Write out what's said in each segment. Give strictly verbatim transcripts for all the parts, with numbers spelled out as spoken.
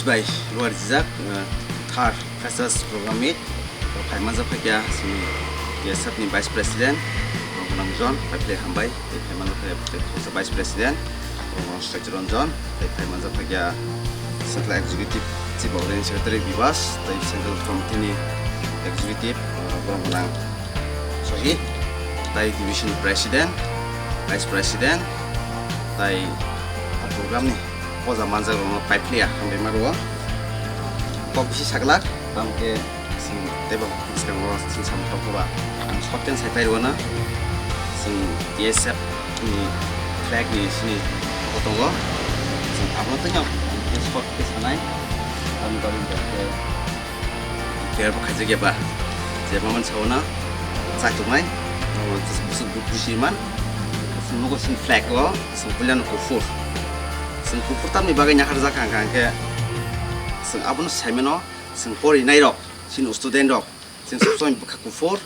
Bai, luar jijak, eh, third freshers program meet. Phai manjak phaikya sini T S F ni Vice President, Rongkhonang John, bai phai hambai, tei phai manjak phaikya tei khoroksa Vice President, Rongkhonang Saichiron John, tei phai manjak phaikya Central Executive Chief Organizing Secretary Bibas, tei Central Committee ni Executive, eh, Rongkhonang Sohi, tei Division President, Vice President, tei program ni poja manjak rokno paiphiya hambai ma rwo. Kok bisi saglak, tamo khe chwng teibo bwskango chwng samung tongkha ba ang short term sai pai rwna. Chwng T S F ni flag ni sini tongo. Chwng abono twi no short khe sanai. Tamo khe declare bo khaijak ya ba. Je mamani sauna chak tongnai. Busuk busi man. Chwng nugo chwng flag o. Chwng puila no kuphur. Chwng kuphur tamni bagwi nahar jak kha hwnkhe chwng abono sai mano, chwng porinai rok, chini student rok, chwng sob somoi bwkha kuphur,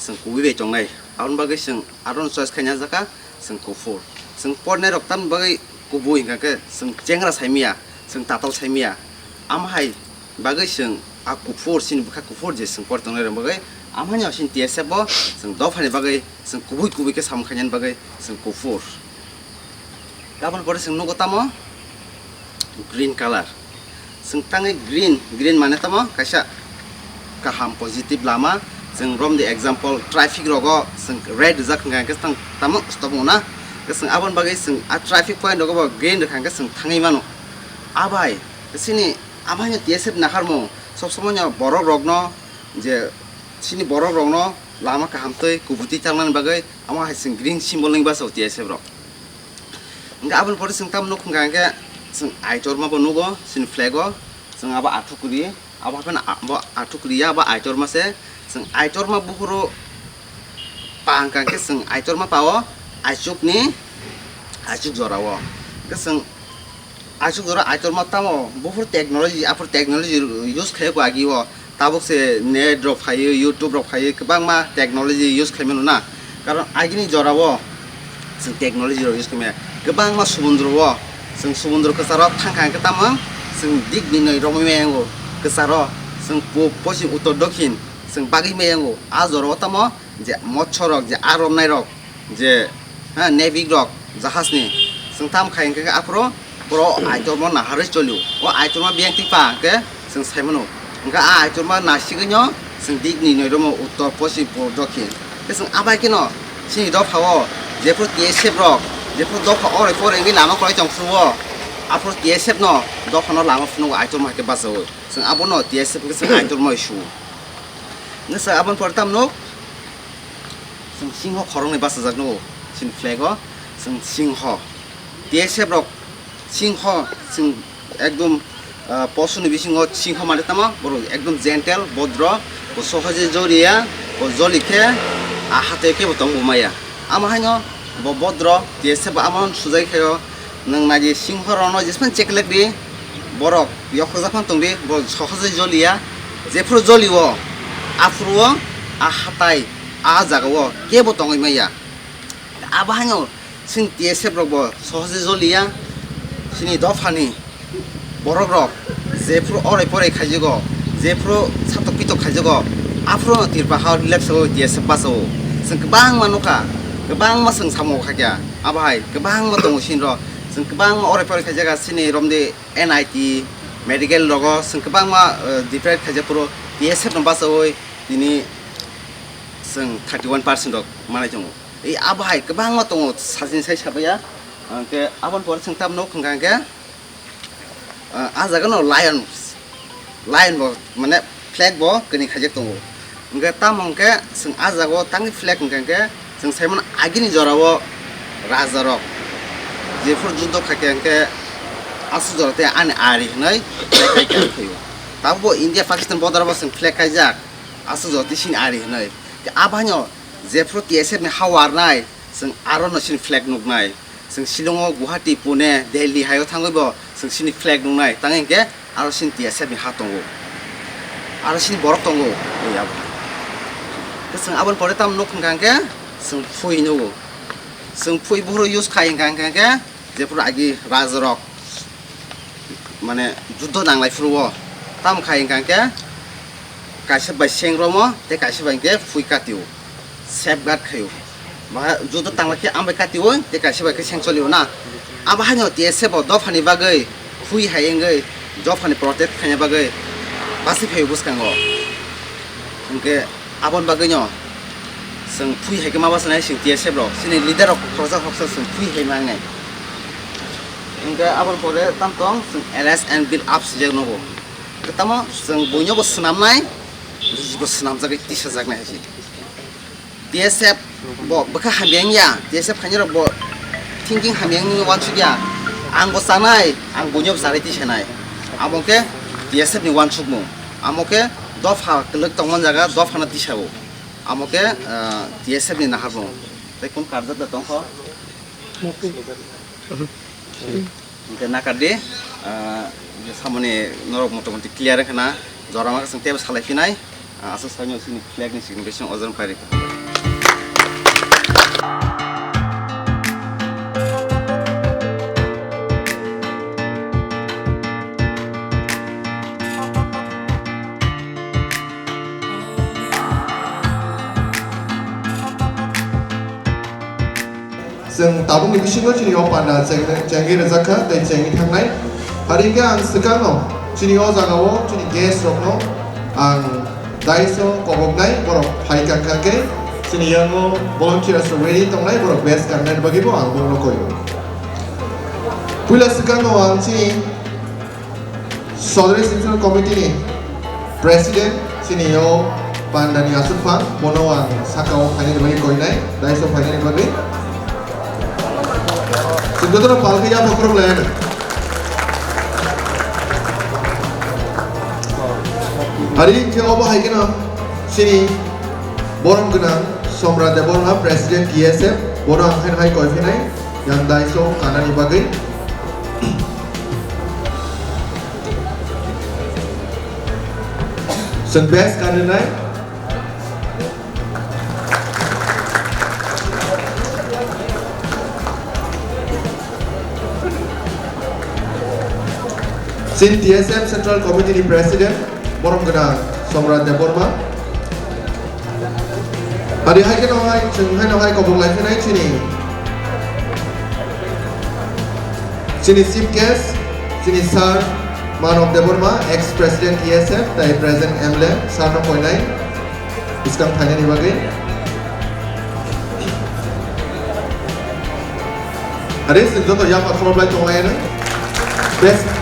chwng kubui bai tongnai. Aboni bagwi chwng aro no choice khaina jak kha, chwng kuphur. Chwng porinai rok tamni bagwi kubui hwnkha khe chwng chengra sai maya, chwng tatal sai maya. Amo hai bagwi chwng a kuphur, chini bwkha kuphur je chwng pori tongnai rok bagwi, amo hai no chini T S F bo chwng dophani bagwi chwng kubui kubui khe samung khainani bagwi chwng kuphur. Aboni pore chwng nugo tamo green color. Chwng tangwi green, green mane tamo kaisa kaham positive lama. Chwng romdi example traffic rogo chwng red rijak hwnkha hwnkhe tamo stop wngna. Chwng aboni bagwi chwng a traffic point rogo bo green rwkha hwnkhe chwng thangwi mano. Abai chini amo hai no T S F naharmung sob somoi no borok rokno je chini borok rokno lama kaham twi kubui twi tangnani bagwi amo hai chwng green symbol ni bwsao T S F rok. Hwnkhe aboni pore chwng tamo nukha hwnkha hwnkhe chwng Aitorma bo nugo chini flag o, chwng abo athukuri, abo hapheno a-, bo athukuri ya, abo Aitorma se. Chwng Aitorma buphuru pa hwnkha hwnkhe chwng Aitorma pa o aichukni, aichuk jora o. Hwnkhe chwng aichuk jora Aitorma tamo buphuru technology, aphuru technology use khaio agi o. Tabuk se net rok phaio, YouTube rok phaio, kwbangma technology use khaimano na. Karon agini jora o chwng technology rok use khaimaya. Kwbangma sumundro o chwng sumundro kwcharo thangkha hwnkhe tamo chwng digni noi romwi maya wngo kwcharo. Chwng pub, poschim, uttor, dokhin chwng bagwi maya wngo. A jora o tamo je motso rok, je a romnai rok, je, ha, Navy rok jahaj ni chwng tam khai hwnkhe aphuru boro Aitorma naharwi cholio. O Aitorma biyang twi pa hwnkhe chwng sai mano. Hwnkhe a Aitorma nasigwino chwng digni noi romo uttor, poschim, purbo, dokhin. Hwnkhe chwng abai kheno chini dopha o jephuru T S F rok jephuru dopha oroi poroi wngwi lama kwlai tong phuru o aphuru T S F no dopha no lama phunukgo Aitorma hai khe bachaui. Chwng abono T S F hwnkhe chwng Aitorma bai su. Hwnkhe chwng aboni pore tamo nuk? Chwng singho khoroknwi bachajak nugo chini flag o. Chwng singho, T S F rok singho, chwng ekdom, ah, posuni bisingo singho mane tamo borok ekdom gentle, bodro, bo sohoje joliya, bo joli khe, ah, hateo kebo tongbo maya. Amo haino bo bodro, T S F bo amo sujai khaio. Nwng nai di, singho rokno jesmani cheklek di, borok yokhorjak phano tong di, bo sohojei joliya, jephuru jolio, aphuru o, a hatai, a jagao kebo tongwi manya. Abo haino chini T S F rok bo sohojei joliya, chini dophani borok rok jephuru orai porai khaijago, jephuru satok pitok khaijago, aphuru no Tripura ha o relax o T S F bachao. Chwng kwbangma nukha, kwbangma chwng samung khaikha. Abo hai kwbangma tongo chini rok. Chwng kwbangma orai porai khaijak, chini romdi N I T, medical rogo chwng kwbangma, eh, different khaijak phuru T S F no bachaui tini chwng thirty one percent rok manai tongo. Ei abo hai kwbangma tongo, sajini sai sabaiya. Hwnkhe aboni pore chwng tamo nuk hwnkha hwnkhe, ah, ah jaga no lion, lion bo mane flag bo kwnwi khaijak tongo. Hwnkhe tamo hwnkhe chwng ah jaga o tangwi flag hwnkha hwnkhe chwng sai mano agini jora o raja rok jephuru juddo khaikha hwnkhe aswk jora tei ani ari hwnwi flag khaikha hwnwi. Tabuk bo India Pakistan border o bo chwng flag khaijak aswk jora tei chini ari hwnwi. Tei abo haino jephuru T S F ni ha warnai chwng aro no chini flag nuknai. Chwng Shillong o, Guwahati, Pune, Delhi hai o thangwi bo chwng chini flag nuknai, tangwi hwnkhe aro chini T S F ni ha tongo, aro chini borok tongo, ui abo. Khe chwng aboni pore tamo nuk hwnkha hwnkhe chwng phui nugo, chwng phui buphuru use khai hwnkha hwnkhe jephuru agi raja rok Mane judo nanglai phuru o. Tamo khai hwnkha khe kaisa bai seng romo tei kaisa bai hwnkhe phui katio. Safeguard khaio. Ba judo tangla khe ambai katio tei kaisa bai khe seng cholio na. Abo haino T S F bo dophani bagwi phui hai wngwi dophani protect khaina bagwi basi phaio bwskango. Hwnkhe aboni bagwino chwng phui hai khe ma bwskanai chwng T S F rok. Chini leader rok khoroksa khoroksa chwng phui hai mangnai. Hwnkhe aboni pore tamo tong chwng arrest and build up swijak nogo. Hwnkhe tamo chwng buino bo swnamnai, bo swnamjagwi tisajaknai hai se. T S F bo bwkha hamya wngya, T S F khainai rok bo thinking hamya wngwi wansukya. Ang bo chanai, ang buino bo chanai tisanai. Amo khe T S F ni wansukmung. Amo khe dopha kwlwk tongmani jaga dophano tisao. Amo khe, ah, T S F ni naharmung. Tei kun karjak da tongkho? Hwnkhe nakardi, ah, samoni norok motamoti clear wngkha na, jorama kwchwng teibo salai phinai, ah, aswk saino chini flag ni signification ojor wngkha ri. Chwng tabukni bisingo chini o panda cheng-, chengwi rwjak kha tei chengwi thangnai. Hari hwnkhe ang swkangno chini o jagao chini guest rokno ang daiso koboknai, borok phai kha khe chini yango volunteers rok ready tongnai, borok badge kanna bagwi bo ang bongno koio. Puila swkangno ang chini Sodre Central Committee ni President chini o panda ni aswk phan, bono ang saka o phainani bagwi koinai, daiso phainani bagwi. Chwng jotono pal khe yapha khorok lai ano. Hari khe obo hai kheno chini borom gwnang Somrat Debbarma, President T S F, bono ang khe hai koi phinai, yang daiso kanani bagwi. Chwng badge kanwi nai. Chini T S F Central Committee ni President, borom gwnang Somrat Debbarma. Hari hai kheno hai, chwng haino hai kobok lai phinai chini, chini Chief Guest, chini Sir Manob Debbarma, ex President T S F, tai present M L A, Sir no koinai, bwskang phainani bagwi. Hari chwng joto yapha khorok lai tonglai ano. Best.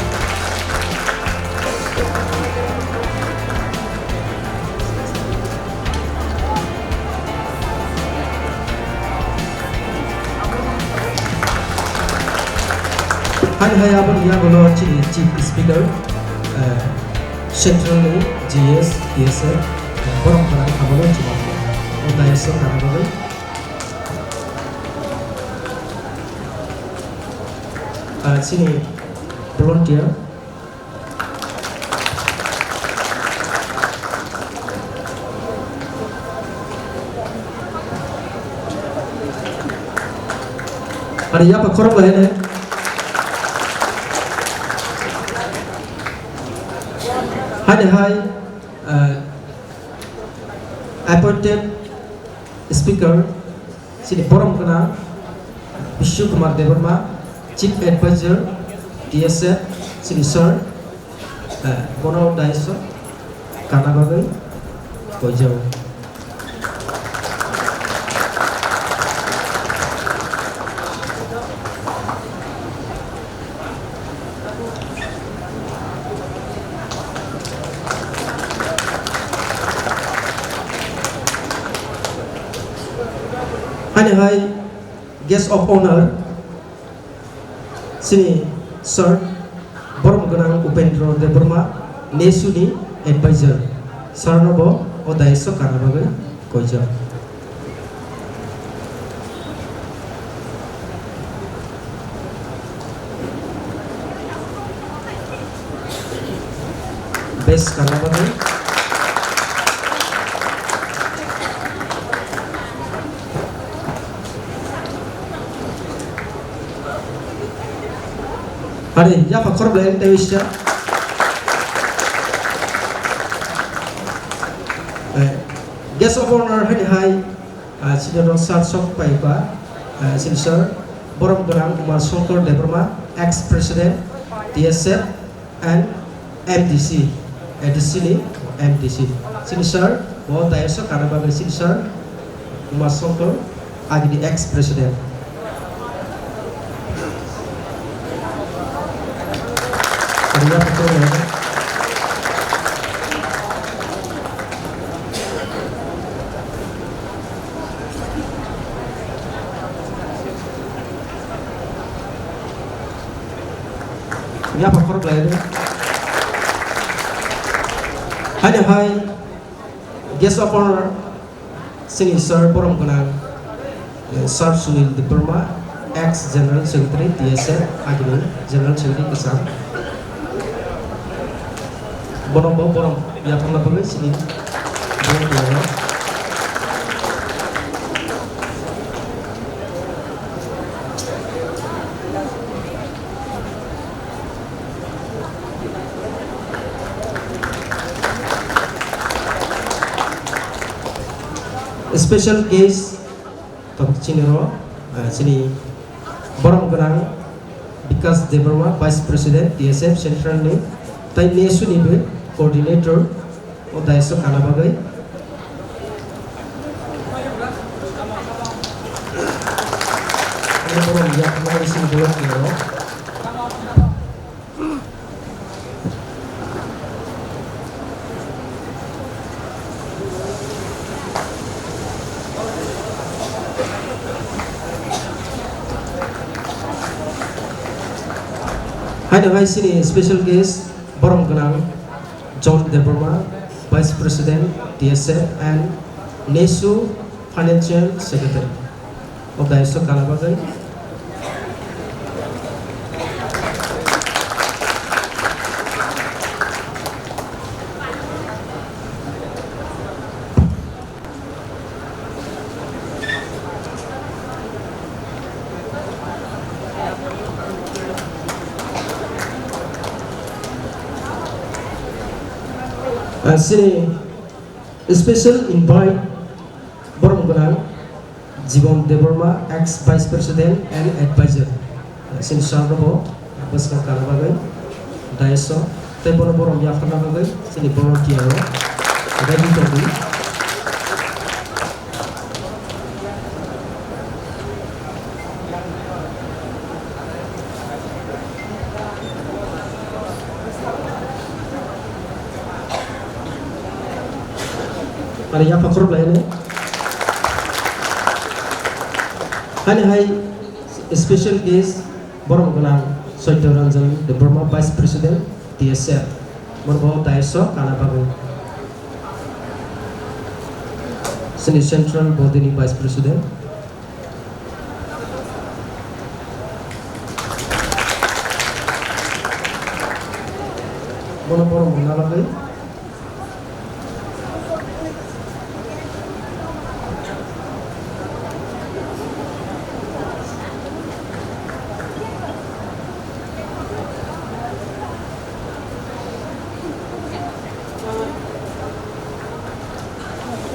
Hai hai aboni yagulo chini Chief Speaker, eh, Central ni G S, T S F, eh, borok borok hamano chini o dais o kana bagwi. Ah, chini volunteer. Ani yapha khorok lai ne. Hai de hai, eh, appointed speaker. Chini borom gwnang Bishnu Kumar Debbarma, Chief Advisor, T S F, chini sir, eh, bono dais o kana bagwi koijao. Haino hai guest of honor chini sir, borom gwnang Upendra Debbarma, nesu ni advisor, sir no bo o dais o kana bagwi koijak. Best kana bagwi. Ani yapha khorok belai tei sir. Eh, guest of honor hani hai, ah, senior sir sok pai ba, ah, senior sir Borom Gwnang Umar Shankar Debbarma, ex president T S F and M D C, A D C ni M D C. Senior sir, bo dais o kana bagwi senior sir Umar Shankar, agini ex president. Yapha khorok lai. Haino hai guest of honor sini sir Borom Gwnang, eh, Sir Sunil Debbarma, ex General Secretary T S F, agini General Secretary kwcham. Bono bo borom yapharna bagwi sini borom tiyaro. Special guest tabuk chini ro, eh, chini Borom Gwnang Bikas Debbarma, Vice President T S F Central ni, tai nesu ni bo coordinator o dais o kana bagwi. Ani borom yakma isi block ni ro. Haino hai sini special guest Borom Gwnang John Debbarma, Vice President T S F and nesu Financial Secretary. O dais o kana bagwi. Ah, sini special invite Borom Gwnang Jibon Debbarma, ex Vice President and Advisor, sini sir robo bwskang kana bagwi dais o, tei bono borom yapharna bagwi sini volunteer rok ready tongdi. Ani yapha khorok lai ne. Ani hai special guest Borom Gwnang Satya Ranjan Debbarma, Vice President T S F. Bono bo dais o kana bagwi. Sini Central Body ni Vice President. Bono borom bo nalagwi.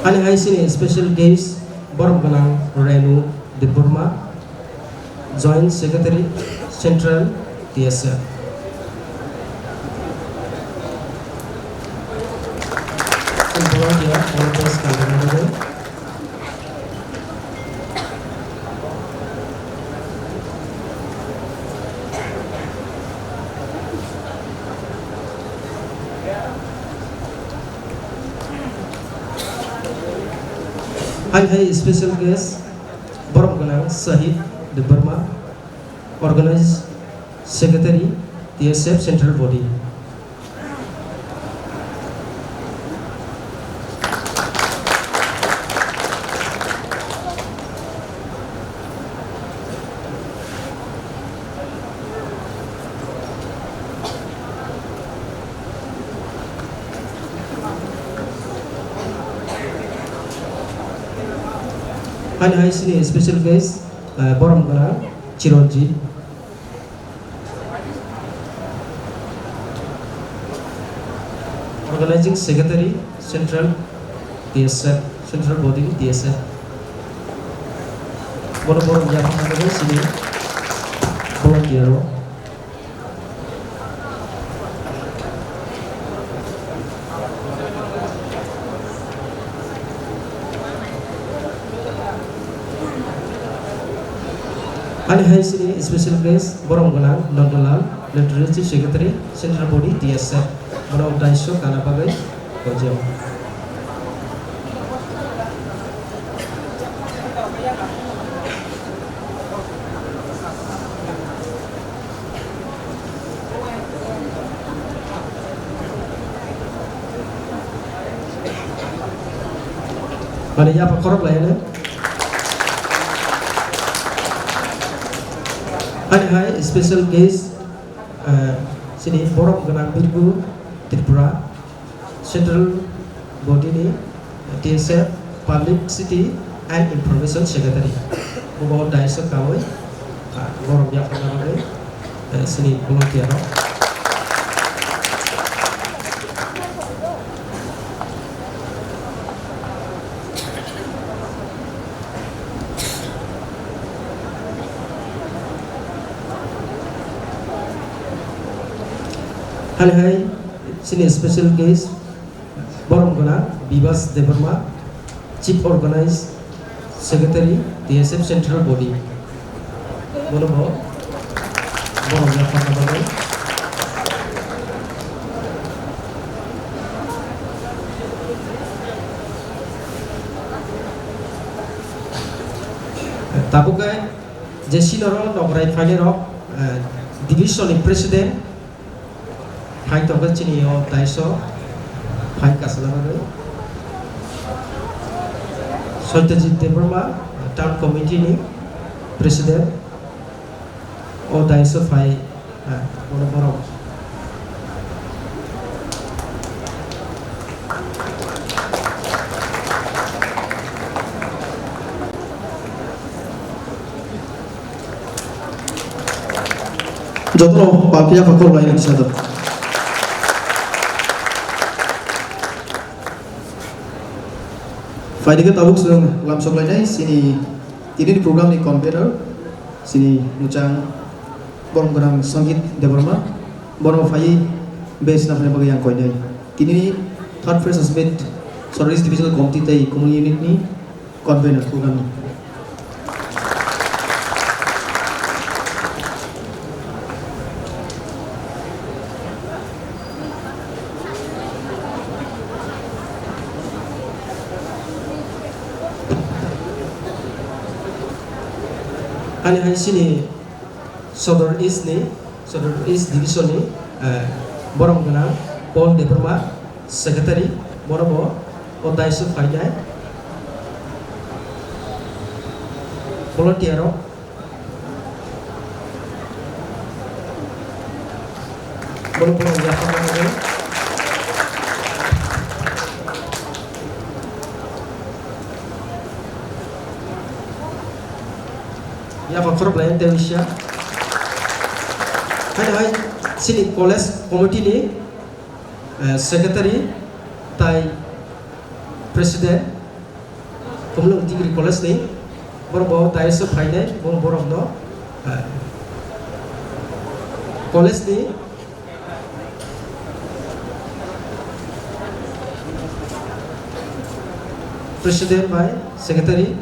Ani hai sini special guest Borom Gwnang Renu Debbarma, Joint Secretary, Central T S F. Volunteer, volunteers, kandana bagwi. Hai hai special guest, Borom Gwnang Sahib Debbarma, Organized Secretary, T S F Central Body. Ani hai sini special guest, eh, Borom Gwnang Chiranjit. Organizing Secretary, Central T S F, Central Body T S F. Bono borom yapharna bagwi chini volunteer rok. Ani hai chini special guest, borom gwnang Nandalal, Legislative Secretary, Central Body T S F. Bono dais o kana bagwi koijak. Mane yapha khorok lai ano. Ani hai special guest, eh, chini borom gwnang Birgu Tripura. Central Body ni T S F Publicity and Information Secretary. Bo dais o kawi, ah, borom yapharna bagwi, eh, chini volunteer rok. Hali hai, chini special guest, borom gwnang Bibas Debbarma, Chief Organized Secretary, T S F Central Body. Bono bo borom yapharna bagwi. Tabuk khe je senior o nokrai phainai rok, eh, division ni president, Hai tongkhe chini o dais o phai kachana bagwi. Satyajit Debbarma, Town Committee ni President, o dais o phai, ah, bono borok. Jotono pal phiya kha khoroknai ni sado. Phaidi khe tabuk chwng lamsok lainai chini tini ni program ni convener chini muchang borom gwnang Sangeet Debbarma, bono phaiwi base na phai bagwi ang koinai. Tini ni third press meet Sodor East Divisional Committee tei Kumul Unit ni convener program ni. Ani hai chini Sodor East ni, Sodor East Division ni, eh, borom gwnang Paul Debbarma, Secretary, bono bo o dais o phainai. Volunteer rok. Bono borom yapharna bagwi. Yapha khorok lai tei wngsiya. Hai hai chini college committee ni, eh, secretary tai president, Khumulwng Degree College ni, borok bo dais o phainai, bo borok no, eh, college ni president bai secretary,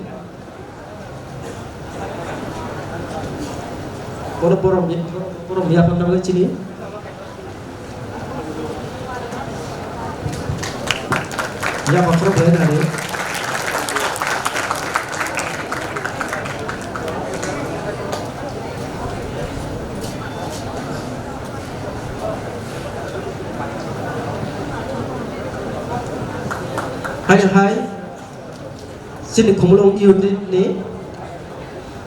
borok borok, borok yapharna bagwi chini. Ya, pakhor belai nani. Hai, hai. Chini Khumulwng unit ni,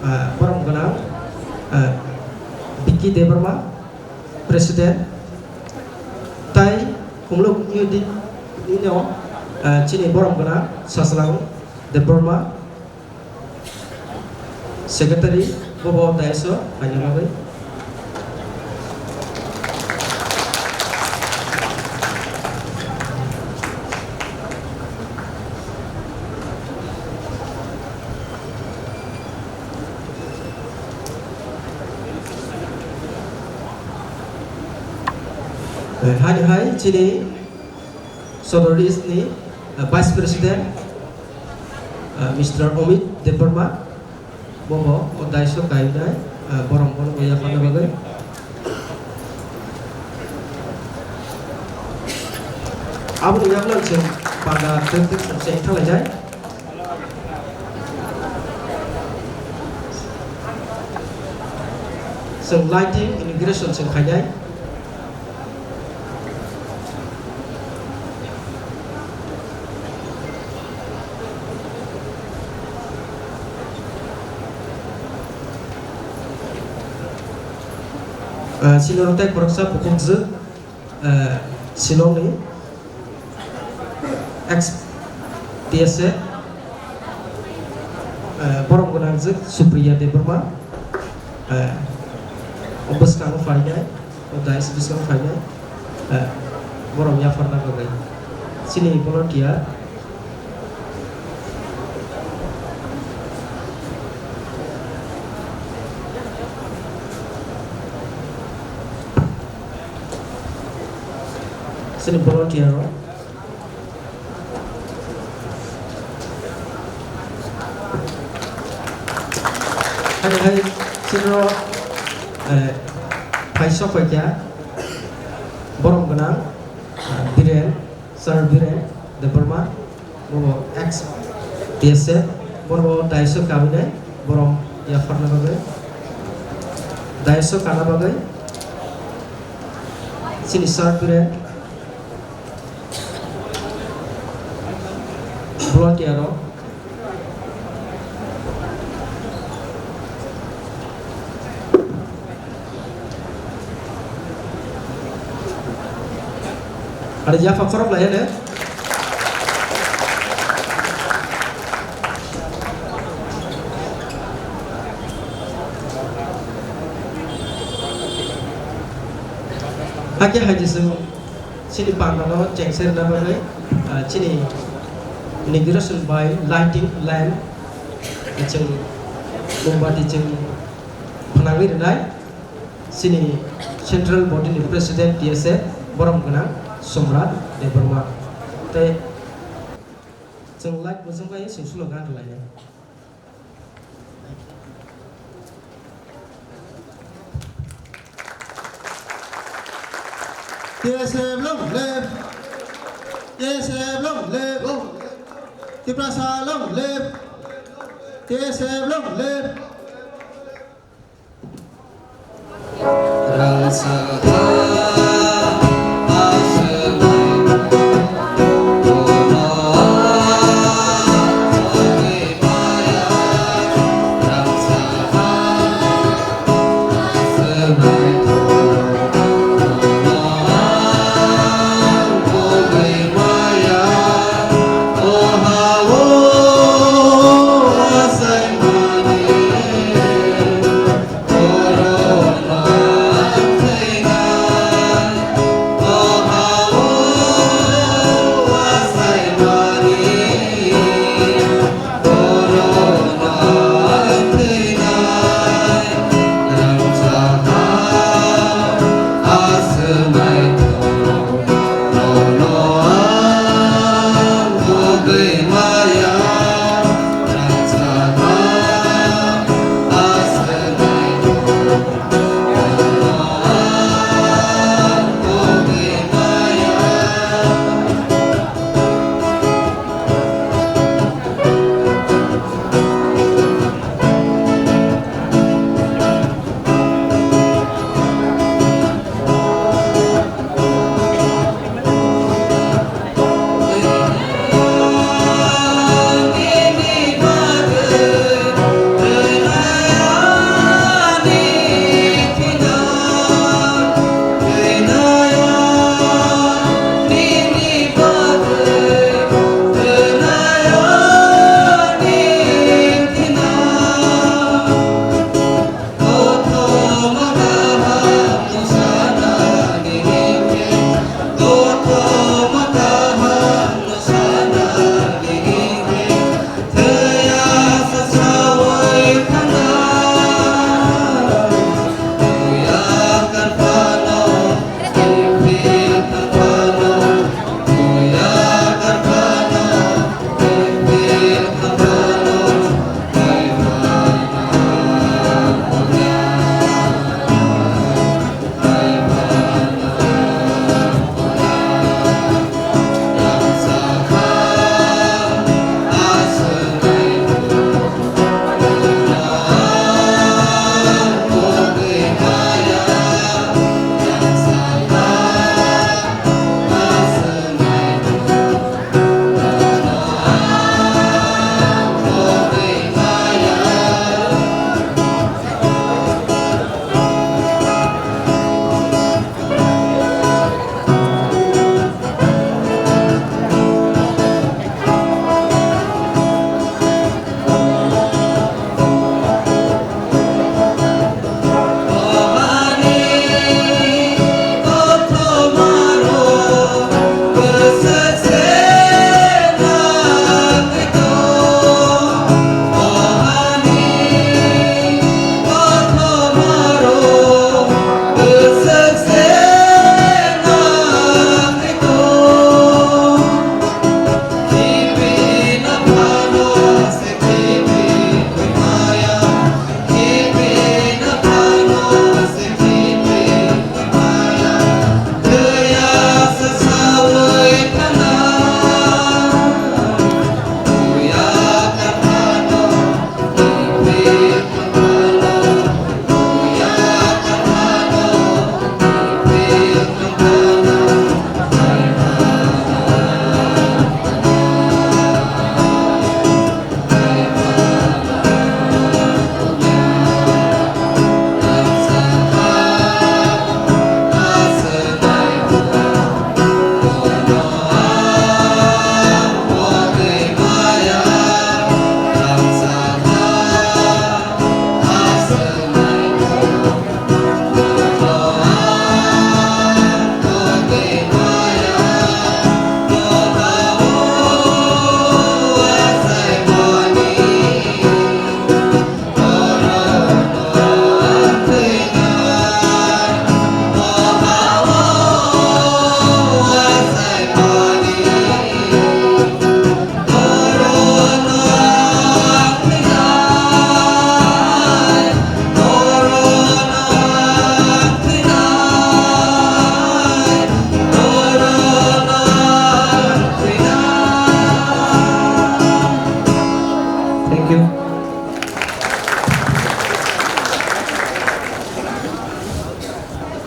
ah, borom gwnang, ah, Vicky Debbarma, President, tai Khumulwng unit ni no, ah, chini borom gwnang Sachwlang Debbarma, Secretary, bobo dais o phaina bagwi. Hai hai chini Sodor East ni, uh, Vice President, uh, Mister Omit Debbarma, bobo o daiso kainai, uh, borom bono boya phano bagwi. Aboni yakno chwng panda twk twk chwng cheng thalainai. Chwng lighting inauguration chwng khainai. Ah, chini oro tei khoroksa bukhukjwk, ah, Shillong ni ex T S F, ah, borom gwnangjwk Supriya Debbarma, ah, o bwskango phainai, o dais bwskango phainai, ah, borom yapharna bagwi chini volunteer. Chini volunteer rok. Hai hai chini rok, eh, phai sok phai kha borom gwnang, eh, Biren. Sir Biren Debbarma, bobo ex T S F, bono daiso kabinai, borom yapharna bagwi, daiso kana bagwi, chini Sir Biren, volunteer rok. Ada yapha khorok lai ne? Hakhe hai jisung. Chini pandano chengse rwna bagwi, ah, chini inauguration by lighting lamp, ah, chwng mombati chwng phnangwi rwnai chini central body ni president T S F borom gwnang Somrat Debbarma tei chwng light bosong bai chwng slogan rwlainai. T S F long live! T S F long live! Tiprasa long live! T S F long live!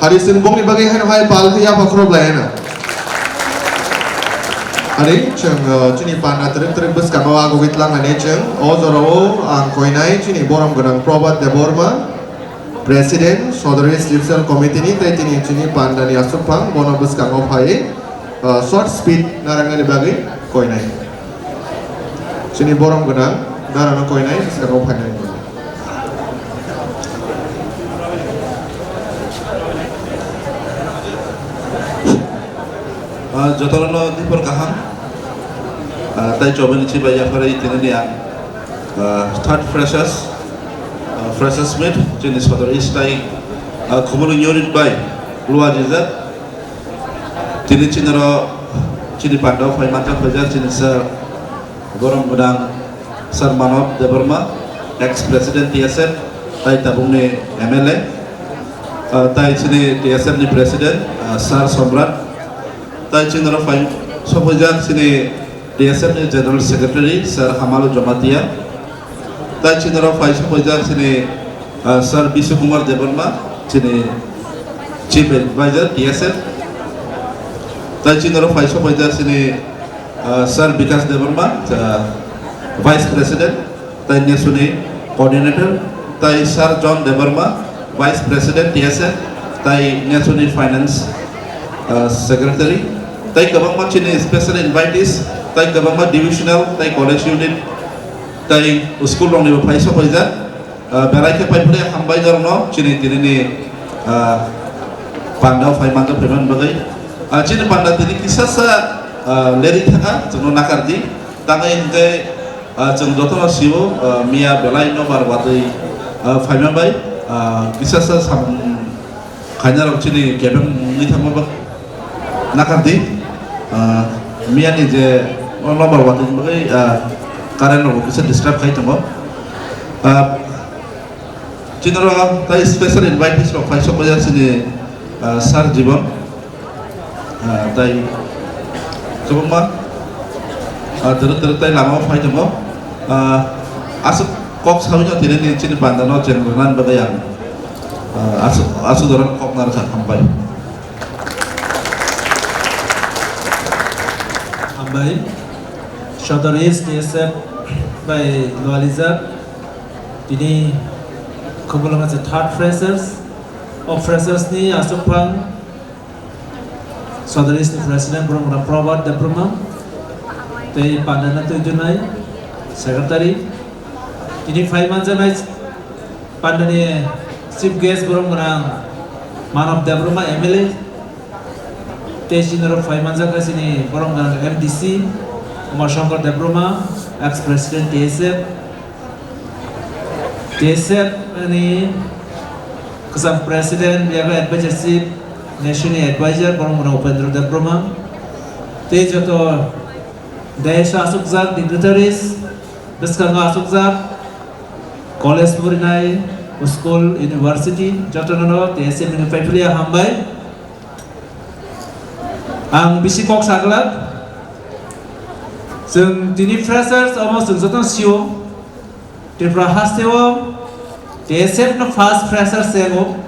Ari chwng bongni bagwi haino hai pal khe yapha khorok lai heno. Ari chwng, uh, chini panda twrwk twrwk bwskango agugwi tlangnani chwng o jorao ang koinai chini borom gwnang Prabhat Debbarma, President, Sodori Special Committee ni tei tini chini panda ni aswk phang bono bwskango phai, uh, short speech narwknani bagwi koinai. Chini borom gwnang darano koinai bwskango phainai. Ah, jotono dipor kaham. Ah, tai chobani chibai yaphari tinani ang, ah, third freshers, ah, freshers meet, chini Sodor East tai, ah, Khumulwng unit bai luajijak. Tini chinaro chini pandao phai manjak phaijak chini sir borom gwnang Sir Manav Debbarma, ex President T S F, tai tabukni M L A, ah, tai chini T S F ni President, ah, Sir Somrat, tai chinaro phai sophaijak chini T S F ni General Secretary Sir Hamalu Jamatia, tai chinaro phai sophaijak chini, ah, Sir Bishu Kumar Debbarma, chini Chief Advisor T S F, tai chinaro phai sophaijak chini, ah, Sir Bikash Debbarma, ah, Vice President, tai nesuni Coordinator, tai Sir John Debbarma, Vice President T S F, tai nesuni Finance, ah, Secretary, tai kwbangma chini special invitees, tai kwbangma divisional, tai college unit, tai school roknibo phai sophaijak. Ah, belai khe phai phai hambai norokno chini tinini, ah, pandao phai manjak phaimani bagwi. Ah, chini panda tini kisasa, ah, leri thaka chwngno nakar di. Tangwi hwnkhe, ah, chwng jotono sio, ah, miya belai nobar watwi, ah, phaima bai, ah, kisasa sam khainarok chini kebeng wngwi thangma bak nakar di. Ah, miya ni je o nobar watwi bagwi, ah, current rok kisa disturb khai tongo. Ah, chini oro tai special invitees rok phai sok ya chini, ah, Sir Jibon. Ah, tai kwbangma, ah, twrwk twrwk tai lama o phai tongo. Ah, aswk kok saui no tini ni chini panda no chen rwna bagwi ang, ah, aswk, aswk jora kok narwkha, hambai. Hambai. Sodor East T S F bai lualijak. Tini Khumulwng se third freshers. O freshers ni aswk phang Sodor East ni President Boromgwnang Prabhat Debbarma, tei pandana twijwnai Secretary. Tini phai manjaknai pandani Chief Guest Boromgwnang Manav Debbarma M L A, tei chini oro phai manjaknai chini Boromgwnang M D C Uma Shankar Debbarma, ex President T S F. T S F ni kwcham President, Biaga Advisor Chief, National Advisor, Boromgwnang Upendra Debbarma, tei joto dais o aswkjak dignitaries, bwskango aswkjak college porinai, school, university, jotono T S F ni paiphilia hambai. Ang bisi kok saglak, chwng tini freshers omo chwng jotono sio. Tripura hasteo T S F no first freshers chengo,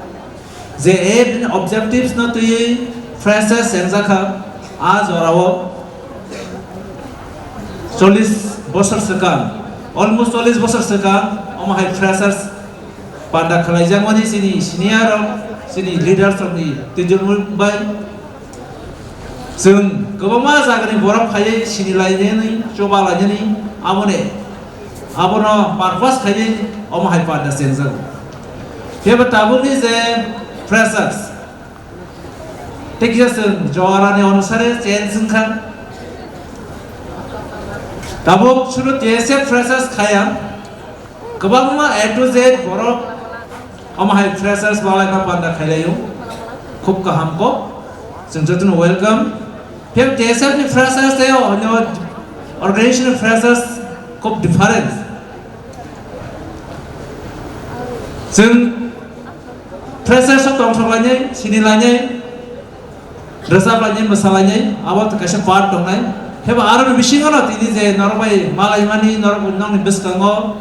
je aim and objectives no twiwi freshers chengjakha, a jorao chollish bosor swkang, almost chollish bosor swkang, omo hai freshers panda khlaijakmani chini senior rok, chini leaders rokni twijlangmung bai. Chwng kwbangma jagani borok phaiwi sinilainani, chubalainani, aboni, abono purpose khaiwi omo hai panda chengjago. Phiya ba tabukni je freshers, tei kisa chwng jorani onusare change wngkha. Tabuk suru T S F freshers khaya, kwbangma A to Z borok omo hai freshers balaima panda khailaio. Khub kaham kok. Chwng jotono welcome. Phiya T S F ni freshers tei onyo organization ni freshers khub difference. Chwng freshers o tongthok lainai, sini lainai, rwchap lainai, mwsa lainai, abo kaisa part tongnai. Phiya ba aroni bisingo no tini je norok bai malaimani, norok nokni bwskango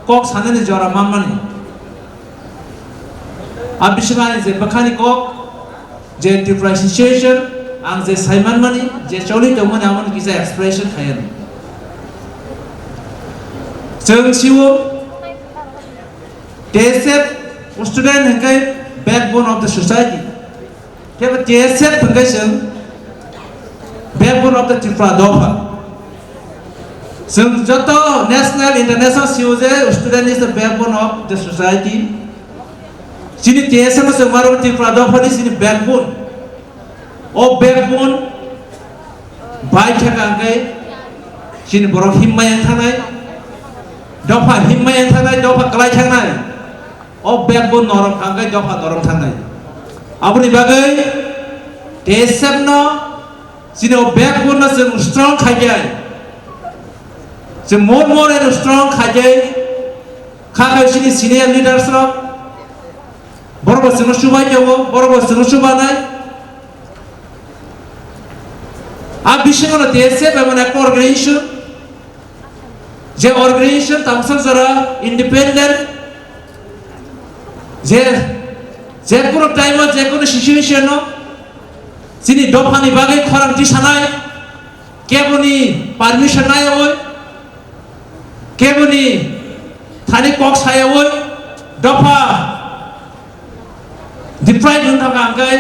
kok sanani jora manmani. A bisingo ani je bwkhani kok, Je Tripura situation, ang je saimanmani, je choli tongmani, amoni kisa expression khayan. Chwng siwo, T S F student hingkai backbone of the society. Kebo T S F hingkai chwng backbone of the Tripura dopha. Chwng joto national, international siwo je student is the backbone of the society. Chini T S F no chwng maro Tripura dophani chini backbone. O backbone bai khe kangkai chini borok himma yang thanai, dopha himma yang thanai, dopha kwlai thanai. O backbone norom kangkai dopha norom thanai. Aboni bagwi T S F no chini o backbone no chwng strong khaijai. Chwng more more and strong khaijai. Kha khai chini senior leaders rok, borok bo chwngno chubai tongo, borok bo chwngno chubanai. A bisingo no T S F emon ekta organization, je organization tamsa jora independent, je, je kono time o, je kono situation o, chini dophani bagwi khorang tisanai, keboni permission naiyawi, keboni thani kok sayawi, dopha deprive wng thangkha hingkai,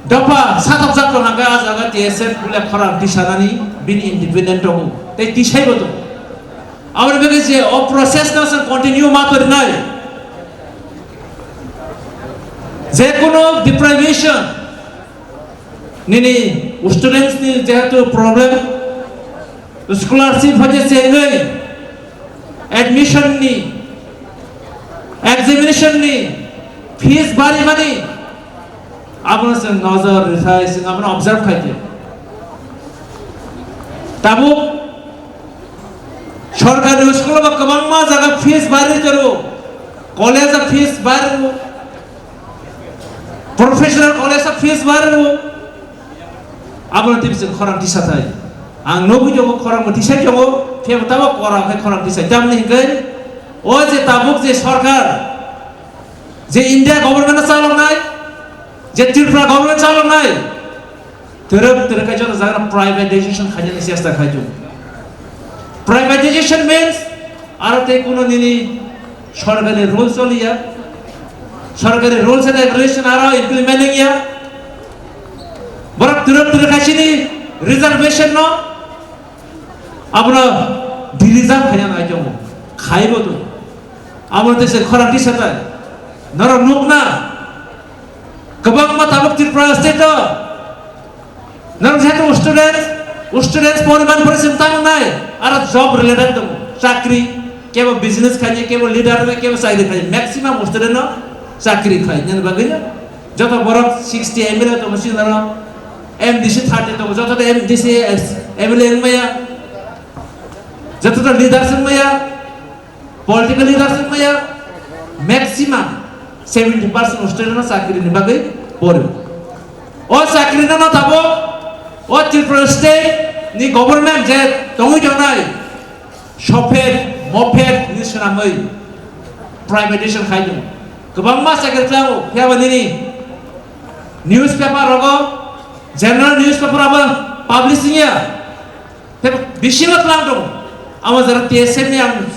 dopha sathokjak tong hingkai, a jaga T S F bole khorang tisanani bini independent tongo, tei tisaibo tongo. Aboni bagwi je o process no chwng continue ma torinai, je kono deprivation, nini students ni jehetu problem, scholarship hoite chengwi, admission ni, examination ni, fees barimani, abono chwng nojor rwthai, chwng abono observe khaikhe. Tabuk sorkarni school o bo kwbangma jaga fees bari toro, college o fees bari, professional college o fees bari. Abono tei bising khorang tisathai. Ang nugwi tongo khorang bo tisai tongo, phiya bo tabuk khorang khe khorang tisai. Tamni hingkhe o je tabuk je sorkar, je India government o chaloknai, je Tripura government chaloknai, twrwk twrwk khe joto jaga privatization khainani chesta khai tongo. Privatization means aro tei kuno nini sorkari rule choliya, sorkari rules and regulation aro implement wngya. Borok twrwk twrwk khaisini reservation no abono de-reserve khaina nai tongo, khaibo tongo. Abono tei se khorang tisathai. Norok nukna kwbangma tabuk Tripura state o Nang jehetu student, student poriman pore chwng tang nai, aro job related tongo, chakri, kebo business khainai, kebo leader wngnai, kebo chakri khainai, maximum student no chakri khainani bagwi no joto borok sixty M L A tongo, sini aro M D C thirty tongo, joto de M D C, M L A wngmaya, joto de leaders wngmaya, political leaders wngmaya, maximum seventy percent student no chakri ni bagwi pori. O chakri no tabuk o Tripura state ni government je tongwi tongnai, sophet mophet ni swnamwi privatization khai tongo. Kwbangma chakri khlaio, phiya ba nini newspaper rogo, general newspaper abo publish wngya. Tei bisingo tlang tongo. Amo jora T S F ni ang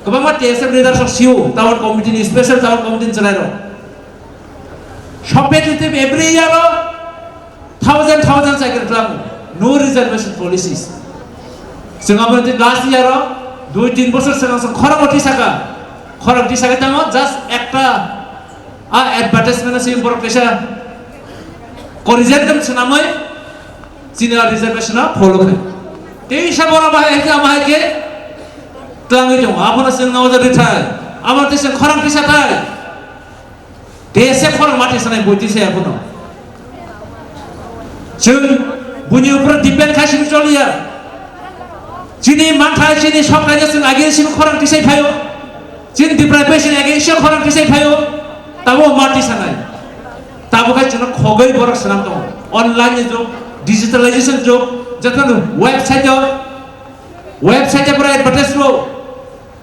kwbangma T S F leaders rok sio, town committee ni, special town committee ni chwrai rok. Sophet ni tei every year o thousand thousand cycle tlango. No reservation policies. Chwng abo tei last year o dui tin bosor swkang swkang khorang oti saka. Khorang oti saka tamo just ekta a advertisement o simi borok kaisa corrigate swnamwi chini a reservation o follow khai. Tei isa borok bahai khe ama hai khe twlangwi tongo. Abono chwng no ojak rithai. Amo tei chwng khorang tisa thai. Tei se khorang ma tisa nai bui tisa abono. Chwng buini upor depend khai simi choliya. Chini manthai, chini soklai chwng agi simi khorang tisai phaio. Chini deprivation agi simi khorang tisai phaio. Tamo ma tisa nai. Tabuk hai chwngno khogwi borok swnam tongo. Online ni jug, digitalization jug, jotono website o, website o pura advertise rw.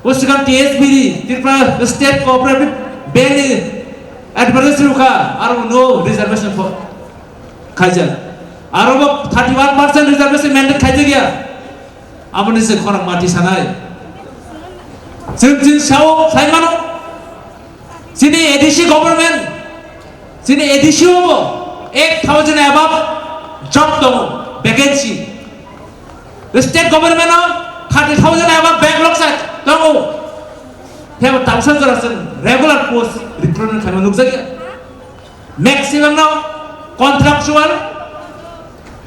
O swkang T S B ni, Tripura State Cooperative Bank ni advertise rw kha, aro no reservation for. Khaijak. Aro bo thirty one percent reservation mandate khaijak ya. Aboni se khorang mati sanai. Chwng chwng sao sai mano. Chini A D C government, chini A D C o eight thousand above job tongo, vacancy. State government o thirty thousand above backlog sa tongo. Phiyaba tausa jora chwng regular post recruitment khaima nukjakya. Maximum no contractual,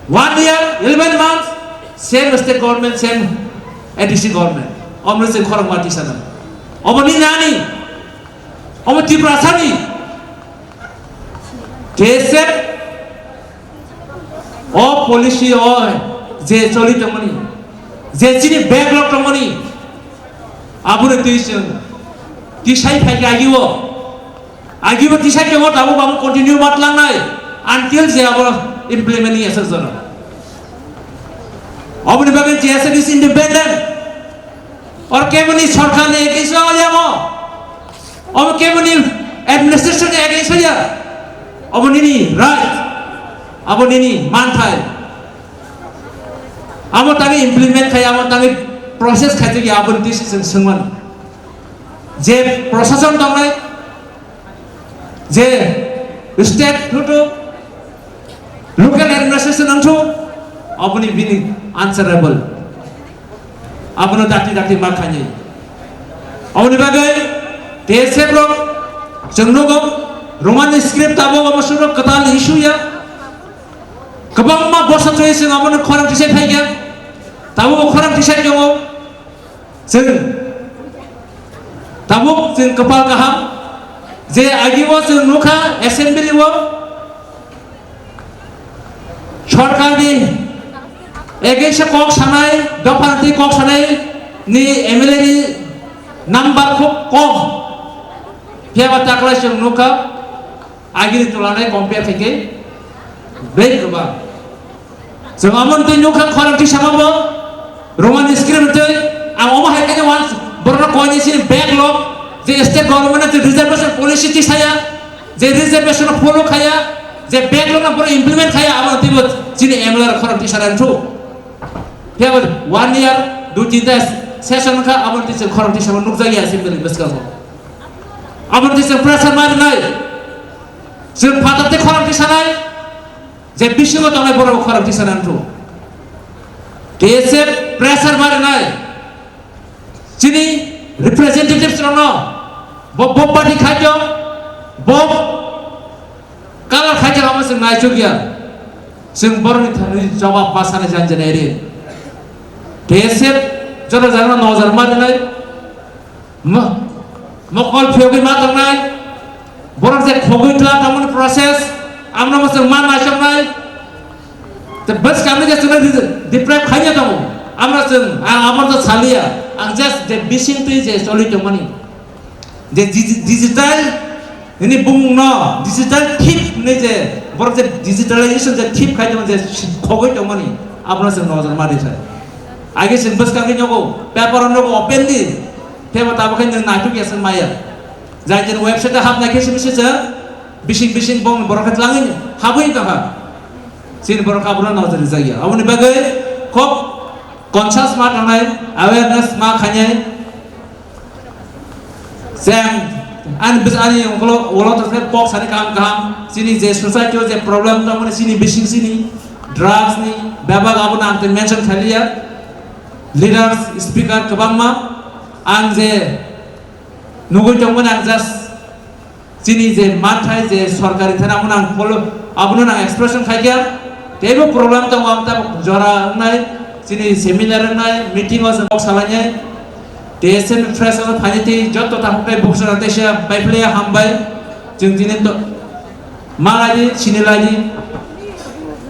one year, eleven months, same state government, same A D C government. Omre se khorang mati sana. Obo ni nani? Obo Tiprasani? T S F o policy o je choli tongmani, je chini backlog tongmani, aboni twi chwng tisai phaikha agibo. Agibo tisai tongo, tabuk abo continue matlangnai until je abo implement ni aswk jora. Oboni bagwi T S F is independent. Or keboni sorkar ni against o yamo. Obo keboni administration ni against ya. Obo nini right. Abo nini manthai. Abo tangwi implement khai, abo tangwi process khai twi abo nini decision sengman. Je procession tongnai, je state through to local administration wngthu, aboni bini answerable. Abono dakti dakti ma khainai. Aboni bagwi T S F rok chwng nugo Roman script abo omo suro kwtal issue ya. Kwbangma bosa thwi chwng abono khorang tisai phaikha. Tabuk khorang tisai tongo. Chwng tabuk chwng kwpal kaham je agibo chwng nukha assembly o sorkar ni against kok sanai, dopha twi kok sanai ni M L A ni number khub kom. Phiyaba taklai chwng nukha agini tulanai compare khaikhe bek kwbang. Chwng amon twi nukha khorang tisama bo Roman script twi ang omo hai khe once borok koini sini backlog je state government je reservation policy tisaya, je reservation follow khaya, je backlog na borok implement khaya, abo twi bo chini M L A rok khorang tisana thu. Phiyaba one year dui tinta session kha, abo twi chwng khorang tisama nukjagya assembly bwskango. Abo twi chwng pressure marinai. Chwng phatar tei khorang tisanai. Je bisingo tongnai borok khorang tisana wngthu. T S F pressure marinai. Chini representatives rokno bo, bo party khaito, bo color khaito, amo chwng naichukya. Chwng borokni thani jawab ma sanai jani jani ri. T S F joto jagano nojar marinai. Mo-, mokol phiyogwi ma tongnai, borok je khogwi tla tongmani process, amno mo chwng ma naisoknai. Te bwskangni je chwngno deprive khaina tongo, amno chwng, ang abo to saliya, ang just je bisingtwi je choli tongmani. Je digi-, digital, nini bumungno digital thief hinwi je, borok je digitalization je thief khai tongo, je khogwi tongmani, abono chwng nojor ma rijak. Age chwng bwskangni nogo, paper o nogo openly, Tebo tabuk khe nwng naituk ya swng maya. Jai jani website o hapnai khe simi sijak, bising bising bong borok khe tlangwi habwi tongkha. Chini borok abono nojor rijak ya. Aboni bagwi khub conscious ma tongnai, awareness ma khainai. Cheng ani bis-, ani ulo, ulo to khe kok sani kaham kaham. Chini je society o je problem tongmani chini bising chini drugs ni bebak abono ang tei mention khailiya. Leaders, speaker kwbangma ang je nugwi tongmani ang just chini je mathai je sorkari thani abono ang follow, abono ang expression khaikha. Teibo problem tongo, ang tabuk jora wngnai, chini seminar wngnai, meeting o chwng kok salainai, T S F ni press o phainai tei joto takhuk tei bukhuk saka teisa bai phlaiya hambai. Chwng tini to-, Malai di, sini lai di.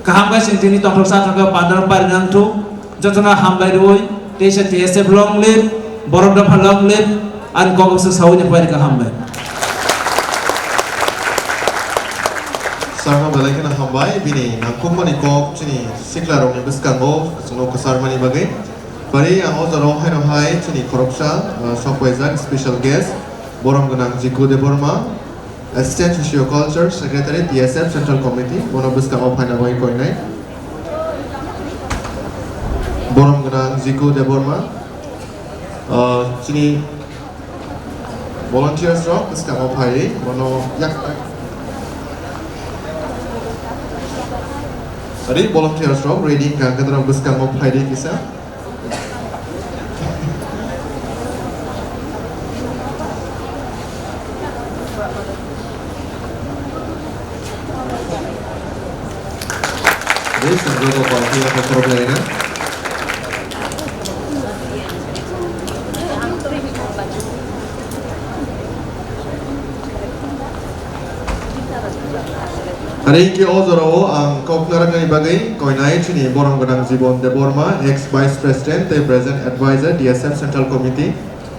Kaham khe chwng tini tongthok sathok khe pandra pari nang thu. Jotono hambai rwi, teisa T S F long live, borok dopha long live, ani kok bwswk sawi ni pari kaham bai. Sakno belai kheno hambai, bini nangkukmani kok chini sikla rokni bwskango chwngno kwchar mani bagwi. Pari ang o jora o haino hai chini khoroksa, ah, sokpaijak special guest, borom gwnang Jiku Debbarma. Assistant Socio-Culture Secretary, T S F Central Committee, bono bwskango phaina bagwi koinai. Borom gwnang Jiku Debbarma, ah, chini volunteers rok bwskango phaiwi bono yak Ari volunteers rok ready wngkha, hwnkhe norok bwskango phaidi kisa. Ari swngjak o party o bokhorok laina. Ari khe o jorao ang kok narwknani bagwi koinai chini borom gwnang Jibon Debbarma, ex Vice President tei Present Advisor, D S F Central Committee,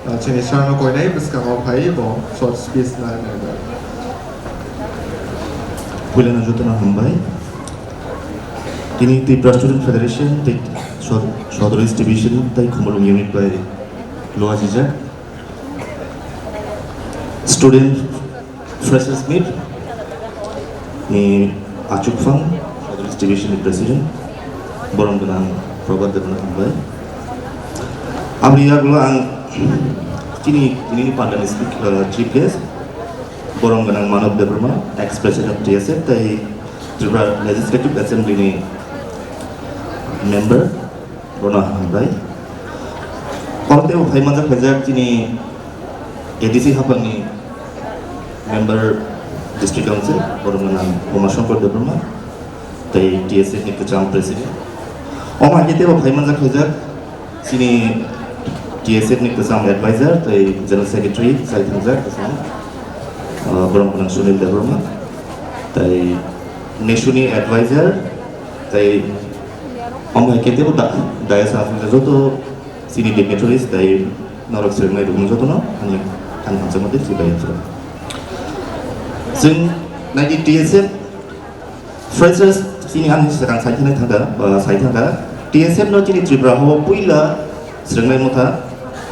ah, chini sarno koinai bwskango phai bo short speech narwknani bagwi. Puilano jotono hambai. Tini Tripura Student Federation tei Sod-, Sodor East Division tei Khumulwng Unit bai luajijak. Student Freshers Meet ni achukphang, South East Division ni President, borom gwnang Prabhat Debbarma hambai. Aboni yagulo ang chini, chini ni pandani speak, uh, chief guest, borom gwnang Manav Debbarma, ex President of T S F, tei Tripura Legislative Assembly ni member. Bono hambai. Oro teibo phai manjak khaijak chini A D C haphangni member District Council, borom gwnang Uma Shankar Debbarma, tei T S F ni kwcham President. Omo hai khe teibo phai manjak khaijak chini T S F ni kwcham Advisor tei General Secretary chai thangjak kwcham, ah, borom gwnang Sunil Debbarma, tei NESO ni Advisor, tei Omo hai khe teibo da-, dais aswk joto chini dignitaries tei norok swrwngnai rokno jotono ani, ani hamjakma tei chibai rok. Chwng naidi T S F freshers chini ani swkang sai thangna thangkha, ba sai thangkha. T S F no chini Tripura hao puila swrwngnai motha.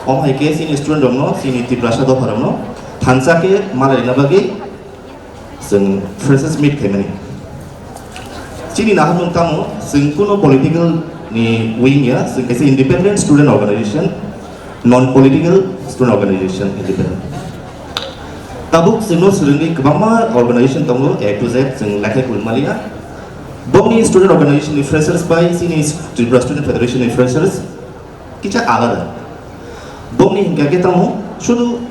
Omo hai khe chini student rokno, chini Tiprasa dopha rokno thansa khe malai rwna bagwi Chwng freshers meet khaimani. Chini naharmung tamo, chwng kuno political ni wing ya, chwng kaisa independent student organization, non political student organization, independent. Tabuk chwngno swrwngwi kwbangma organization tongo, A to Z, chwng lekhai kulmaliya. Bongni student organization ni freshers bai chini Tripura Student Federation ni freshers, kisa alada. Bongni hingka khe tamo sudu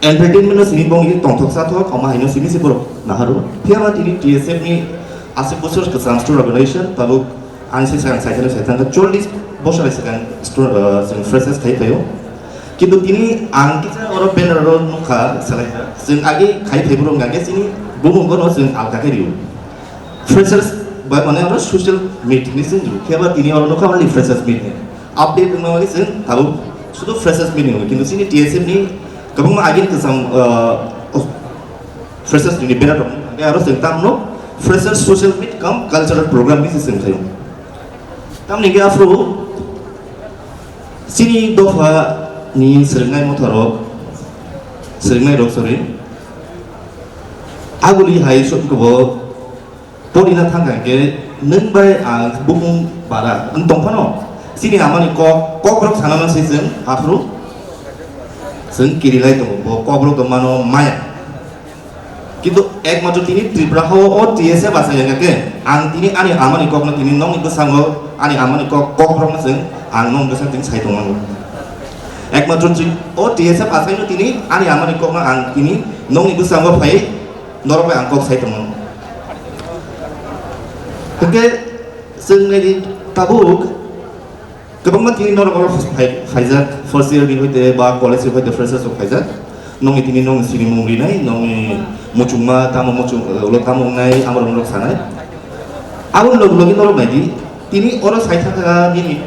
entertainment no simi bongni tongthok sathok, omo haino simi se borok naharo. Phiya ba tini T S F ni aswk bosor kwcham student organization tabuk ani se sakang saithani saithang chollish bosor ni sakang stu-, ah, chwng freshers khai phaio. Kintu tini ang kisa oro banner oro nukha salaijak. Chwng agi khai phaibrok hingka khe chini bumung bono chwng alka khe rio. Freshers bai mane oro social meet ni se rio. Phiya ba tini oro nukha only freshers meet ni. Update wngma bagwi chwng tabuk sudu freshers meet ni, kintu chini T S F ni kwbangma agini kwcham, uh, freshers ni banner rok, hwnkhai aro chwng tamno freshers social meet cum cultural program hinwi se chwng khaio. Tamni hwnkhe aphuru chini dopha ni swrwngnai motha rok, swrwngnai rok, sorry, aguli hai sotkubo Porina thangkha hwnkhe nwng bai ang bumung bara wng tongphano, chini amani kok, kokrok sanano se chwng aphuru chwng kirilai tongo, bo kokrok tongmano maya. Kintu ekmatro tini Tripura hao o T S F achai ya khe ang tini ani amani kokno tini nokni bwskango ani amani kok, kokrokno chwng ang nokni bwskango tini sai tongmano. Ekmatro twi-, o T S F achaino tini ani amani kokno ang tini nokni bwskango phai norok bai ang kok sai tongmano. Hwnkhe chwng naidi tabuk kwbangma tini norok oro phai-, phaijak, first year ni hoite ba college ni hoite freshers rok phaijak. Nokni tini nokni sinimung rinai, nokni muchungma tamo muchung, ulo tamo wngnai, amo rok norok sanai. Aboni logi logi norok naidi, tini oro sai thangkha nini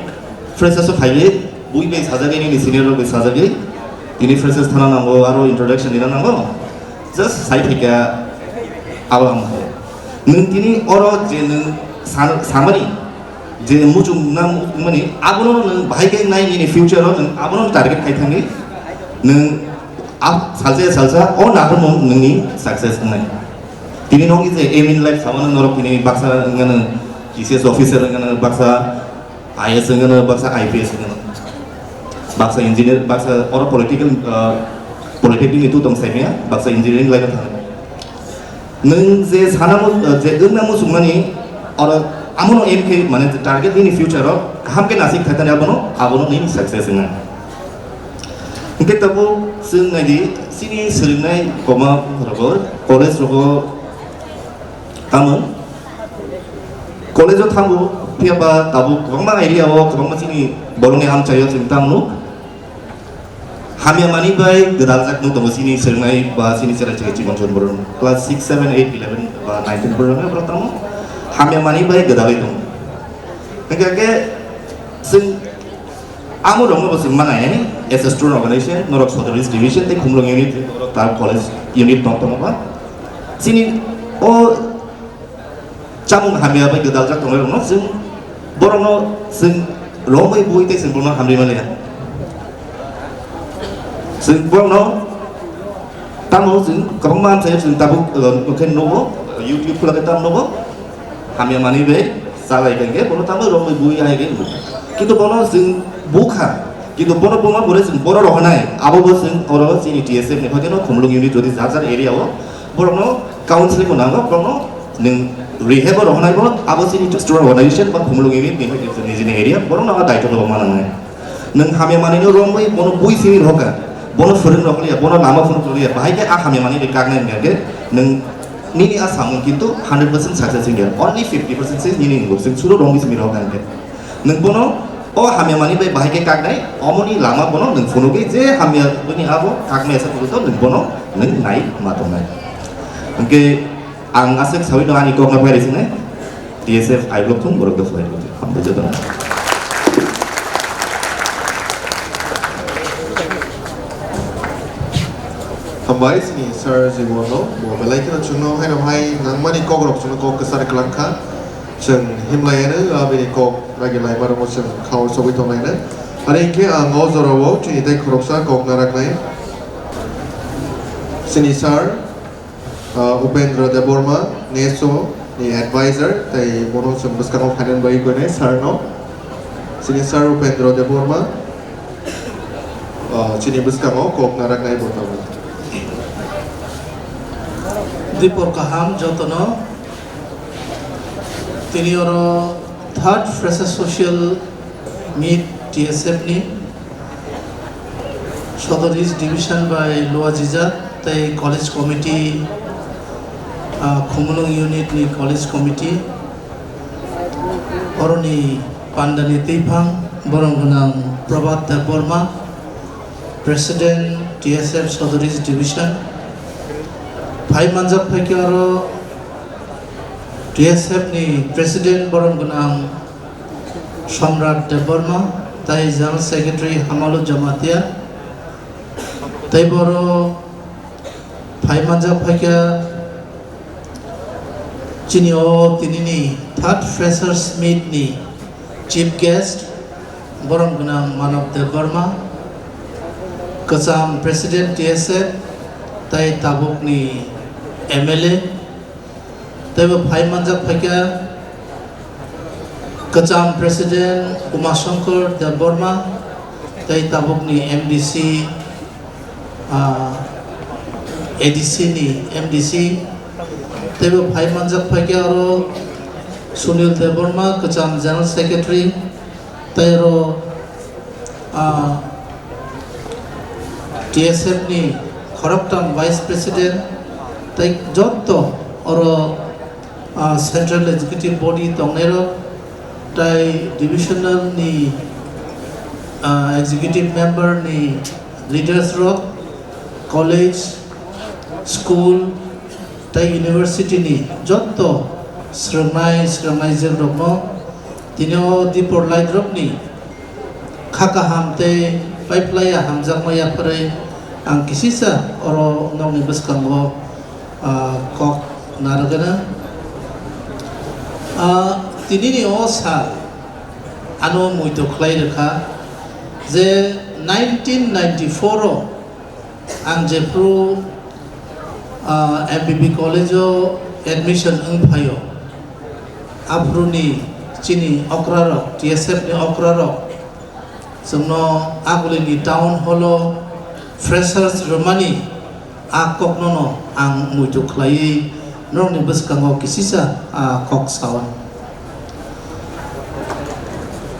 freshers rok phaiwi, bui bai sajagwi, nini senior rok bai sajagwi, tini freshers thana nango, aro introduction rina nango. Just sai phaikha abo ang hai. Nwng tini oro je nwng sa-, samani je muchung na mani abono nwng bahai khe nai nini future o nwng abono target khai thangwi nwng Ab salsa ya salsa o naharmung nwngni success wngnai. Tini nwng je aim in life samano norok tini baksa wngano T C S officer wngano baksa I A S wngano baksa I P S wngano baksa engineer baksa oro political ah, polytechnic ni tu tong saimaya baksa engineering line o thangwi. Nwng je sanamo je wngna muchungmani oro amono aim khe mane target nini future o kaham khe nasik thaithani abono abono nini success wngna. Hingke tabuk chwng naidi chini swrwngnai koma rogo college rogo tamo college o thango phiya ba tabuk kwbangma area o kwbangma chini borokni amchaio chwng tamo nuk. Hamya mani bai gwdaljak nuk tongo chini swrwngnai ba chini chwrai chwrai chibon chibon borok class six, seven, eight, eleven ba nine, ten borok borok tamo hamya mani bai gwdalwi tongo. Hingke hingke chwng Amo rokno bo chwng manai, S S student organization, norok Sodor East division tei Khumulwng unit, norok ta college unit tong tongo ba. Chini o chamung hamya bai gwdaljak tongnai rokno chwng borokno chwng romwi bui tei chwng borokno hamri maliya. Chwng borokno tamo chwng kwbangma amchaio chwng tabuk, uh, khe nugo, YouTube khulakhe tamo nugo. Hamya mani bai salai khe bono tamo romwi bui hai khe. Kintu bono chwng bukha. Kintu bono buma bore chwng bono rohonai. Abo bo chwng oro chini T S F ni hoiteno Khumulwng unit jodi jar jar area o borokno counseling bo nango, borokno nwng rehab o rohonai bo abo chini student organization ba Khumulwng unit ni hoite nijini area borokno abo daityo no bo manangnai. Nwng hamya manwino romwi bono bui simi rohkha, bono phwrwng rohliya, bono lama phunuk rohliya, bahai khe a hamya manwi bai kaknai hwnkha khe nwng nini a samung kintu hundred percent success wngya, only fifty percent se nini wngbo, chwng suro romwi simi rohkha hwnkhe. Nwng bono o hamya manwi bai bahai khe kaknai, omoni lama bono nwng phunugwi je hamya bini abo kaknai asa phunukto nwng bono nwng nai ma tongnai. Hwnkhe Ang aswk saui no ani kok no phai rwsini T S F I block thung borok dopha bai rwdi. Hambai joto no. Hambai sini sir Jibon no bo belai kheno chwngno haino hai nangmani kok rok chwngno kok kwchar kwlang kha. Chwng himlai ano abini kok ragi lai ma rok chwng khao sogwi tongnai no. Ani hinkhe ang o jora o chini tei khoroksa kok narak nai. Sini sir Ah, Upendra Debbarma, neso ni advisor, tei bono chwng bwskango finance bai koinai sir no. Chini sir Upendra Debbarma, ah, chini bwskango kok naraknai bo tongo. Dipor kaham jotono. Tini oro third Freshers Social Meet T S F ni Sodor East Division bai Luajijat tei College Committee, ah, Khumulwng Unit ni College Committee, oroni pandani twiphang borom gwnang Prabhat Debbarma, President T S F Sodor East Division, phai manjak phaikhe oro T S F ni President borom gwnang Somrat Debbarma, tei General Secretary Hamalu Jamatia, tei boro phai manjak phaikha chini o tinini third Freshers Meet ni Chief Guest borom gwnang Manav Debbarma, kwcham President T S F tei tabukni M L A, tei bo phai manjak phaikha kwcham President Umashankar Debbarma tei tabukni M D C, ah, A D C ni M D C, tei bo phai manjak phaikha oro Sunil Debbarma kwcham General Secretary, tei oro, ah, T S F ni khoroktham Vice President tei jotto oro, ah, Central Executive Body tongnairok tei Divisional ni, ah, Executive Member ni leaders rok, college, school tei university ni jotto swrwngnai swrwngnaijwk rokno tini o dipor light rokni kha kaham tei paiplaiya hamjakma yapharwi ang kisisa oro nokni bwskango, ah, kok narwgana. Ah, tinini o sal ano muito khlai rwkha je nineteen ninety-four o Ang jephru, ah, M B B college o admission wng phaio, aphuru ni chini okra rok, T S F ni okra rok chwngno agulini town hall o freshers rwmani a kokno no ang muitu khlaiwi norokni bwskango kisisa a kok sao.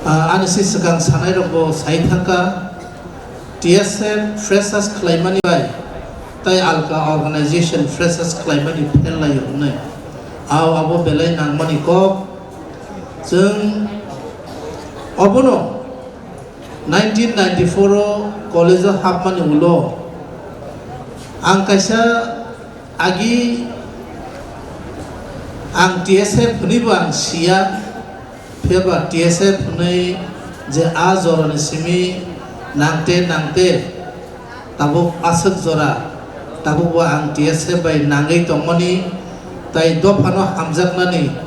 Ah, ani si swkang sanai rok bo sai thangkha. T S F freshers khlaimani bai tai alka organization freshers khlaimani pherlaio hwnwi. Ao abo belai nangmani kok. Chwng obono nineteen ninety-four o college o hapmani ulo ang kaisa agi ang T S F hwnwibo ang siya. Phiya ba T S F hwnwi je a jorani simi nangte nangte tabuk aswk jora, tabukbo ang T S F bai nangwi tongmani, tai dophano hamjaknani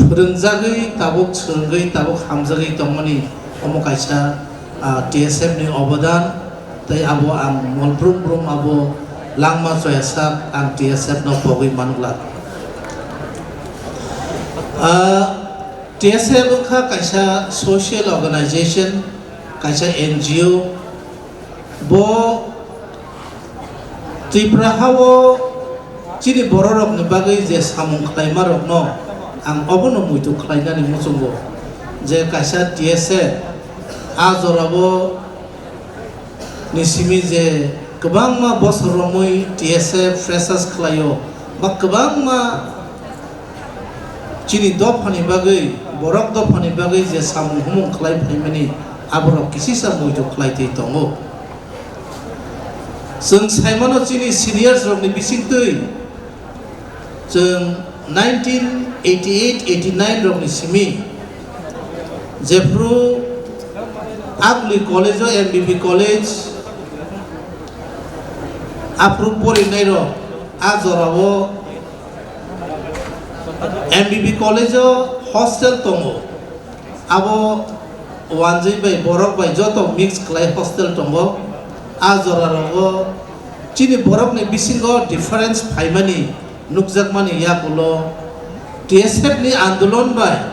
phwrwngjagwi tabuk swrwngwi tabuk hamjagwi tongmani, omo kaisa, ah, T S F ni obodan. Tei abo ang mol brum brum abo langma choya sak ang T S F no pogwi man glak. Ah, T S F wngkha kaisa social organization, kaisa N G O. Bo Tripura hao chini bororokni bagwi je samung khlaimarokno ang obono muitu khlainani muchungo je kaisa T S F a jorao ni simi je kwbangma bosor romwi T S F freshers khlaio, ba kwbangma chini dophani bagwi, borok dophani bagwi je samung humung khlai phaimani, aborok kisisa muitu khlai twi tongo. Chwng saimano chini seniors rokni bisingtwi, chwng nineteen eighty-eight eighty-nine rokni simi jephru Aguli college o, M B B college, aphuru porinai rok a jorao M B B college o hostel tongo. Abo wanjwi bai borok bai joto mix khlai hostel tongo. A jora rogo chini borokni bisingo difference phaimani nukjakmani yakulo T S F ni andolon bai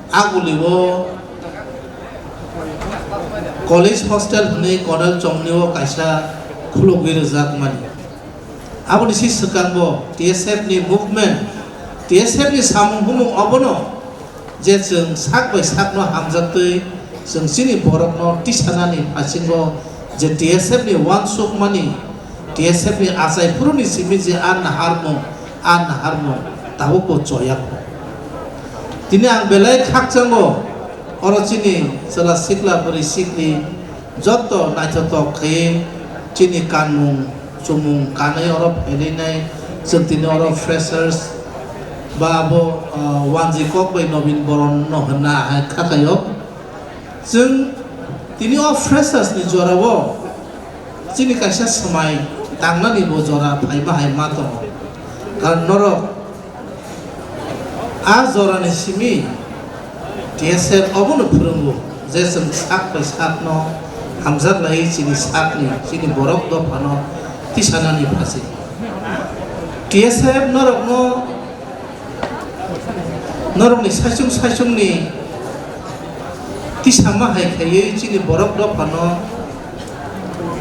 Agulio college hostel hwnwi Colonel Chomnio kaisa khulugwi rwjakmani. Aboni si swkangbo T S F ni movement, T S F ni samung humung obono je chwng sak bai sakno hamjaktwi chwng chini borokno tisanani phasingo je T S F ni uansukmani, T S F ni achai phuruni simi je a naharmung, a naharmung tabukbo choya kho. Tini ang belai khakchango, oro chini chwla sikla bwrwi sikli joto naithotok khaiwi chini kanmung chumung kanwi oro phailainai, chwng tini oro freshers ba abo, ah, wanjwi kok bai Nobin Boron no hwnna ahai khakaio. Chwng tini o freshers ni jorao chini kaisa swmai tangnani bo jora phaiba hai ma tongo. Karon norok a jorani simi T S F obono phwrwngo je chwng sak bai sakno hamjak laiwi chini sakni, chini borok dophano tisanani phachi. T S F norokno Norokni saichung saichungni tisama hai khaiwi chini borok dophano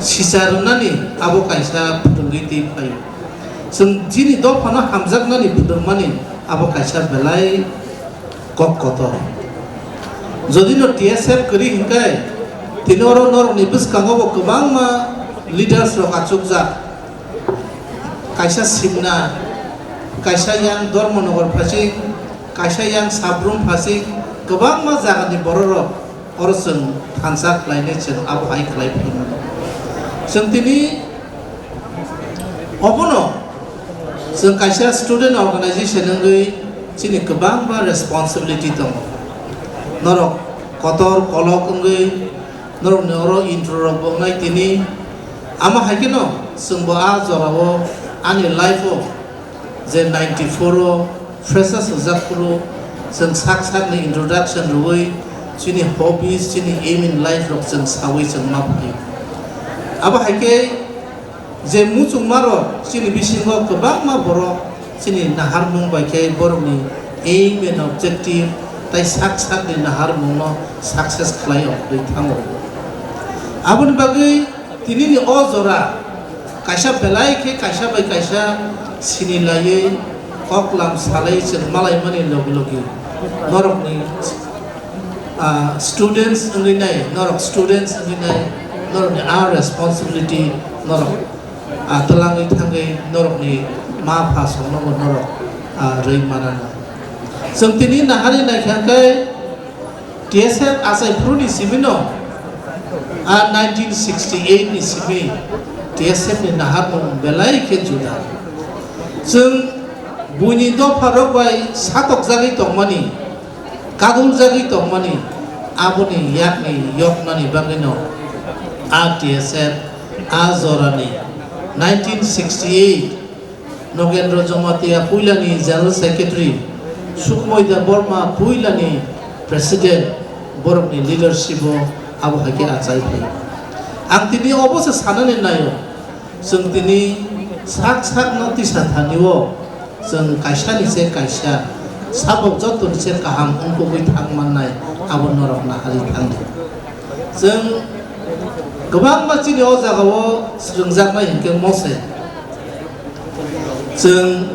sicha rwnani abo kaisa phwrwngwi twi phaio. Chwng chini dophano hamjaknani phwrwngmani abo kaisa belai kok kotor. Jodi no T S F kwrwi hinkhe tini oro norokni bwskango bo kwbangma leaders rok achukjak. Kaisa Simna, kaisa yang Dharmanagar phasing, kaisa yang Sabrum phasing, kwbangma jagani bororok oro chwng thansa khlainai chwng abo hai khlai phai mano. Chwng tini obono chwng kaisa student organization wngwi chini kwbangma responsibility tongo. Norok kotor kolok wngwi norokni oro intro rok bo wngnai tini. Amo hai kheno chwngbo a jorao ani life o je ninety four o freshers rwjak phuru chwng sak sakni introduction rwui chini hobbies, chini aim in life rok chwng saui chwng ma phai. Abo hai khe Je muchungmarok chini bisingo kwbangma borok chini naharmung bai khe borokni aim and objective tei sak sakni naharmungno success khlai ongwi thango. Aboni bagwi tinini o jora kaisa belai khe kaisa bai kaisa sinilaiwi koklam salai chwng malaimani logi logi norokni ah, students wngwi nai, norok students wngwi nai, norokni a responsibility norok, ah, twlangwi thangwi norokni ma pha songnobo norok, ah, rwi manana. Chwng tini nahari naikha khe T S F achai phuruni simino, ah, nineteen sixty-eight ni simi T S F ni naharmung belai khe juda. Chwng buini dopharok bai satokjagwi tongmani, kaduljagwi tongmani, aboni yakni yoknani bagwino a T S F a jorani nineteen sixty-eight Nogendra Jamatia puilani General Secretary, Sukmoida Borma puilani President, borokni leadership o abo hai khe achai phai. Ang tini obo se sanani naio, chwng tini sak sakno tisa thani o chwng kaisa ni se kaisa, sabok joto ni se kaham wngkukwi thang mannai, abo norok nahari thangdi. Chwng kwbangma chini o jaga o swrwngjaknai hinkhe mose. Chwng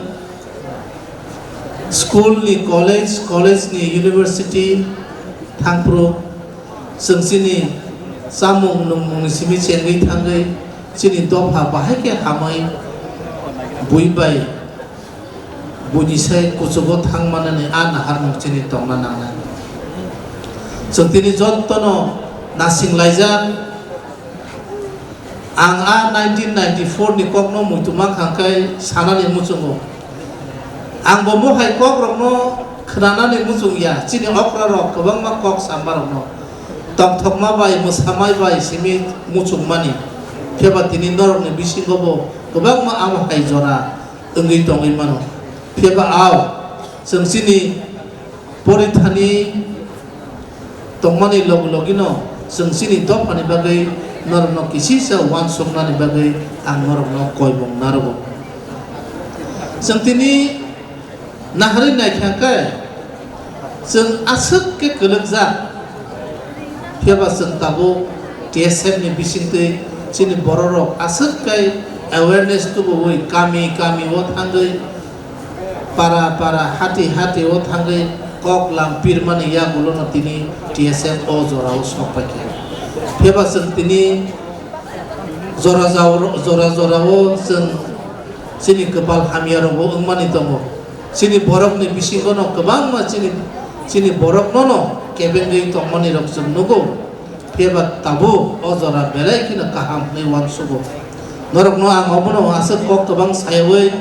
school ni, college, college ni, university thangphuru chwng chini chamung nungmung ni simi chengwi thangwi chini dopha bahai khe hamwi bui bai buini sai kuchugo thang manani a naharmung chini tongna nangnai. Chwng tini jotono nasing laijak. Ang a nineteen ninety-four ni kokno muitu mankha khe sanani muchungo. Ang bo mohai kokrokno khwnanani muchung ya, chini okrarok kwbangma kok samarokno. Tongthokma bai, mwsamai bai simi muchungmani. Phiyaba tini norokni bisingo bo kwbangma amo hai jora wngwi tongwi mano. Phiyaba ao chwng chini porithani tongmani logi logino chwng chini dophani bagwi norokno kisisa uansuknani bagwi ang norokno koimung narogo. Chwng tini naharwi naikha khe chwng aswk khe kwlwkjak. Phiyaba chwng tabuk T S F ni bisingtwi chini bororok aswk khe awareness tubuwi kami kami o thangwi para para hati hati o thangwi kok lam pirmani yagulono tini T S F o jorao sok paikha. Phiyaba chwng tini jora jao-, jora jorao chwng chini kwpal hamya rokbo wngmani tongo. Chini borokni bisingono kwbangma chini, chini boroknono kebengwi tongmani rok chwng nugo. Phiyaba tabuk o jora belai kheno kaham hwnwi uansugo. Norokno ang obono aswk kok kwbang sayawi,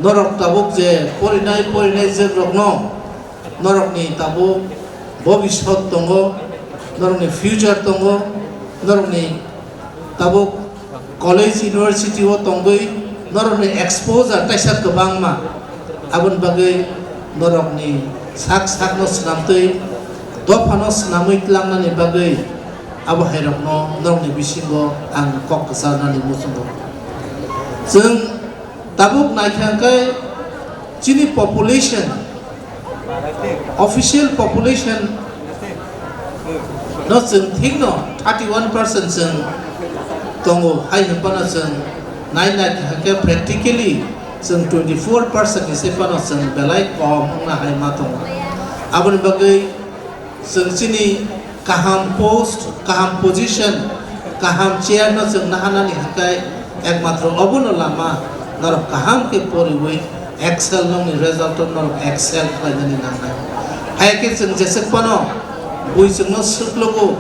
norok tabuk je porinai porinai jwk rokno, norokni tabuk bobisot tongo, norokni future tongo, norokni tabuk college, university o tongwi norokni exposure taisa kwbangma. Aboni bagwi norokni sak sakno swnamtwi dophano swnamwi tlangnani bagwi abo hairokno norokni bisingo ang kok kwcharnani muchungo. Chwng tabuk naikha khe chini population, official population no chwng thikno thirty one percent chwng tongo, hai hwnphano chwng nai naikha khe practically chwng twenty four percent ni se phano chwng belai kom wngna hai ma tongo. Aboni bagwi chwng chini kaham post, kaham position, kaham chair no chwng naharnani hwnkhe ekmatro obono lama, norok kaham khe poriwi excel nokni result o norok excel khlainani nangnai. Hai khe chwng jeswk phano bui chwngno swklogo,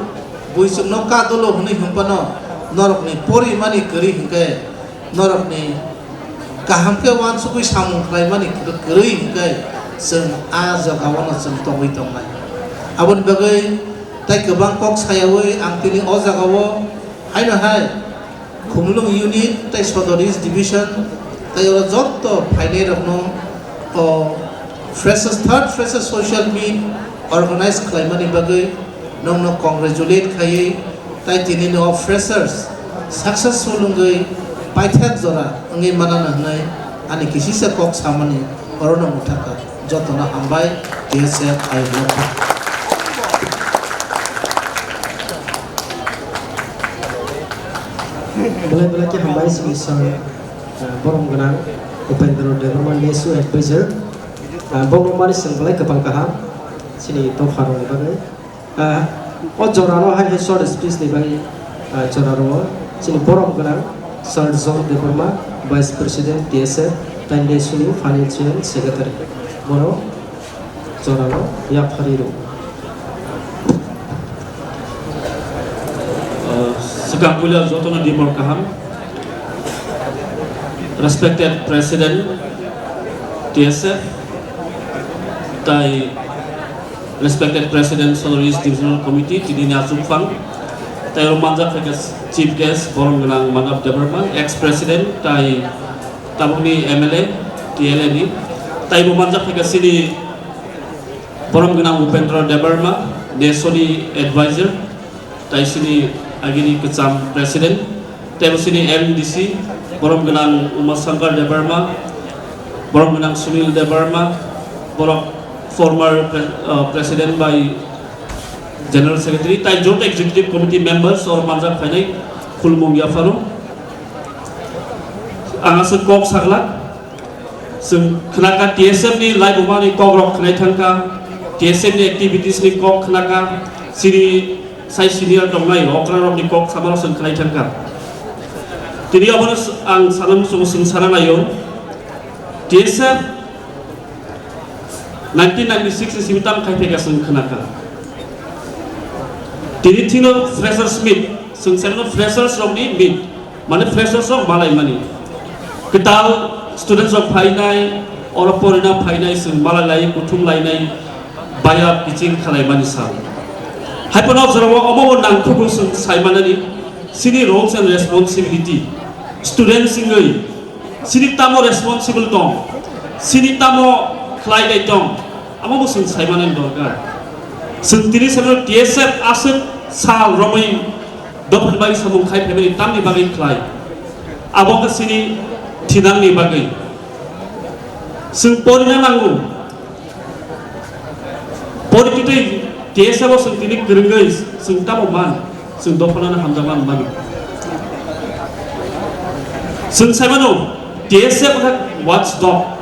bui chwngno kadolo hwnwi hwn phano norokni porimani kwrwi hwnkhe norokni kaham khe uansugwi samung khlaimani kwrwi hwnkhe chwng a jagao no chwng tongwi tongnai. Aboni bagwi tai kwbang kok sayawi ang tini o jagao haino hai Khumulwng unit tai Sodor East division tai oro jotto phainairokno o freshers, third freshers social meet organize khlaimani bagwi nokno congratulate khaiwi tai tinini o freshers successful wngwi paithak jora wngwi manana hwnwi ani kisisa kok samani orono mwthakha. Jotono hambai, T S F ayuk lokha. Belai belai khe hambai chini sir, eh, borom gwnang Upendra Debbarma, N S U advisor. Eh, bono mani chwng belai kwbang kaham chini dopha rokni bagwi. Ah, o jorano hai khe short speech ni bagwi, ah, jora rwo chini borom gwnang Sir John Debbarma, Vice President T S F, tei N S U ni Financial Secretary. Bono jorano yapharwi rwo. Ah, swkang puila jotono dimor kaham. Respected President T S F, tai Respected President, Sonor East Divisional Committee, tini ni achukphang. Tai o manjak phaikha Chief Guest, borom gwnang Madhav Debbarma, ex President, tai tabukni M L A, T L A ni. Tai bo manjak phaikha chini borom gwnang Upendra Debbarma, N S U ni advisor. Tai sini agini kwcham president, tei bo sini M D C, borom gwnang Uma Shankar Debbarma, borom gwnang Sunil Debbarma, borok former pre-, uh, president bai general secretary, tai joto executive committee members or manjak phainai khulumung yapharo. Ang aswk kok saglak, chwng khnakha T S F ni laibuma ni kok rok khnai thangkha, T S F ni activities ni kok khnakha, chini sai senior tongnai okra rok ni kok sama rok chwng khnai thangkha. Tini abono s-, ang sana muchungo chwng sana naio, T S F nineteen ninety-six ni simi tam khai phaikha chwng khnakha. Tini thino freshers meet, chwng seno freshers rok ni meet. Mane freshers rok malaimani. Kwtal students rok phainai, oro porina phainai, chwng malai lai, kuthum lainai, baya pitching khalai mani sal. Hai phano jora o omo bo nangkhugo chwng sai manani, chini roles and responsibility. Students wngwi, chini tamo responsible tong, chini tamo khlai dai tong, amo bo chwng sai manani dorkar. Chwng tini salo T S F aswk sal romwi, Dophani bagwi samung khai phaimani tamni bagwi khlai? Abo wngkha chini thinangni bagwi. Chwng porina nango. Pori twtwi T S F o chwng tini kwrwngwi chwng tamo man, chwng dophanano hamjakma mano. Chwng sai mano, T S F wngkha watchdog.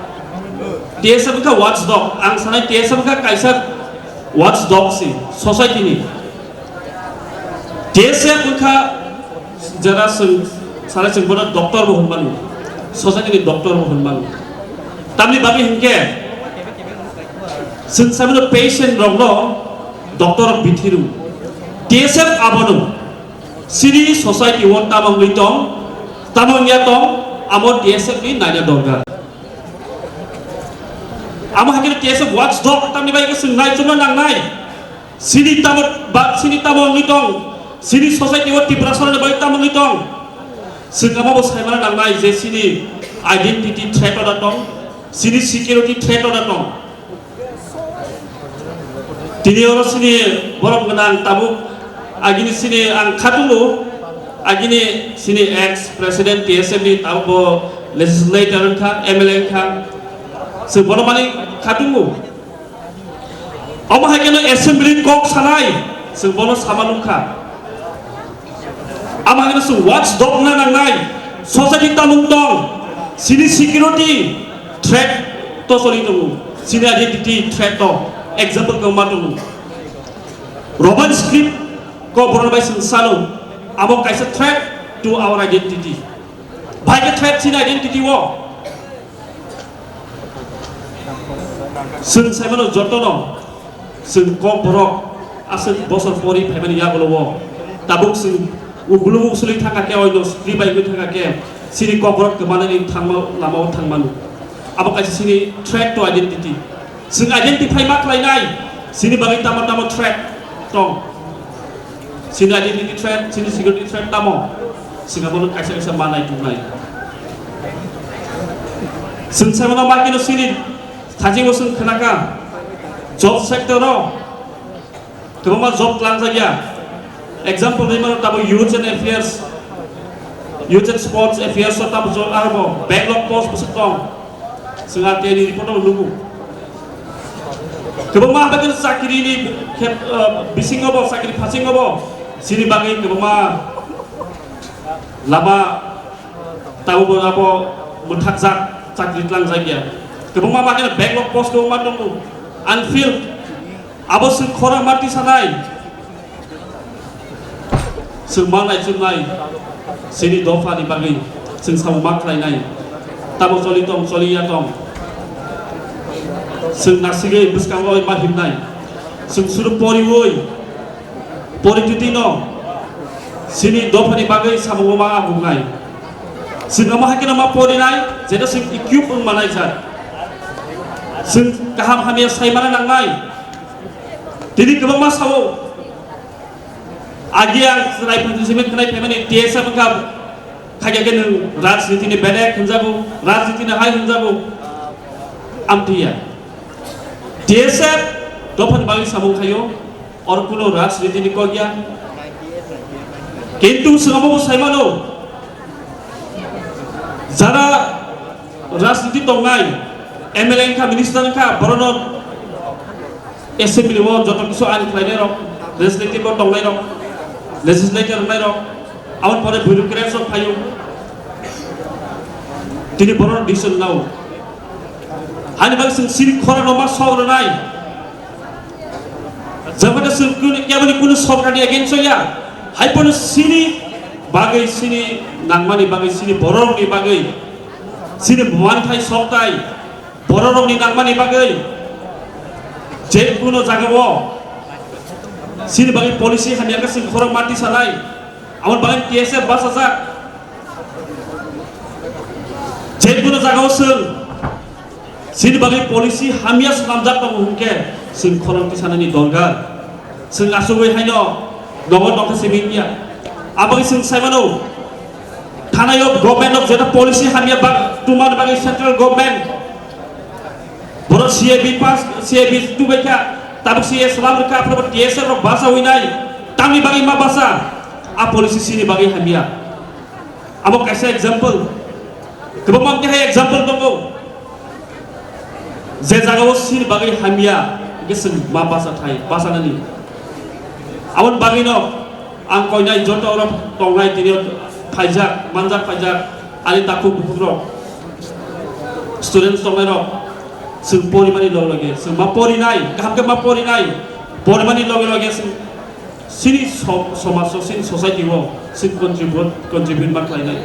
T S F wngkha watchdog. Ang sanai T S F wngkha kaisa watchdog si society ni. T S F wngkha jera chwng sara chwng bono doctor bo hwnmano, society ni doctor bo hwnmano. Tamni bagwi hinkhe chwng samano patient rokno doctor of bithiru. T S F abono chini society o tamo wngwi tong, tamo wngya tong, amo T S F ni naina dorkar. Amo hai khe T S F watchdog tamni bagwi chwng naichomna nangnai. Chini tamo ba, chini tamo wngwi tong, chini society o Tiprasarokni bagwi tamo wngwi tong. Chwng amo bo saimana nangnai je chini identity threat ora tong, chini security threat ora tong. Tini oro chini borom gwnang tabuk agini chini ang khatungo, agini chini ex president T S F ni tabuk bo legislator wngkha, M L A wngkha. Chwng bono mani khatungo. Omo hai kheno assembly kok sanai, chwng bono sama nukha. Ama hino chwng watchdog na nangnai, society tamung tong, chini security threat to choli tongo, chini identity threat to, example kwbangma tongo. Roman script ko borok bai chwng salo, abo kaisa threat to our identity. Bai khe threat chini identity o. Chwng saimano jotono, chwng kok borok aswk bosor pori phaimani yagulo o. Tabuk chwng ugulubuk swlwi thangkha khe, oino swlwi bai wngwi thangkha khe, chini kok borok kwmanani thangma lamao thangmano. Abo kaisa chini threat to identity. Chwng identify ma khlainai, chini bagwi tamo tamo threat tong. Chini identity threat, chini security threat tamo? Chwng abono kaisa kaisa manai tubunai. Chwng saimano ma kino chini thajio chwng khnakha job sector o kwbangma job tlangjak ya. Example rimano tamo youth and affairs, Youth and Sports Affairs o tamo jol arbo backlog post bwswk tong. Chwng R T I ni report o nugo. Kwbangma habai khe chakri ni khet, ah, bisingo bo, chakri phasingo bo chini bagwi kwbangma lama tamo bo abo mwthakjak, chakri tlangjak ya. Kwbangma ma khe backlog post kwbangma tongo, unfilled. Abo chwng khorang ma tisanai. Chwng mangnai chumnai chini dophani bagwi chwng samung ma khlainai. Tamo choli tong, choli ya tong. Chwng nasigwi bwskango ma himnai. Chwng suru poriwi, porititi no chini dophani bagwi samungo ma ahumnai. Chwng omo hai kheno ma porinai, jeta chwng equip wng manai sir. Chwng kaham hamya sai mana nangnai. Tini kwbangma sao. Agi ang chwrai phanti simi khnai phaimani T S F wngkha khaikhe nwng rajniti ni bedek hwnjago, rajniti ni hai hwnjago. Amtwi ya. T S F dophani bagwi samung khaio, oro kuno rajniti ni kok ya. Kintu chwng omo bo sai mano, jara rajniti tongnai, M L A wngkha, minister wngkha, borokno assembly o joto kisu ain khlainai rok, legislative o tongnai rok, legislator wngnai rok, aboni pore bureaucrats rok phaio. Tini borok decision nao. Hani bagwi chwng chini khorang no ma sok rwnai. Jabada chwng kunu, keboni kunu sorkarni against o ya. Hai pono chini bagwi, chini nangmani bagwi, chini borokni bagwi, chini manthai soktai, bororokni nangmani bagwi je kuno jagao chini bagwi policy hamya khe chwng khorang ma tisanai. Aboni bagwi T S F bachajak. Je kuno jagao chwng chini bagwi policy hamya swnamjak tongo hwnkhe chwng khorang tisanani dorkar. Chwng asugwi haino nogo tongkha simi wngya. Aboni chwng sai mano, thanai o government o jeta policy hamya bak tungmani bagwi central government borok C A B pass, C A B tubai kha, tabuk C A salam rwkha, aphuru T S F rok bachawi nai, tamni bagwi ma bacha, a policy chini bagwi hamya. Abo kaisa example. Kwbangma tihai example tongo. Je jagao chini bagwi hamya, hwnkhe chwng ma bacha thai, bachanani. Aboni bagwino ang koinai joto oro tongnai tini phaijak, manjak phaijak, ani takhuk bukhukrok, students tongnairok, chwng porimani loge loge, chwng ma porinai, kaham khe ma porinai, porimani loge loge chwng Chini so-, somaj o, chini society o, chini contribute, contribute ma khlainai.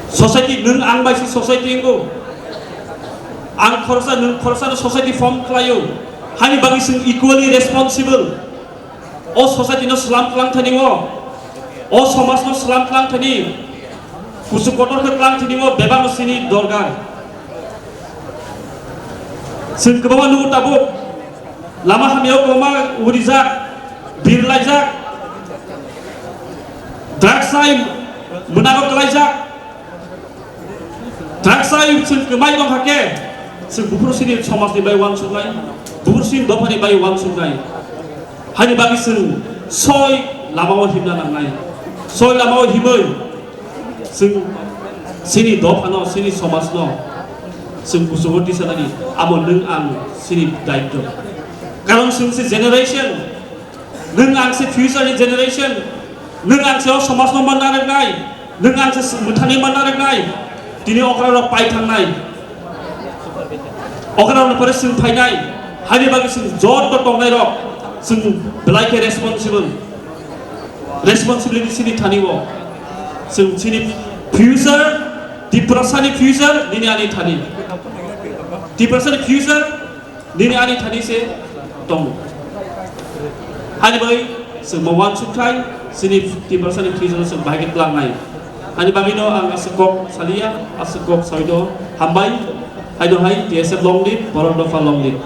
Society, nwng ang bai se society wngo. Ang khoroksa, nwng khoroksa no society form khlaio. Hani bagwi chwng equally responsible. O society no slam tlang thani o. O somaj no slam tlang thani. Kusu kotor khe tlang thani o bebak no chini dorkar. Chwng kwbangma nugo tabuk. Lama hamyao kwbangma urijak, birlaijak, drugs hai mwnago kwlaijak, drugs hai chwng kwmai tongkha khe, chwng buphuru sini somajni bai uansuknai, buphuru sini dophani bai uansuknai. Haini bagwi chwng soi lamao himna nangnai, soi lamao himwi, Chwng chini dophano, chini somajno chwng kuchugo tisanani, amo nwng ang chini daityo. Karon chwng se generation, nwng ang se future ni generation, nwng ang se o somajno manna rwnai, nwng ang se mwthangwi manna rwnai, tini okrarok pai thangnai. Okra rok ni pore chwng phainai, hani bagwi chwng joto tongnai rok chwng belai khe responsible, responsibility chini thani o. Chwng chini future, Tiprasa ni future nini ani thani, Tiprasa ni future nini ani thani se tongo. Hani bagwi chwng bo uansuk thai, chini Tiprasa ni future chwng bahai khe tlangnai. Ani bagwino ang aswk kok saliya, aswk kok sawi do. Hambai, haino hai T S F long live, Borok Dopha long live.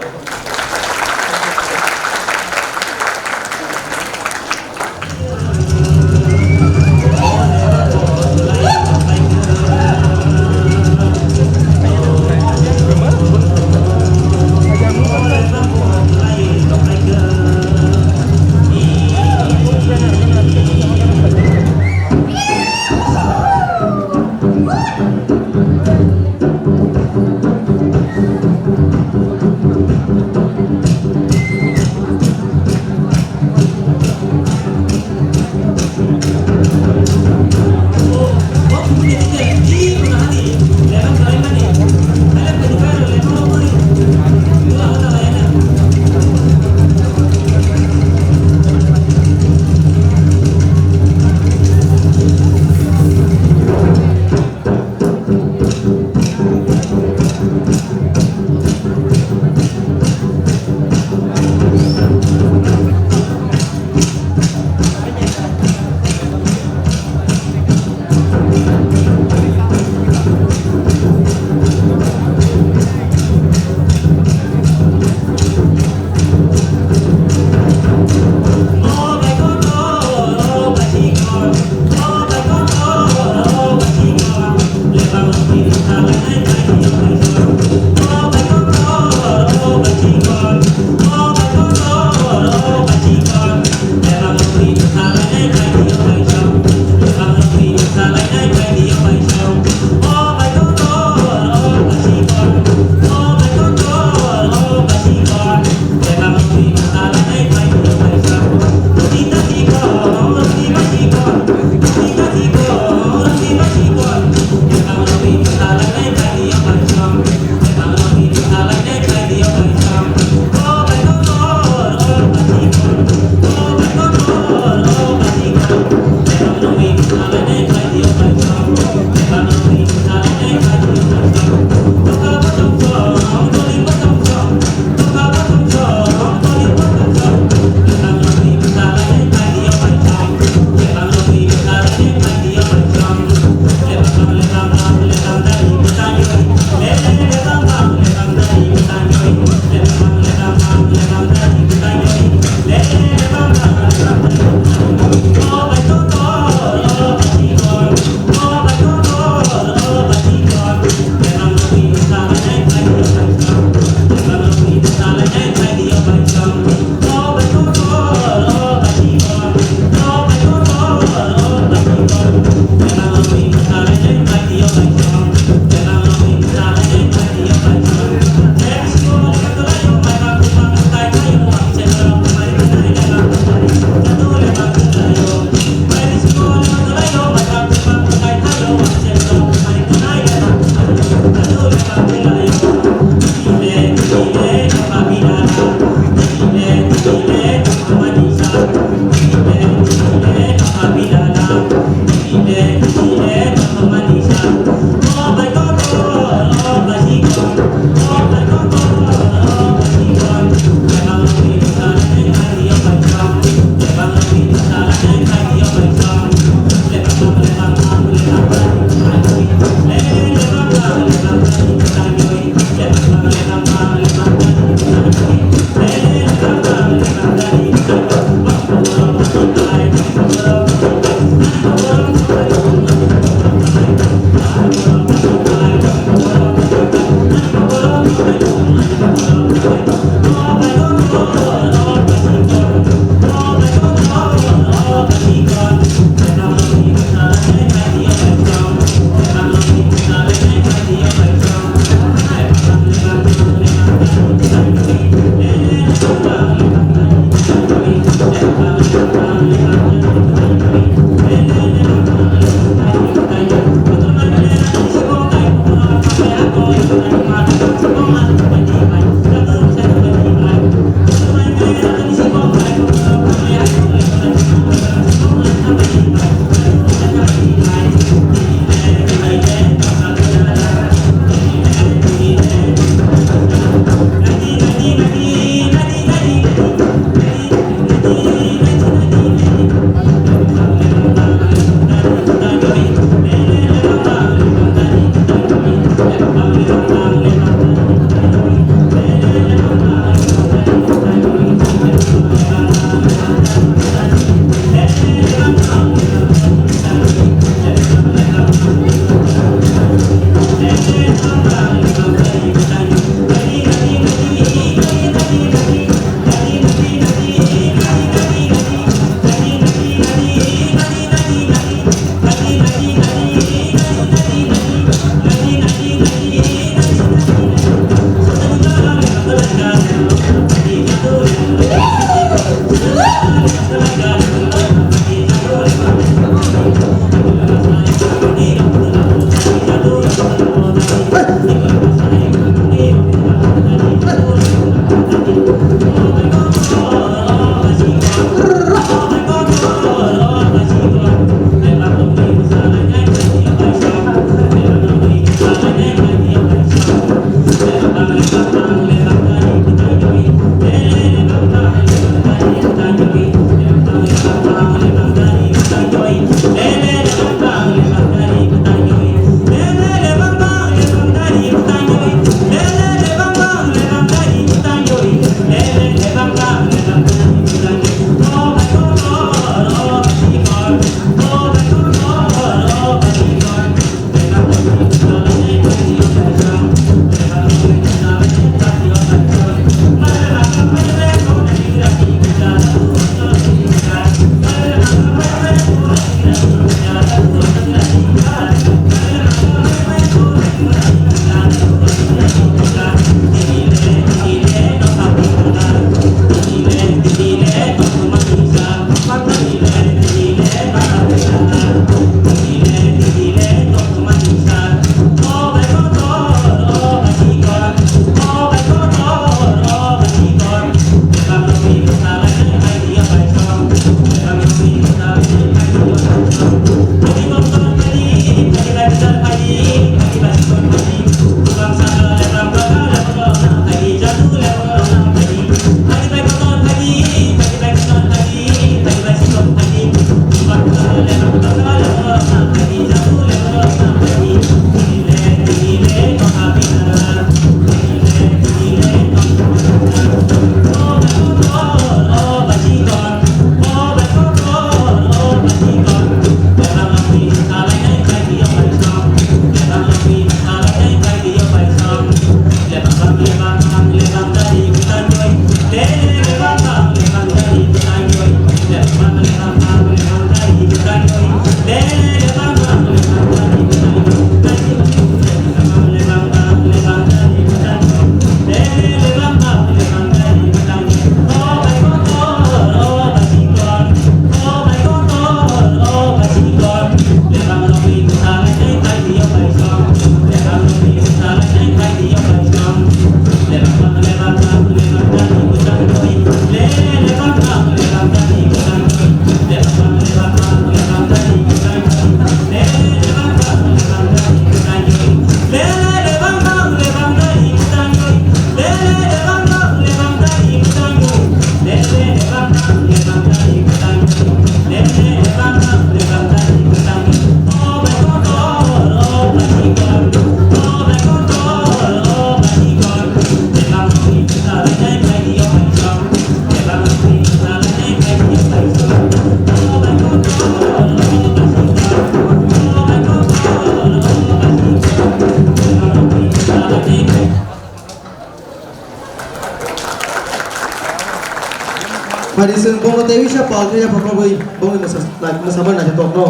Phai di, chwng bono teiwi sa pal khe yapha khlogwi bongni mwsa-, mwsabai naithotok no.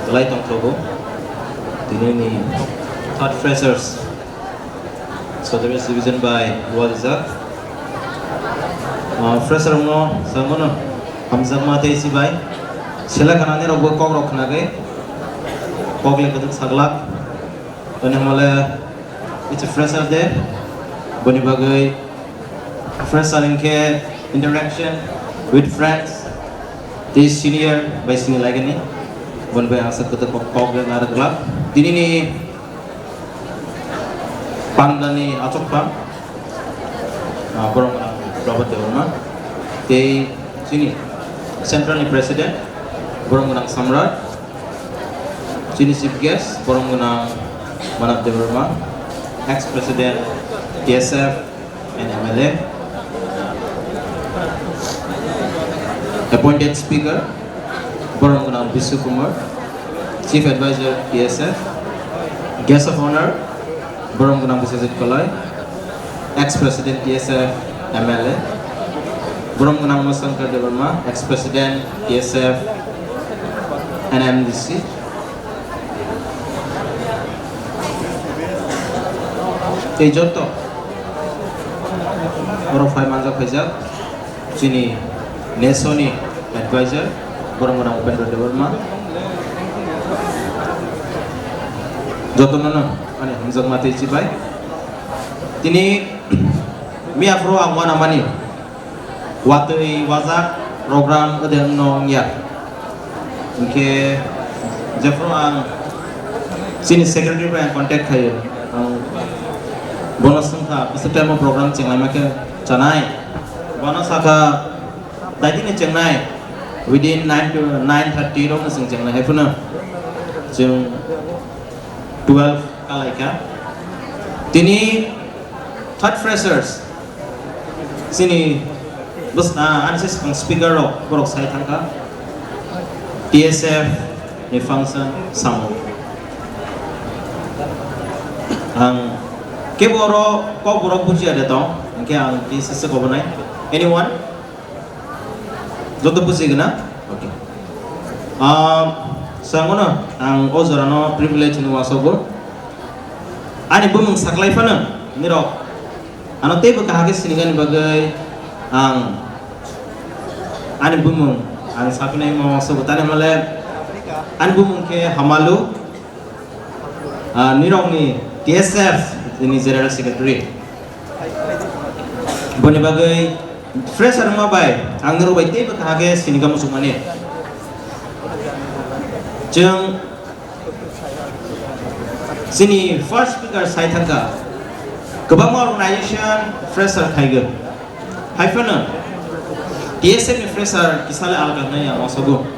Kwlai tongthogo. Tini ni third freshers. Sotris division bai Walijak. Ah, fresher rokno samono hamjakma tei chibai. Sela kanani rokbo kok rok khnagwi kok le kwdwk saglak. Toni hamale it's a fresher day. Boni bagwi fresher hinkhe interaction with friends tei senior bai sini lagani. Boni bai ang sa kwdwk kok kok le narwk glak. Tini ni Pandani achukphang, ah, borok gwnang Prabhat Debbarma, tei chini Central ni President, borok gwnang Samrat, chini Chief Guest, borok gwnang Manav Debbarma, Ex President, T S F, and M L A. Appointed speaker, borok gwnang Bishu Kumar, Chief Advisor T S F, Guest of Honor, borok gwnang Biswajit Koloi, Ex President T S F M L A, borok gwnang Umashankar Debbarma, Ex President T S F and M D C. Tei joto oro phai manjak phaijak chini nesoni advisor, borok gwnang Upendra Debbarma. Jotono no Ani hamjakma tei chibai. Tini miyaphuru ang uanamani watwi wajak program wngya. Hinkhe jephuru ang chini secretary bai ang contact khaio. Ang bono swngkha, bwswk time o program chenglaima khe chanai? Bono sakha, daitini chengnai, within nine to nine thirty rokno chwng chengnai, haiphano chwng twelve kalaikha. Tini third freshers, chini bwsna ani se swkang speaker rok, borok sai thangkha T S F ni function samung. Ang kebo oro kok borok bujiya de tong, hinkhe ang T S F se kobonai. Anyone? Joto buji gana? Okay. Ah, sangono ang o jorano privilege ni wasogo. Ani bumung saklai phano nirok ano teibo kaham khe sinigani bagwi ang ani bumung ang sapinai mo wasogo tani male ani bumung khe Hamalu. Ah, nirokni T S F ni General Secretary. Boni bagwi fresher wngma bai ang nirok bai teibo kaham khe sinigam muchungmani. Chwng chini first speaker sai thangkha, kwbangma organization fresher khaigo. Haiphano T S F ni fresher kisale alka hwnwi ang wasogo.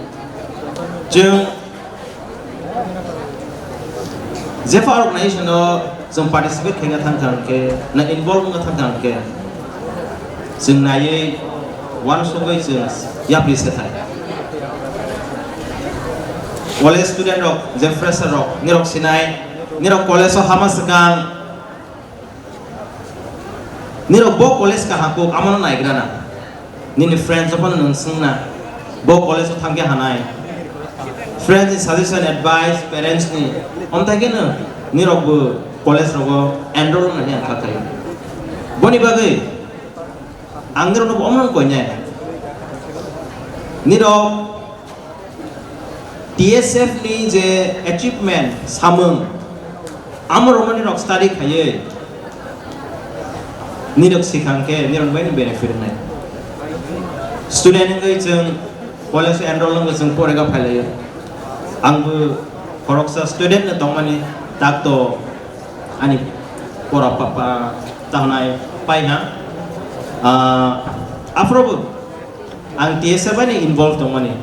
Chwng Jepha organization o chwng participate khaina thangkha hwnkhe, na involve wngna thangkha hwnkhe, chwng naiwi uansugwi chwng yapri se thai. College student rok, je fresher rok, nirok sinai, nirok college o hama swkang, nirok bo college kaham kuk, amono naigrana. Nini friends o phano nwng swngna, bo college o thangkhe hanai. Friends ni suggestion, advice, parents ni, omthai kheno nirokbo college rogo enroll wngnani ang kha khaio. Boni bagwi ang nirokno bo omono koinai. Nirok T S F ni je achievement samung, amo romani rok study khaiwi nirok sikhang khe nirok bai benefit wngnai. Student wngwi chwng college enroll wngwi chwng porega phailaio. Angbo khoroksa student no tongmani tak to ani pora papa tahnai pai ha. Ah, aphrobo ang T S F bai ni involve tongmani.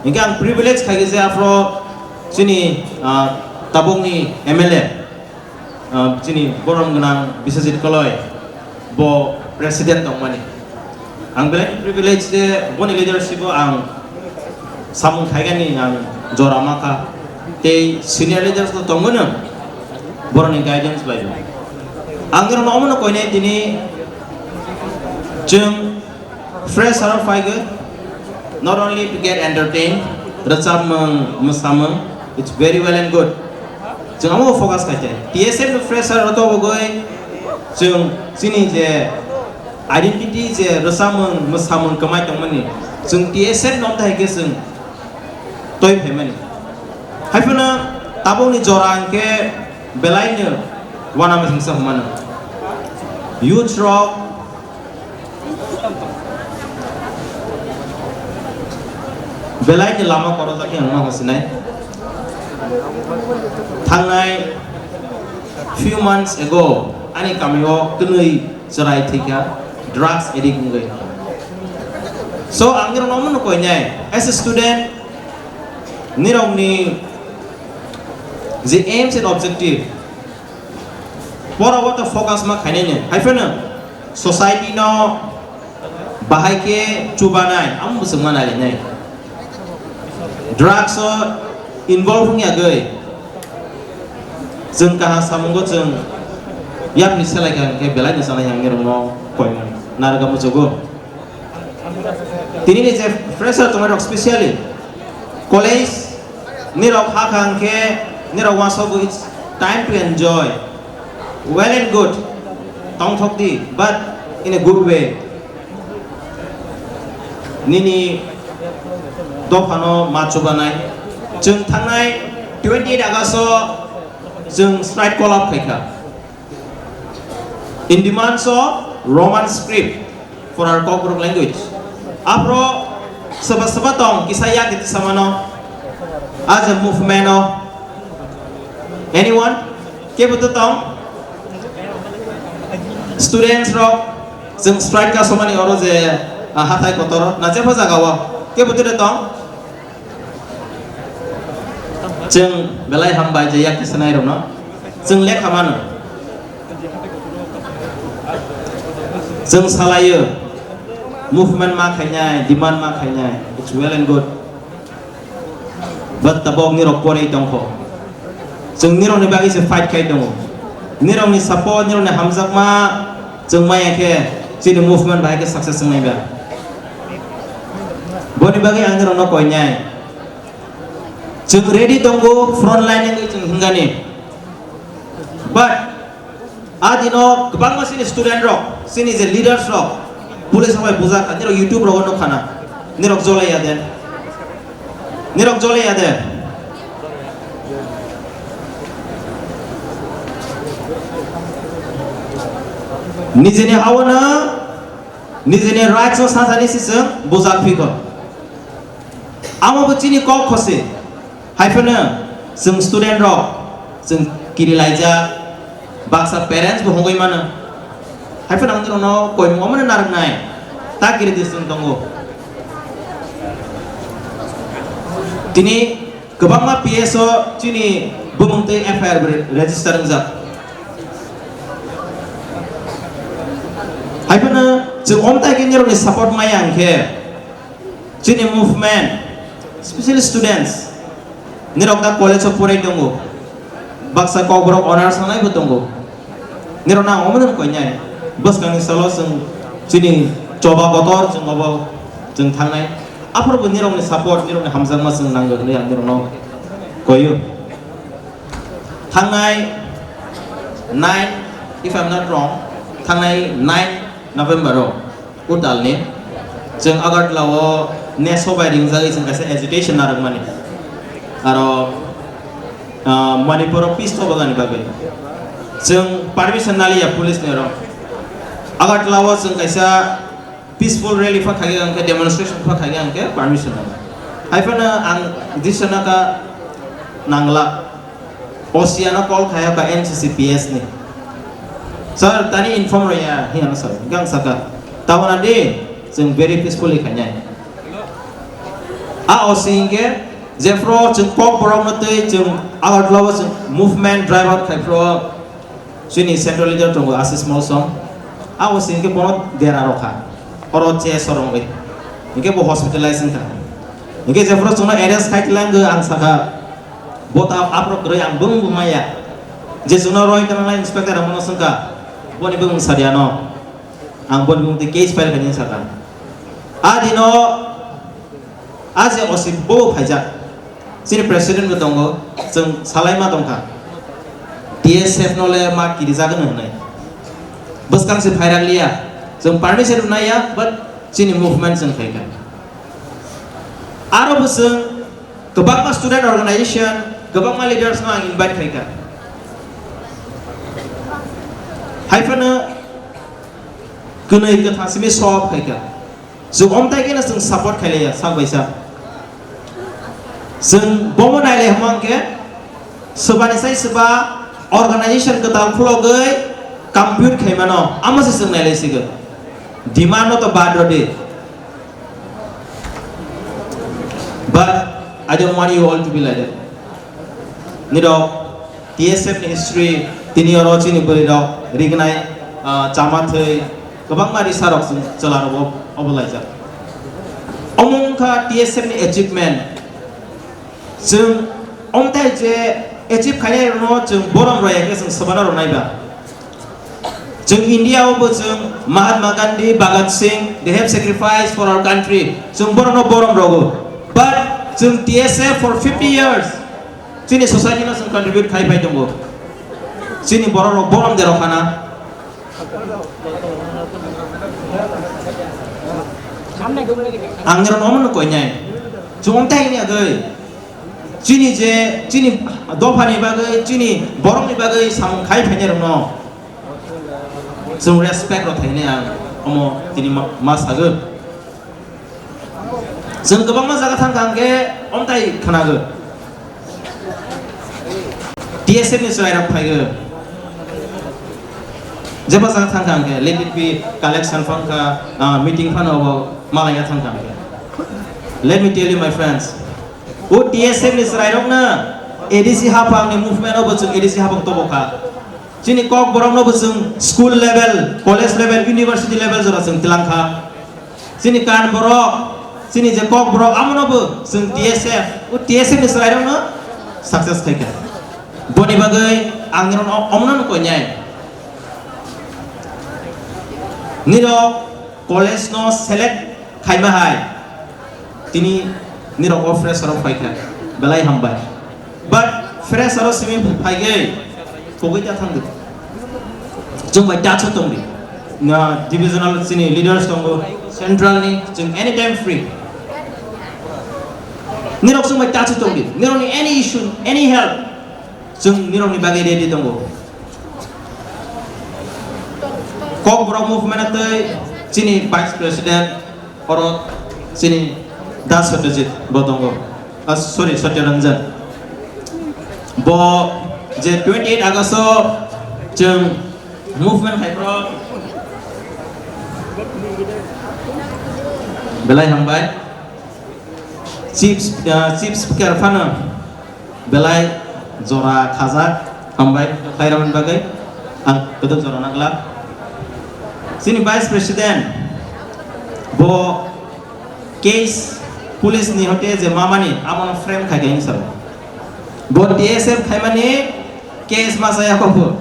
Hinkhe ang privilege khai khe je aphro chini, ah, tabukni M L A, ah, chini borom gwnang Biswajit Koloi, bo president tongmani. Ang belai privilege je boni leadership o ang samung khaigani ang jora makha. Tei senior leaders to tongo no, boroni guidance bai. Ang nirokno omono koinai tini chwng Fresh aro phaigo, not only to get entertained, rwchapmung, mwsamung, it's very well and good. Chwng amo focus khai khe. T S F ni fresher rok tobogoi chwng chini je identity je rwchapmung, mwsamung kwmai tongmani, chwng T S F no omthai khe chwng toi phaimani. Haiphano tabukni jora hwnkhe belaino uanama himsa hwnmano. Youth rok Belai ni lama korojak yang ma sinai. Thangnai few months ago ani kamio kwnwi chwrai thwikha, drugs addict wngwi. So ang nirok no omono koinai, as a student, nirokni je aims and objective, pora o to focus ma khainai ni. Haiphano society no bahai khe chubanai, amo bwswk ma nailainai. Drugs o involve wngya gwi. Chwng kaha samungo chwng yapni selai kha hwnkhe belai ni sanai yang nirok no koimani. Narwkha muchugo. Tini ni je fresher tongmani rok specially college nirok hakha hwnkhe nirok uansukgo it's time to enjoy. Well and good. Tongthok di, but in a good way. Nini dophano ma chubanai. Chwng thangnai twenty eight August o Chwng strike call up khaikha. In demands of Roman script for our Kokborok language. Aphro soba soba tong kisa yak iti samano. As a movement o. Anyone? Kebo to tong? Students rok, chwng strike ka somani oro je, ah, hathai kotor na jepho jaga o. Kebo to tong? Chwng belai hambai je yak tisanai rokno. Chwng lekha mano. Chwng salaio. Movement ma khainai, demand ma khainai. It's well and good. But tabok nirok porwi tongkho. Chwng nirokni bagwi se fight khai tongo. Nirokni support, nirokni hamjakma chwng maya khe chini movement bahai khe success wngnai ba. Boni bagwi ang nirokno koinai. Chwng ready tongo, front line wngwi chwng hingani. But a dino kwbangma chini student rok, chini je leaders rok, police rok bai bujak, nirok YouTube rogo nukha na, nirok jolai ya de, nirok jolai ya de. Nijini hawana, nijini rights o sasani siswng bujak phikon. Amo bo chini kok khose. Hai phano chwng student rok, chwng kiri laijak, baksa parents bo hongwi mano. Hai phano ang norokno koimung omono narwknai, ta kiri di chwng tongo. Tini kwbangma P S o chini bumung twi F I R bo register wngjak. Hai phano chwng omtai khe norokni support maya hwnkhe, chini movement, special students, nirok da college o porai tongo, baksa Kokborok honors nangnai bo tongo, nirok nang omo nang koinai, bwskangni salo chwng chini choba kotor chwng obo chwng thangnai, aphuru bo nirokni support, nirokni hamjakma chwng nango hwnwi ang nirokno koio. Thangnai nine, if I'm not wrong, thangnai nine November o, Utalni, chwng Agartala o neso bai ringjagwi chwng kaisa agitation narwkmani. Aro, ah, Manipur o peace tobogani bagwi. Chwng permission naliya police ni oro. Agartala o chwng kaisa peaceful rally pha khaikha hwnkhe, demonstration pha khaikha hwnkhe permission nang. Hai phano ang disana ka nangla. O C ano call khai ka N C C P S ni. Sir, tani inform rwya, hi ano sir. Gang saka. Tabona di, chwng very peacefully khainai. A O C hwnkhe, jephru chwng Kokborok no twi chwng Agartala o chwng movement drive out khai phru, chini central leader tongo Ashish Malsong. A O C hwnkhe bono dera rokha. Oro che sorongwi. Hwnkhe bo hospitalize wngkha. Hwnkhe jephru chwngno arrest khai tlangwi ang saka, Bo ta aphro kwrwi ang bumung bo maya. Je chwngno roi tongna inspector ang bono swngkha. Boni bumung sadia no. Ang boni bumung twi case file khaini sakha. A dino a je O C bo phaijak. Chini president bo tongo. Chwng salai ma tongkha. T S F no le ma kirijak hwnwi. Bwskang se phairak liya. Chwng permission rwnai ya, but chini movement chwng khaikha. Aro bo chwng Kwbangma student organization, kwbangma leaders no ang invite khaikha. Hai phano kwnwi kwthang simi sop khaikha. Chwng omtai kheno chwng support khailaiya sak bai sak. Chwng bomo nailai hwnba hwnkhe swbani sai swba organization kwtal khulogwi compete khaimano amo se chwng nailai sigwn. Demand no to bad rw di. But I don't want you all to be like that. Nirok T S F ni history tini oro chini bwrwi rok rignai, ah, chama thwi kwbangma risa rok chwng chwla rok obo laijak. Omo wngkha T S F ni achievement. Chwng omtai je achieve khainai rokno chwng borom rwya khe chwng swbano rwnai ba. Chwng India o bo chwng Mahatma Gandhi, Bhagat Singh, they have sacrificed for our country. Chwng borokno borom rwgo. But chwng T S F for fifty years chini society no chwng contribute khai phai tongo. Chini borok rok borom de rok khana. Ang nirok no omo no koinai. Chwng omtai ni agoi. Chini je, chini dophani bagwi, chini borokni bagwi samung khai phainai rokno chwng respect rw thainai ang omo tini ma, ma sagwi. Chwng kwbangma jaga thang kha hwnkhe omtai khwnago. T S F ni chwrairok phaigo. Jeba jaga thang kha hwnkhe, let it be collection phang kha, ah, meeting phano obo malaina thang kha hwnkhe. Let me tell you, my friends, o T S F ni chwrairokno A D C haphangni movement obo chwng A D C haphang tobo kha. Chini Kokborokno bo chwng school level, college level, university level jora chwng tilang kha. Chini Kan borok, chini je Kokborok, amono bo chwng T S F, o T S F ni chwrairokno success khai kha. Boni bagwi ang nirokno omono koinai. Nirok college no select khaima hai. Tini nirok o fresher rok phai kha. Belai hambai. But fresher rok simi phai khe kogwi ta thangdi. Chwng bai ta chwng tongdi. Na divisional chini leaders tongo, central ni chwng anytime free. Nirok chwng bai ta chwng tongdi. Nirok ni any issue, any help, chwng nirok ni bagwi ready tongo. Kokborok movement tei chini vice president oro chini Das Satyajit bo tongo. Ah, sorry, Satya Ranjan. Bo je twenty eight August o chwng movement khai pro belai hambai. Chief, ah, Chief Speaker phano belai jora khajak, hambai khairokni bagwi ang kwdwk jora naglak. Chini Vice President bo case police ni hote je mamani abono frame khai khe sir. Bo T S F khaimani case masa yakobo.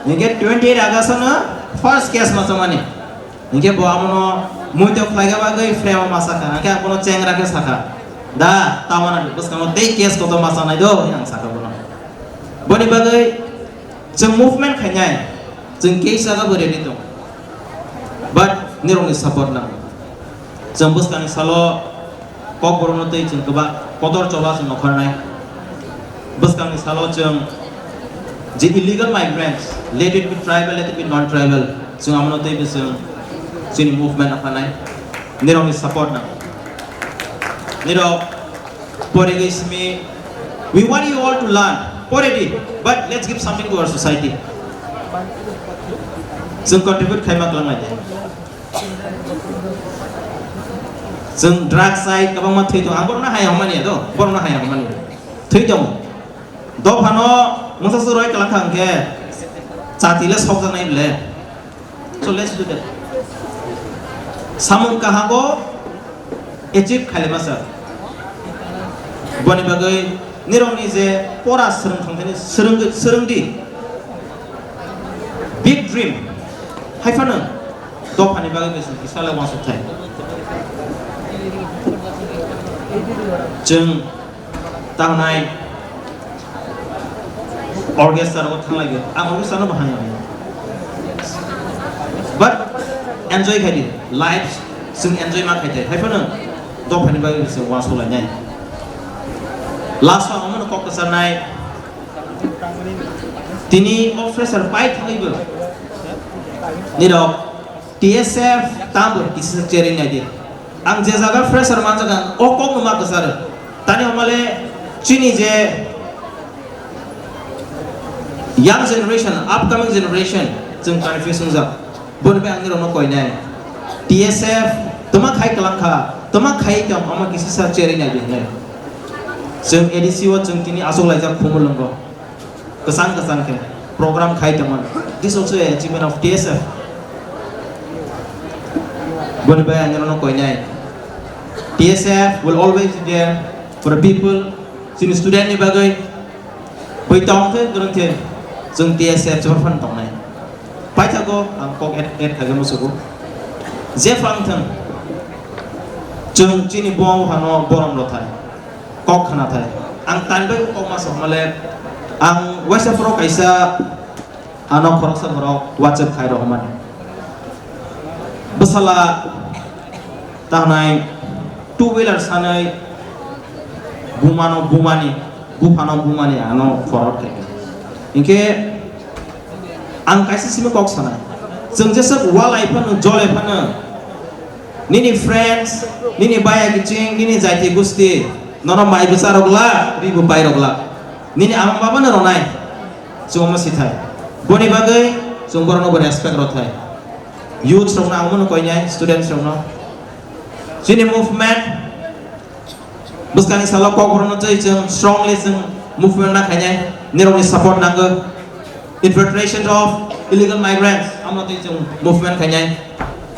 Hinkhe twenty eight August no first case masa mani. Hinkhe bo amono muito khlaina bagwi frame o ma sakha, hinkhe ang bono chengra khe sakha, "Da, tamana bwskango tei case kotor ma chanai do," hinwi ang sakha bono. Boni bagwi chwng movement khainai, chwng case jaga bo ready tong. But nirokni support nango. Chwng bwskangni salo Kokborokno tei chwng kwbang kotor choba chwng nokharnai. Bwskangni salo chwng je illegal migrants, let it be tribal, let it be non-tribal, chwng amono tei bwswng chini movement nokharnai. Nirokni support nango. Nirok porigwi simi, we want you all to learn, pore di, but let's give something to our society. Chwng contribute khaima kwlangnai de. Chwng drugs hai kwbangma thwi tongo. Ang borokno hai hwnmani ya do, borokno hai hwnmani. Thwi tongo. Dophano mungsa se roi kwlangkha hwnkhe chati le sokjaknai le. So let's do that. Samung kahago achieve khailai masa. Boni bagwi nirokni je pora swrwng thangthani swrwng, swrwng di. Big dream. Haiphano dophani bagwi bwswng kisa le uansuk thai. Chwng tangnai orchestra rogo thanglai di. Ang orchestra no bahai ang. But enjoy khai di. Life chwng enjoy ma khai thai. Haiphano dophani bagwi bwswng uansuk lainai. Last o ang omono kok kwcharnai. Tini o fresher pai thangwi bo nirok T S F tambo kisa cheering nai di. Ang je jaga fresher manjak ang o kok no ma kwcharo. Tani hwnmale chini je young generation, upcoming generation chwng confuse wngjak. Boni bai ang nirokno koinai. T S F twma khai kwlangkha, twma khai tong omo kisa sa cheering nai di hwnwi. Chwng A D C o chwng tini achuk laijak Khumulwngo. Kwchang kwchang khe program khai tongmani. This also a achievement of T S F. Boni bai ang nirokno koinai. T S F will always be there for the people. Chini student ni bagwi bui tong khe kwrwng khe chwng T S F chwng phan tongnai. Paithago ang kok add, add khaikhe musugo. Je phang thang chwng chini bong hano borom rw thai. Kok khna thai. Ang tanbai kok ma sok male. Ang waisa pro kaisa ano khoroksa borok WhatsApp khai rok mani. Bwsala tanai two wheeler sanai Bumano bumani, buphano bumani ano forward khaikha. Hinkhe ang kaisa simi kok sanai. Chwng jesa walai phano, jolai phano, nini friends, nini baya kiching, nini jaiti gusti, nono mai bwsa rok la, ribo bai rok la. Nini ama baba no ronai. Chwng omo sithai. Boni bagwi chwng borokno bo respect rw thai. Youths rokno ang bono koinai, students rokno. Chini movement bwskangni salo Kokborokno twi chwng strongly chwng movement na khainai, nirokni support nango. Infiltration of illegal migrants, amo twi chwng movement khainai.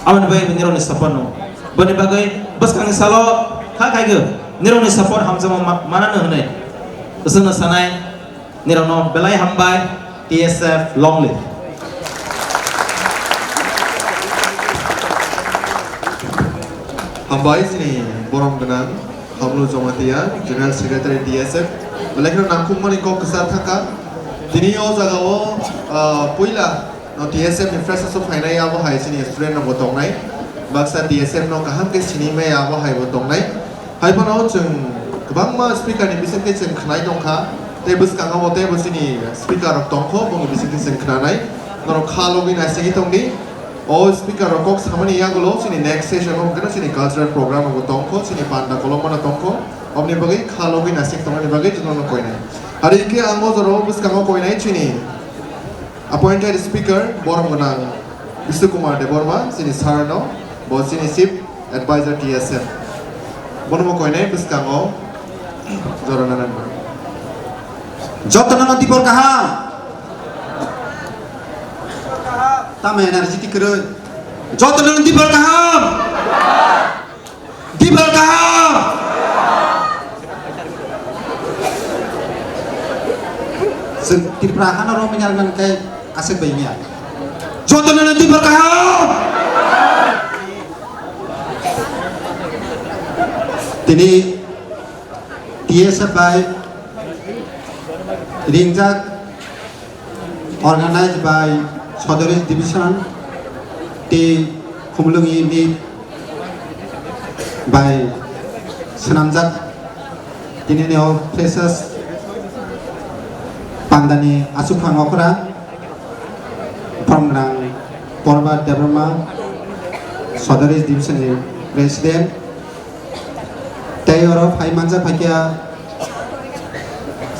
Aboni bagwi nirokni support nango. Boni bagwi bwskangni salo kha khaigo, nirokni support hamjakma ma-, manano hwnwi. Bwswkno sanai, nirokno belai hambai, T S F long live. Hambai chini borom gwnang Hamlu Jamatia, General Secretary T S F. Belai kheno nangkukmani kok kwchar thangkha. Tini o jagao, ah, puila no T S F ni freshers o phainai, abo hai chini student rokbo tongnai. Baksa T S F no kaham khe sinimai, abo haibo tongnai. Hai phano chwng kwbangma speaker ni bisingtwi chwng khwnai tongkha, tei bwskango bo teibo chini speaker rok tongkho, bongni bisingtwi chwng khwnanai. Norok kha logwi naisingwi tongdi. O speaker rok kok samani yagulo chini next session o hwnkhe chini cultural program rok tongkho, chini panda kolokmano tongkho, oboni bagwi kha logwi naising tongmani bagwi chwngno koinai. Hari khe ang o jorao bwskango koinai chini appointed speaker, borom gwnang Bishnu Kumar Debbarma, chini sir no, bo chini chief advisor T S F. Bono bo koinai bwskango jorana nangma. Jotono no dibor kaham. Tamo energetic kwrwi. Jotono no dibor kaham. Dibor kaham. Chwng Tripura hano romwi nang nang khe aswk bai wngya. Jotono no dibor kaham. Tini T S F bai ringjak, organized by Sodor East Division tei Khumulwng unit bai swnamjak tinini o freshers pandani aswkphang okra, borom gwnang Porba Debbarma, Sodor East Division ni president. Tei oro phai manjak phaikha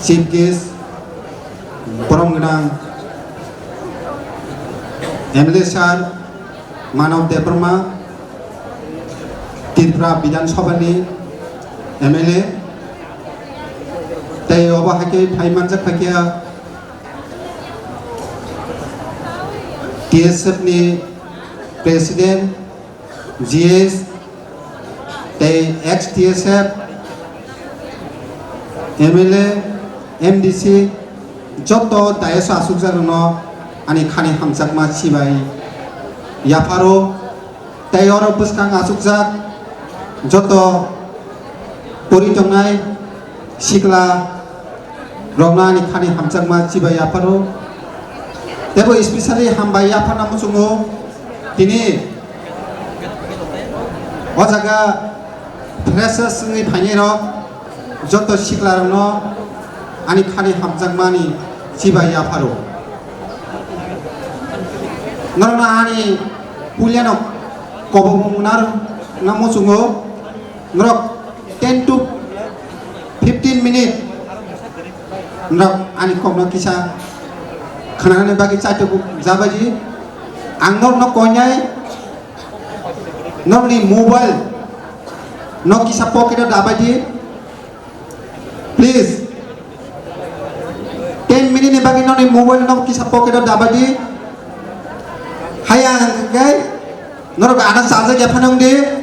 chief guest, borom gwnang M L A sir Manav Debbarma, Tripura Bidhan Sabha ni M L A. Tei obo hai khe phai manjak phaikha T S F ni president, G S, tei ex T S F, M L A, M D C, joto dais o achukjak rokno ani khani hamjakma chibai yapharo, tei oro bwskang achukjak joto pori tongnai sikla rokno ani khani hamjakma chibai yapharo. Tebo especially hambai yapharna muchungo tini o jaga freshers wngwi phainai rok joto sikla rokno ani khani hamjakmani chibai yapharo. Norokno ani puilano kobokmung narwkna muchungo. Norok ten to fifteen minute norok ani kokno kisa khwnanani bagwi chaitokjabaidi. Ang norokno koinai, norokni mobile no kisa pocket o dabaidi, please. Ten minute ni bagwi nokni mobile no kisa pocket o dabaidi. Haya hwnkhe norok ano charjak ya phano wngdi.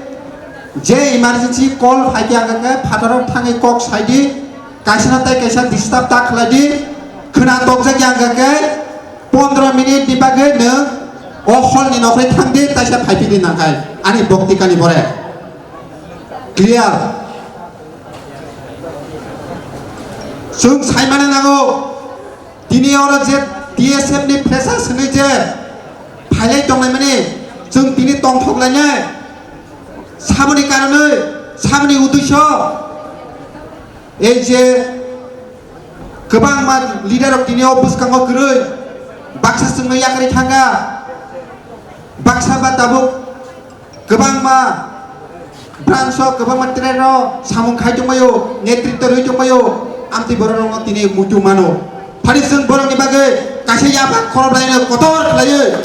Je emergency call phaikhe hwnkhe phataro thangwi kok saidi. Kaisa na tai kaisa disturb ta khlaidi. Khwna tokjak ya hwnkhe pondro minute ni bagwi nwng o hall ni nokhrwi thangdi, taisa phaiphidi nangkhai ani boktikani bore. Clear? Chwng saimani nango, tini oro je T S F ni freshers hwnwi je phailai tonglaimani, chwng tini tongthoklainai. Samoni karonwi, samoni uddesho, Ei je kwbangma leader rok tini o bwskango kwrwi baksa chwngno yakarwi thangkha, baksa ba tabuk kwbangma branch o, kwbangma trade o samung khai tongbaio, netritw rwi tongbaio, amtwi borok rokno tini muitu mano. Phani chwng borokni bagwi kaisa yapha khorok laino kotor khlaiwi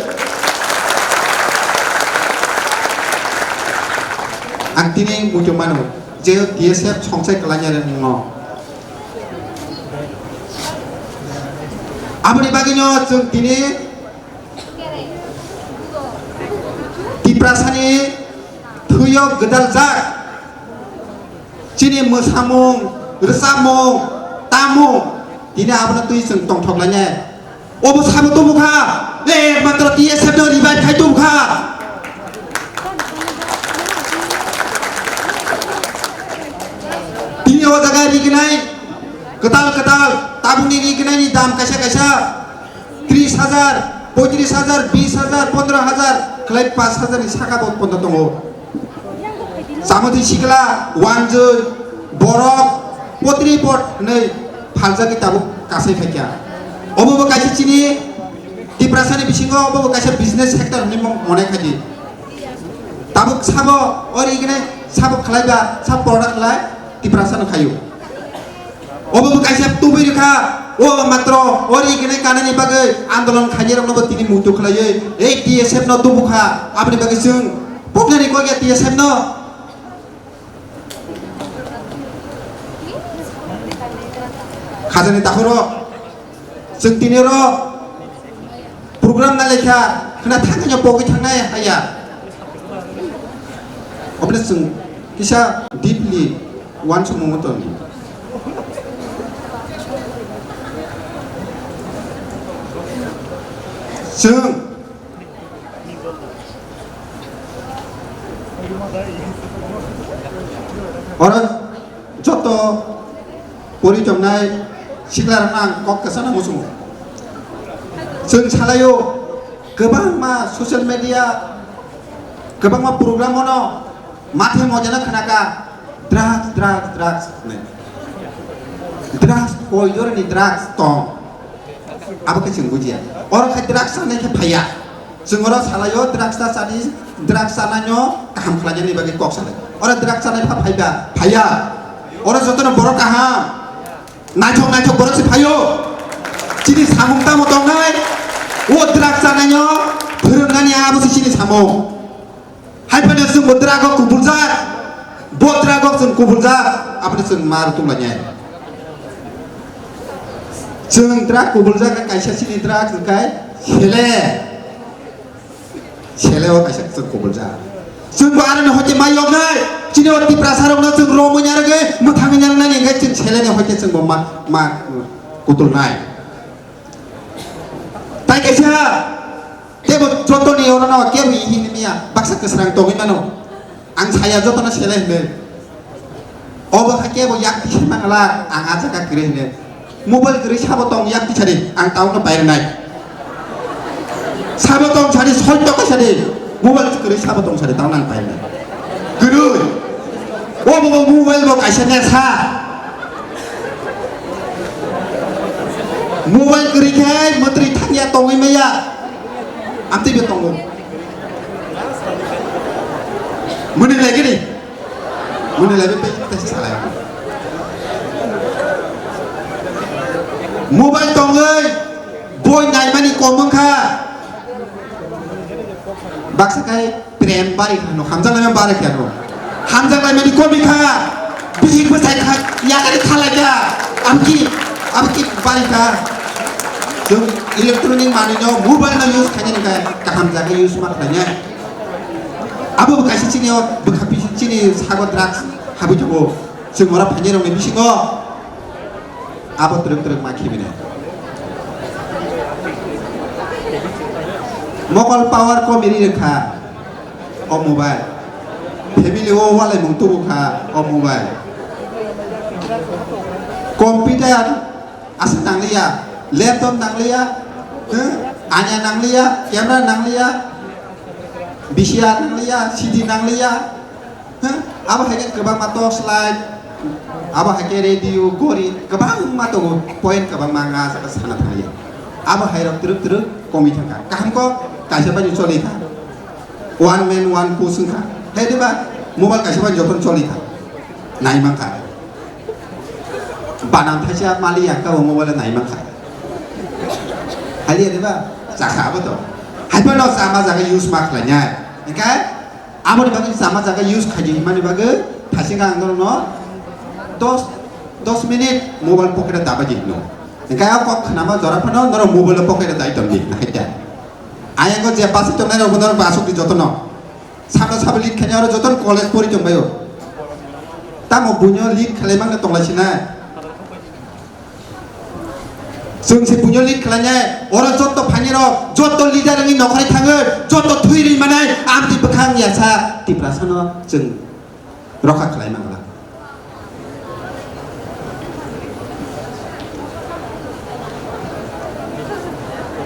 ang tini muitu mano. Je T S F songchai kwlainai rwngno. Aboni bagwino chwng tini Tiprasani thwio gwdaljak chini mwsamung, rwchapmung, tamung, tini abono twi chwng tongthok lainai. Obo sabo tubu kha, ekmatro T S F no revive khai tubu kha. Tini o jaga rignai, kwtal kwtal, tabukni rignai ni dam kaisa kaisa tris hajar, poitris hajar, bis hajar, pondro hajar, khlai pash hajar ni saka bo pondo tongo. Chamotwi sikla, wanjwi, borok, potri pot hwnwi phaljagwi tabuk kasai phaikha. Obo bo kaisa chini Tiprasani bisingo obo bo kaisa business sector hwnwi mo-, mone khaidi. Tabuk sabo ori gwnai sabo khlaiba, sab product lai Tiprasano khaio. Obo bo kaisa tubui rwkha, o matro ori gwnai kanani bagwi andolon khainai rokno bo tini muitu khlaiwi ei T S F no tubu kha, aboni bagwi chwng poknani kok ya T S F no. Khajani takhoro chwng tini oro program na lekha khna thangkhe pogwi thangnai haya. Obole chwng kisa deeply wansukmung tongni. Chwng oro joto pori tongnai siklarokno ang kok kwchangno muchungo. Chwng salaio kwbangma social media, kwbangma program-o no mathe mojano khnaka, drugs, drugs, drugs hwnwi. Drugs, koi jorani drugs tong. Abo khe chwng bujiya. Oro khai drugs chanai khe phaiya. Chwng oro salaio drugs ta chani, drugs chanaino kaham khlainani bagwi kok salai. Oro drugs chanai pha phaiba, phaiya. Oro jotono borok kaham. Naithok naithok borok se phaio. Chini samung tamo tongnai. O drugs chanaino phwrwngnani abo se chini samung. Hai phano chwng bo drago kubuljak, bo drago chwng kubuljak, aboni chwng ma rwtuk lainai. Chwng drag kubuljak kaisa chini drag hwnkhe sele. Sele o kaisa chwng kubuljak. Chwng bo aroni hoite ma yoknai, chini o Tiprasa rokno chwng romwi narwgwi mwthangwi narwknani hwnkhe chwng seleni hoite chwng bo ma, ma kutulnai. Tai kaisa, tebo jotoni orono kebo hini miya, baksa kwsrang tongwi mano. Ang saya jotono sele hwnwi. Obo kha kebo yakti se mangala, ang a jaga kwrwi hwnwi. Mobile kwrwi sabo tong yakti sadi, ang town no pairwnai. Sabo tong sadi, soi toka sadi. Mobile kwrwi sabo tong sadi, town ang pairwnai. Kwrwi. Obo bo mobile bo kaisa nesa. Mobile kwrwi khe mwtri thangya tongwi maya. Amtwi bo tongo. Mwnwi lai gini. Mwnwi lai bai tei salai. Mobile tongwi boi naimani kom wngkha. Baksa kai prem bari khano, hamjaknai bari khano. Hamjaknai mani komi kha. Bihik bwsai kha, yakari khalai kha. Amki, amki bari kha. Jung electronic manwi no, mobile no use khainani kha, kaham jaga use ma khlainai. Abo bo kaisa chini o, bwkha bisi chini sago drugs habwi tongo. Chwng ora phainai rokni bisingo. Abo twrwk twrwk ma khibini. Mokol power kom iri rwkha o mobile. Family o walaimung tubu kha o mobile. Computer asa nangliya, laptop nangliya, hmm? Anya nangliya, camera nangliya, V C R nangliya, C D nangliya. Hah? Abo hai khe kwbangma torch light, Abo hai khe radio, gori kwbangma tongo, point kwbangma wng a jaga sana thangya. Abo hai rok twrwk twrwk komwi thangkha. Kaham kok kaisa bai choli kha. One man, one post wngkha. Hai diba? Mobile kaisa bai jotono choli kha. Nai mankha. Banam thaisa mali yakka bo mobile nai mankha. Hai diba? Chakha abo to. Hai phano chama jaga use ma khlainai. Hingkhe Aboni bagwi chama jaga use khaidi hwnmani bagwi thasing ang norokno dos, dos minute mobile pocket o dabai di hino. Hingkhe a kok khnama jora phano norok mobile o pocket o dai tongdi, nakhai ta. Ayang o je bus o tongnai rok norok bus o di jotono. Sabra sabri lit khainai oro jotono college pori tongbai o. Tamo buino lit khlai mangno tonglai sinai. Chwng se buino lead khlainai, oro jotto phainai rok, jotto leader wngwi nokhorwi thangwi, jotto thwi rwi manai, amtwi bwkhang yasa Tiprasano chwng rokha khlai mangla.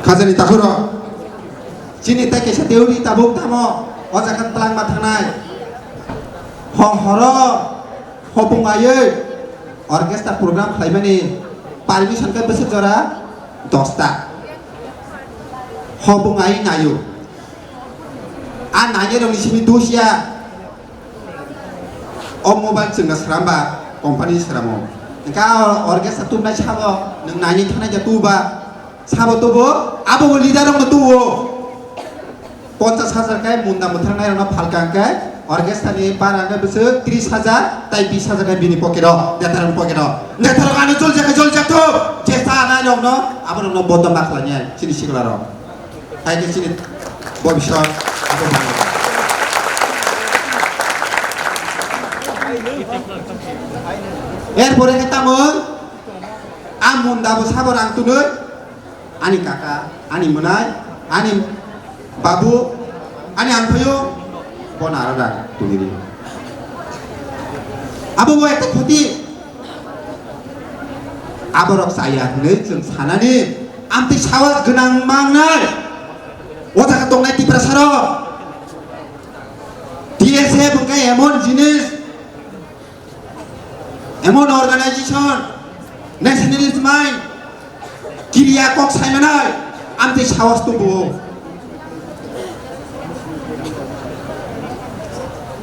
Khajani takhuro, chini tai kaisa theory tabuk tamo, o jaga twlangma thangnai. Ho horo, Hopung aiwi orchestra program khlaimani permission khe bwswk jora dosta. Hopung ai naio. A nainai rokni simi dusia. O mobile chwngno sramba, company sramo. Hingkhe a orchestra tubunai sabo nwng nainai thanai ja tuba. Sabo tubu, abo bo leader rokno tubu. Ponchas hajar khe munda mwthang nai rokno phalka hwnkhe orchestra ni para hwnkhe bwswk tris hajar tai bis hajar khe bini pocket o, netarokni pocket o. Netarok ano jol jakha jol jakthok, je cha nai rokno, abo rokno bodom ma khlai nai chini sikla rok. Hai khe chini bobisot abo bangwi. Er pore khe tamo a munda bo sabo rang tunwi. Ani kaka, ani mwnai, ani babu, ani amphaio, bono aro da tubini. Abo bo ekta khoti. Aborok chaya hwnwi chwng sanani, amtwi sawas gwnang mangnai. O jaga tongnai Tiprasarok. T S F hwnkhe emon jinis, emon organization, nationalist mind, kiriya kok saimanai, amtwi sawas tubu.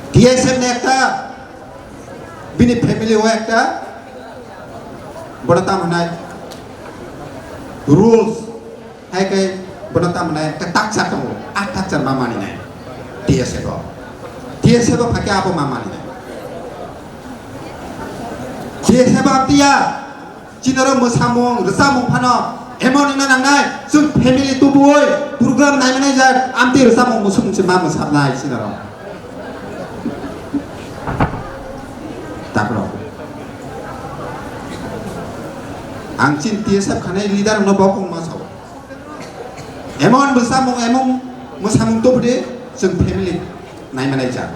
T S F ni ekta, bini family o ekta, bono tamo hwnai rules. Hai khe bono tamo nai khe takchar tongo, a takchar ma mani nai. T S F o. T S F o phai khe abo ma mani nai. T S F o amtwi ya, chinoro mwsamung, rwchapmung phano emon wngna nangnai, chwng family tubuwi program nai manai jak, amtwi rwchapmung mwsamung se ma mwsapnai chinoro. Takhro. Ang chini T S F khanai leader no bo kong ma sao. Emon bwsamung, emon mwsamung tubudi chwng family naimanai jak.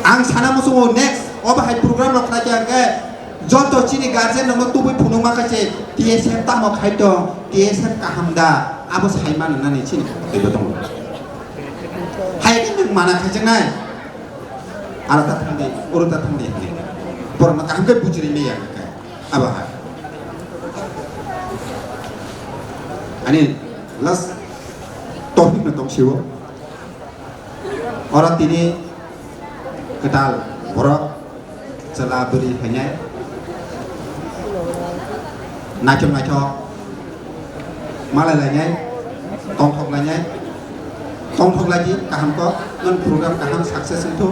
Ang sana muchungo next o bahai program rok khlai khe hwnkhe joto chini guardian rokno tubui phunukma khe se T S F tamo khai tong, T S F kaham da, abo saimano nani chini teibo tongo. Hai khe nwng mana khaijaknai. Aro ta thangdi, oro ta thangdi hinwi. Borokno kaham khe bujiri maya hwnkhe. Abo hai. Ani last topic no tong sio. Oro tini kwtal borok chwla bwrwi phainai. Naithok naithok. Malai lainai, tongthok lainai, tongthok lai di, kaham kok, non program kaham success wngthok,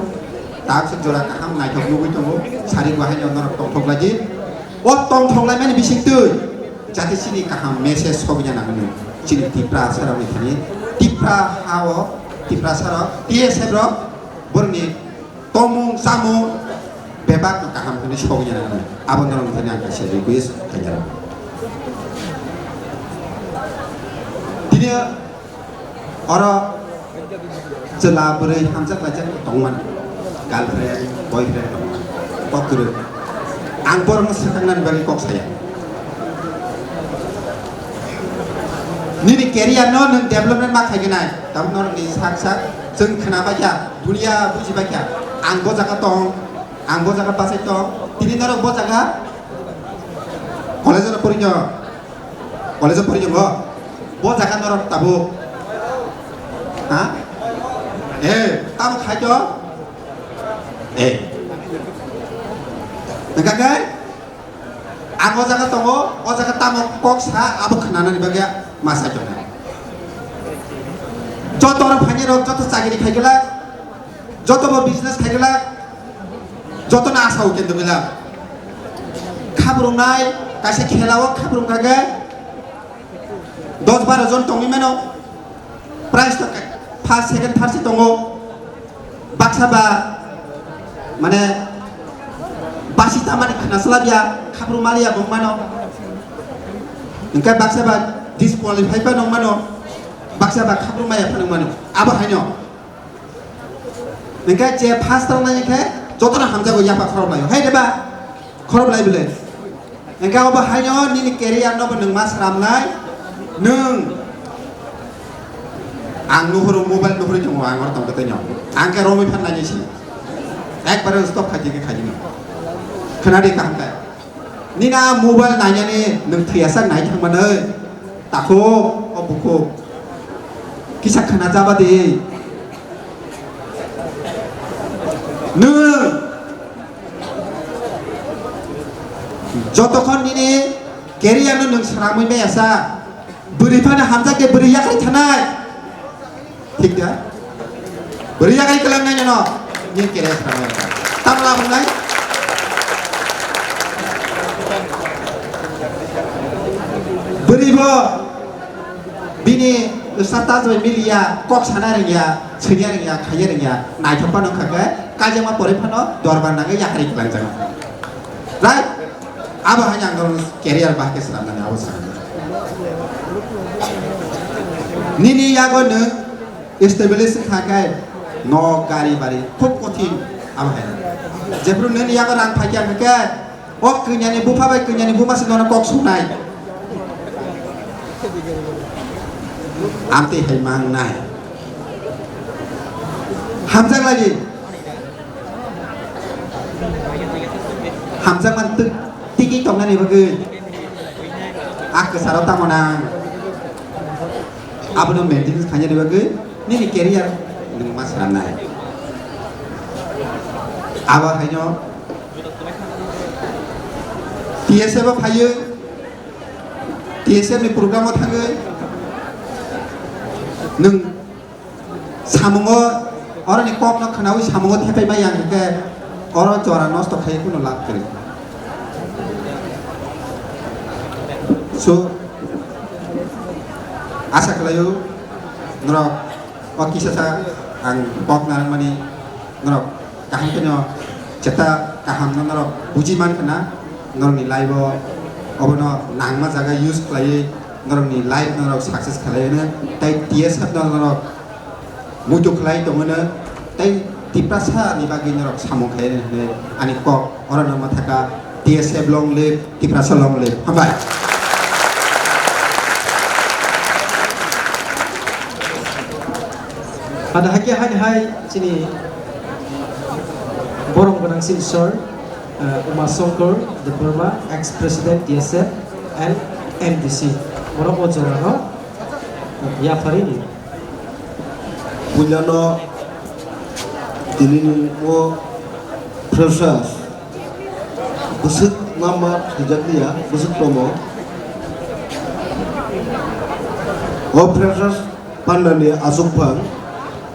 tak se jora kaham naithok nugwi tongo, sari bo haino norok tongthok lai di. O tongthok laimani bising twi, jate chini kaham message sogwi nang nini, chini Tipra sarokni thani, Tipra ha o, Tipra sarok, T S F rok, borokni Tongmung, chamung, bebak no kaham hwnwi sogwi nang nang. Abo norok thani ang kaisa request khainai. Tini oro chwla bwrwi hamjak laijak tongmani. Girlfriend, boyfriend tongmani. Kok kwrwi. Ang borokno swkang nani bagwi kok saya. Nini career no nwng development ma khaigenai. Tabuk norokni sak sak chwng khwnabaikha. Dunia bujibaikha, ang bo jaga tong, Ang bo jaga bachai tong, tini norok bo jaga college-o pori tong, college-o pori tongo, bo jaga norok tabuk, ha? Eh, tamo khai tong? Eh. Hingkha khe, ang o jaga tongo, o jaga tamo kok sa, abo khwnanani bagwi ma sai tongo. Joto rok phainai rok, joto chakiri khai glak, joto bo business khai glak, joto no asa o kendo glak. Khabrungnai, kaisa khela o khabrung kha khe, dos baro jon tongwi mano, prize to first, second, third se tongo. Baksa ba, mane, basi tamani khna swlabya, khabrung maliya bung mano. Hingkhe baksa ba disqualify pa nung mano, baksa ba khabrung maya pa nung mano. Abo haino. Hingkhe je first rok nai khe jotono hamjago, yapha khorok laio. Hai de ba? Khorok lai bwle. Hingkhe obo haino nini career no bo nwng ma sramnai. Nwng ang nuhuru mobile nuhuri tongo, ang oro tongkhe tei no. Ang khe romwi phan nai si. Ekbare stop khaji khe khaji no. Khna di kaham khe. Nini a mobile nainani nwng thwiyasak nai thangmanwi. Takhuk, o bukhuk. Kisa khna jaba di. Nwng jotokhon nini career no nwng swnamwi maya sa. Bwrwi phano hamjak de, bwrwi yakarwi thanai. Thik da? Bwrwi yakarwi kwlangnai nono. Nini career swnamwi. Tamo labwnai? Bwrwi bo bini sata bai miliya, kok sana rwngya, swinya rwngya, khaiya rwngya, naithok phano wngkha khe, kaijakma porwi phano dorbar nangwi yakarwi kwlangjakma. Right? Abo hai ang norok career bahai khe swnamnani abo sakha. Nini yago nwng establish kha khe nok, gari, bari khub kothin abo hai. Jephru nini yago rang phaikya khe, o konyani bupha bai konyani buma se nono kok sunai. Amtwi hai mangnai. Hamjak lagi. Hamjakmani twi-, tiki tongnani bagwi a kwcharo tamo nang? Abono maintenance khainani bagwi nini career nwng ma swnamnai. Abo haino T S F o phaio, T S F ni program o thangwi nwng samungo, oroni kokno khwnawi samungo thepai maya hwnkhe oro jora nosto khai kunu lab kwrwi. So, asa khlaio norok o kisa sa ang kok narwkmani norok kaham kheno cheta kaham no norok buji man khna, norokni life o obono nangma jaga use khlaiwi norokni life norok success khlaiwi no, tei T S F no norok muitu khlai tongwi no, tei Tiprasa ni bagwi norok samung khlaiwi no hinwi ani kok oro no ma thaka. T S F long live, Tiprasa long live. Hambai. Ada hakhe hai hai chini borom gwnang chini sir, eh, Uma Shankar Debbarma, ex-president T S F and M D C. Borok o jorano, eh, yapharini. Puilano tinini o freshers bwswk number swijak liya, bwswk tomo. O freshers pandani achukphang,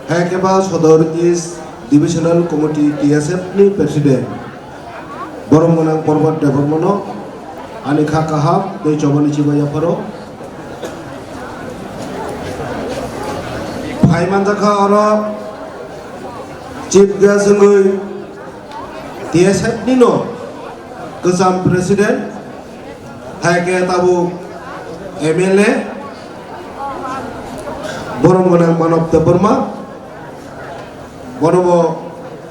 hai khe ba Sodor East Divisional Committee T S F ni President, borom gwnang Parbat Debbarmano ani kha kaham tei chobani chibai yapharo. Phai manjakha oro Chief Guest wngwi T S F ni no kwcham President, hai khe tabuk M L A, borom gwnang Manob Debbarma, bono bo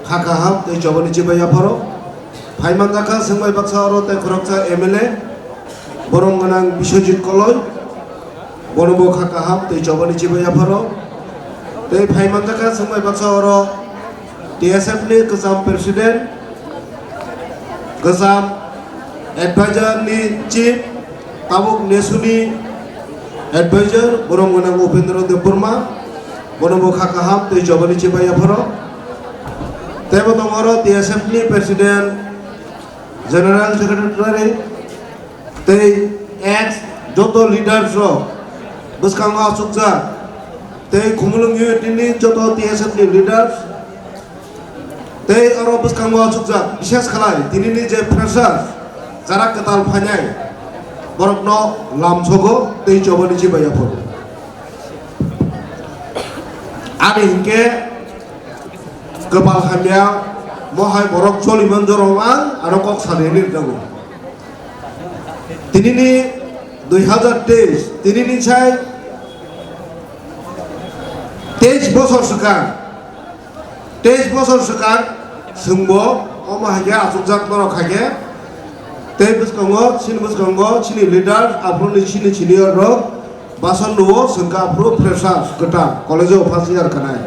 kha kaham tei chobani chibai yapharo. Phai manjakha chwng bai baksa oro tei khoroksa M L A, borom gwnang Biswajit Koloi, bono bo kha kaham tei chobani chibai yapharo. Tei phai manjakha chwng bai baksa oro T S F ni kwcham President, Kwcham advisor ni chief, tabuk nesuni advisor, borom gwnang Upendra Debbarma, bono bo kha kaham tei chobani chibai yapharo. Tei bo tongo oro T S F ni president, general secretary, tei ex joto leaders rok bwskango achukjak, tei Khumulwng unit ni joto T S F ni leaders, tei oro bwskango achukjak, bishes khalai tinini je freshers, jara kwtal phainai, borokno lamsogo tei chobani chibai yapharo. Ani hinkhe kwpal hamya, mohai borok choliman jorong ang, ano kok sanini rwjago. Tinini dui hazar teis, tinini sai teis bosor swkang, teis bosor swkang, chwngbo omo hai khe achukjak norok hai khe, tei bwskango, chini bwskango chini leader, aphuruni chini senior rok, Basan nuo sengka aphuru freshers kwtal college o first year khanai.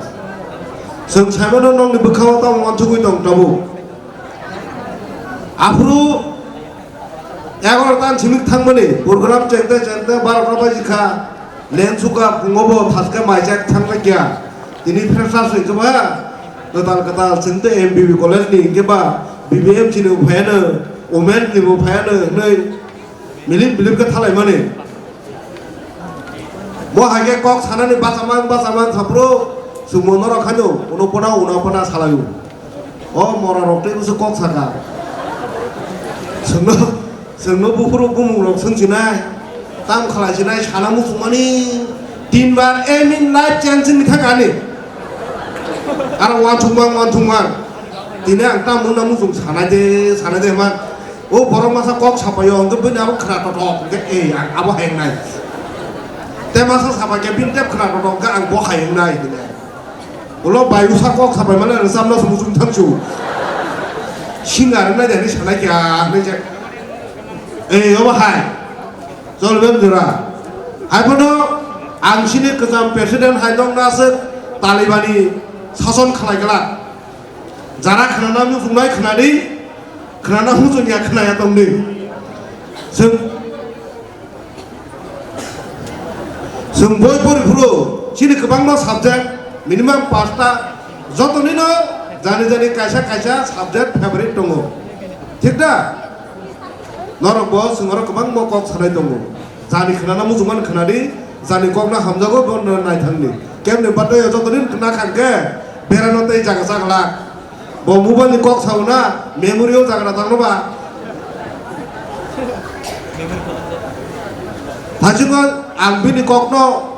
Chwng saimano nokni bwkhao tamo uansugwi tong tabuk. Aphuru egaroh ta simi thangmani program chengte chengte barota baji kha, leng suka phungo bo thaske mai chak thangna kya. Tini freshers hwnkhe ba kwtal kwtal chwngte M B B college ni hwnkhe ba B B M chini bo phaiano, women ni bo phaiano hwnwi milim bilim khe thalaimani. Bo hai khe kok sanani bachamang bachamang khaphuru chwngno norok haino uno pona uno pona salaio. O mora rok tei bwswk kok saka. Chwngno, chwngno buphuru bumung rok swngchinai, tam khlaichinai sana muchungmani tinbar aim in life change wngwi thangkha ani. Aro uansukmang uansukmang. Tini ang tam wngna muchung sanai de, sanai de hwnba. O borok masa kok sapaio, hwnkhe bini abo khna totok, hwnkhe, "Ei, ang abo hai wngnai." Tei masa sapai khe bini tep khna totok, hwnkhe, "Ang bo hai wngnai," hwnwi. Ulo bai usa kok sapai mane rwchapna se muchung thangsu. Singer wngnai de hwnwi sanai khe, ah, hwnwi se. Ei, obo hai. Chol ben jora. Hai phano ang sini kwcham president hai nokna aswk Talibani sason khlai glak. Jara khnana muchungnai khnadi, khnana muchungya khnaya tongdi. Chwng, chwng boi pori phuru chini kwbangma subject minimum pasta jotonino jani jani kaisa kaisa subject favorite tongo. Thik da? Norok bo chwng oro kwbangma kok sanai tongo. Jani khnana muchungmani khnadi, jani kokno hamjago bono naithangdi. Kemni birthday o joto din khna kha hwnkhe berano tei jaga chaglak. Bo mobile ni kok sao na, memory o jaga tangno ba. Thajikgo ang bini kokno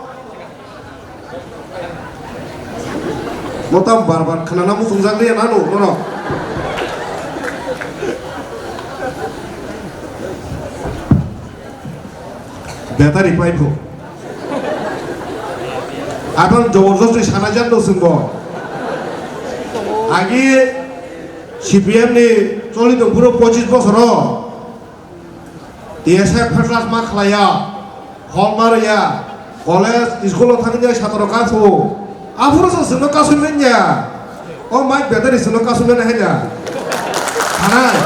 Motam bar bar khnana muchungjak liya nanu norok. Betari paiphu. Abang joborjosti sanajak no chwngbo. Agi C P M ni choli tong phuru pochis bosoro. T S F first class ma khlaiya, hall ma rwya, college, school o thangya satro kasu. Aphuru se chwngno kasui manya. O mic battery chwngno kasui manya hanya. Hanai.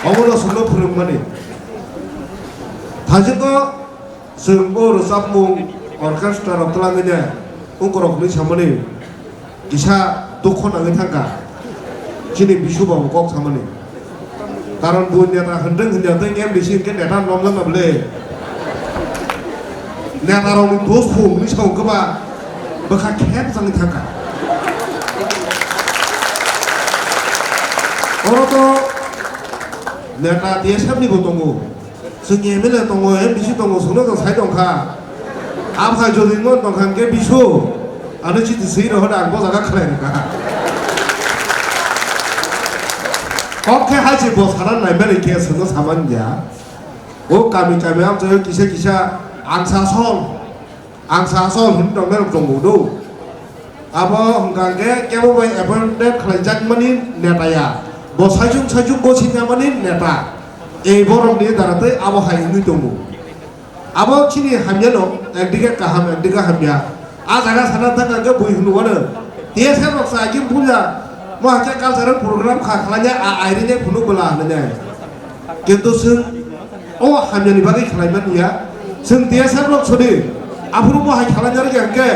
Omono chwngno phwrwngmani. Thajikgo chwng o rwchapmung orchestra rok twlangwi de, ungkorok hwnwi samani. Kisa dukho nangwi thangkha chini Bisu babu kok samani. Karon bo neta hwndwng hwnya tei M D C hinkhe neta nomjakna bwle. Neta rokni dos phung hwnwi sa hwnkhe ba bwkha khep jangwi thangkha. Oro to neta T S F ni bo tongo. Chwng M L A tongo, M D C tongo, chwngno chwng sai tongkha. Amsai jodi mon tongkha hwnkhe Bisu, ano chiti swi rohor ang bo jaga khlai rwkha. Kok khe hai se bo sana nai mani khe chwngno samani ya. O kami kami amchaio kisa kisa ang sa song. Ang sa asol hwn tongnai rok tongo do. Abo hwnkha hwnkhe kebo bai appointed khlaijakmani neta ya. Bo saichung saichung gosinjamani neta. Ei borokni dara tei abo hai wngwi tongo. Abo chini hamyano ekdike kaham ekdike hamya. A jaga sana thangkha hwnkhe bui hwnwi wano. T S F rok sa agim puja. Mo hakhe cultural program kha khlainai, a airine phunuk bwla hwnwi nai. Kintu chwng o hamyani bagwi khlai man ya. Chwng T S F rok sodi. Aphuru mo hai khlainai rwkha hwnkhe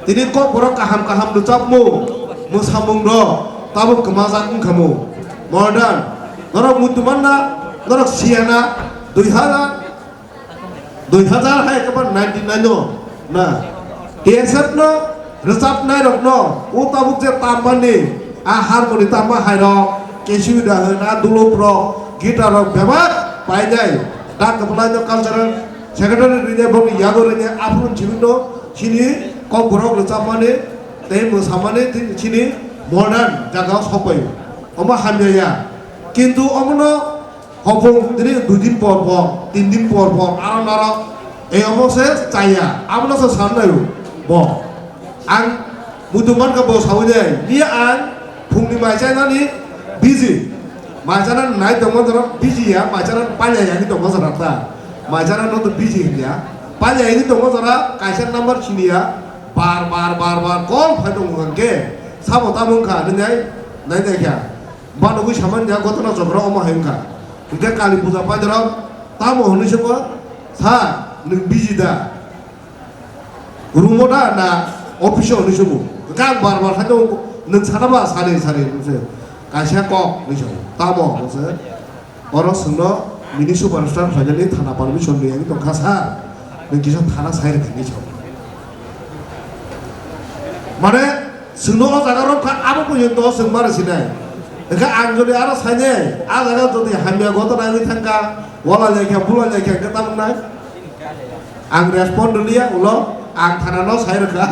tini kokborok kaham kaham rwchapmung, mwsamung rok tabuk kwmajak wngkha mo. Modern. Norok muitu manna, norok siyana, dui hazar Dui hazar hai ekbar ninety nine o na T S F no rwchapnai rok no o tabuk je tammani a harmoni tamma hai rok kesui da hwn a dulop rok guitar rok bebak painai da kwplai no cultural secretary rwinai bokni yago rwinai aphuru chibino chini kokborok rwchapmani tei mwsamani tei chini modern jaga o sokpai omo hamya ya kintu omono Hopung tini dui din por por, tin din por por, aro naro, eh, omo se chaya, amo no se san nayo, bo. Ang muitu mankha bo sawi de, ni ang phungni mai chai nani busy. Mai chana nai tongma jora busy ya, mai chana panya ya ni tongma jora ta. Mai chana no to busy ya. Panya ya ni tongma jora kaisa number chini ya, bar, bar, bar, bar, call phai tongo hwnkhe, sabo tamo wngkha, ni nai, nai nai kha. Banogwi samani ya gotona chokra omo hai wngkha. Hwnkhe Kali puja paidorok tamo hwnwi sabo, "Sir, nwng busy da? Room o da na office o?" hwnwi sabo. Hwnkhe ang bar bar khaino, "Nwng sana ba?" "Sari, sari," hwnwi se. "Kaisa kok," hwnwi sabo. "Tamo?" hwnwi se. Oro chwngno mini superstar phainani thana permission rwya wngwi tongkha, "Sir, nwng kisa thana sai rwkha," hwnwi sabo. Mane, chwngno o jaga rok kha, abo porjonto chwng mano sinai. Hwnkhe ang jodi aro sainai, a jaga jodi hamya gotona wngwi thangkha, wala laikha, bula laikha, hwnkhe tamo wngnai? Ang respond rwliya, ulo ang thanano sai rwkha,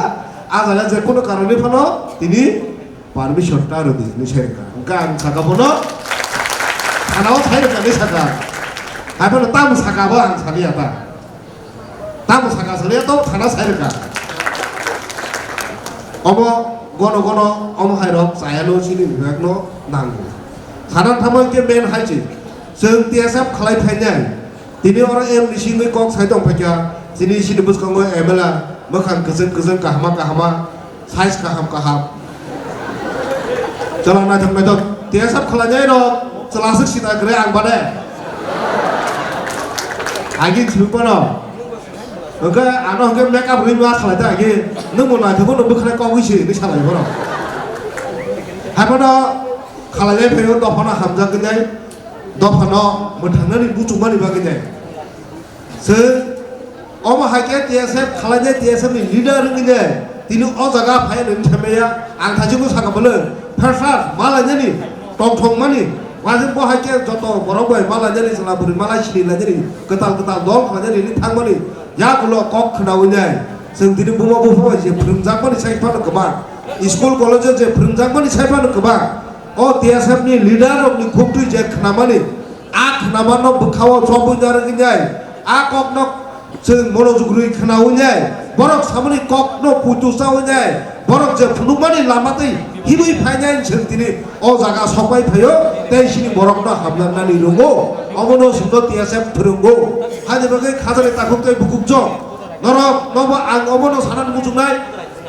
a jaga je kono karoni phano tini permission ta rwdi hinwi sai rwkha. Hwnkhe ang saka bono thanao sai rwkha hinwi saka. Hai phano tamo saka bo ang saliya ta. Tamo saka saliya to thana sai rwkha. Omo gono gono omo hai rok chayano chini bibak no nango. Sana thamo ke men hai chi. Chwng T S F khlai phainai. Tini oro M D C ni kok sai tong phaikha. Chini chini bwskango M L A mwkhang kwchwng kwchwng kahama kahama. Size kaham kaham. Chwla naithok naithok. T S F khlainai rok chwla swk sita kwrwi ang bade. Agin sibuk mano. Hwnkhe ano hwnkhe make up rwui ma khlai ta agi. Nwng bo naithok no bwkhwnai kogwi se hinwi salai bono. Hai bono khlainai phaio dophano hamjak wngnai. Dophano mwthangnani muchungmani bagwi nai. Chwng omo hai khe T S F khlainai, T S F ni leader wngwi ne tini o jaga phai nini themaya ang thaichukno sakha bwle freshers ma lainani tongthokmani waise bo hai khe joto borok bai ma lainani chwla bwrwi ma lai sini lainani kwtal kwtal dol khlainani nini thangmani yagulo kok khwnawi nai chwng tini buma bupha bai je phwrwngjakmani sai phano kwbang school college o je phwrwngjakmani sai phano kwbang o T S F ni leader rokni khuktwi je khnamani A khwnamano bwkhao chobwi narwgwi nai, a kokno chwng monojog rwi khwnawi nai, borok samani kokno puitu chawi nai, borok je phunukmani lama twi himwi phainai chwng tini o jaga sokpai phaio, tei chini borokno hamjaknani rwngo, omono chwngno T S F phwrwngo. Haini bagwi khajani takhuk tei bukhukjwk norok nobo ang omono sanani muchungnai.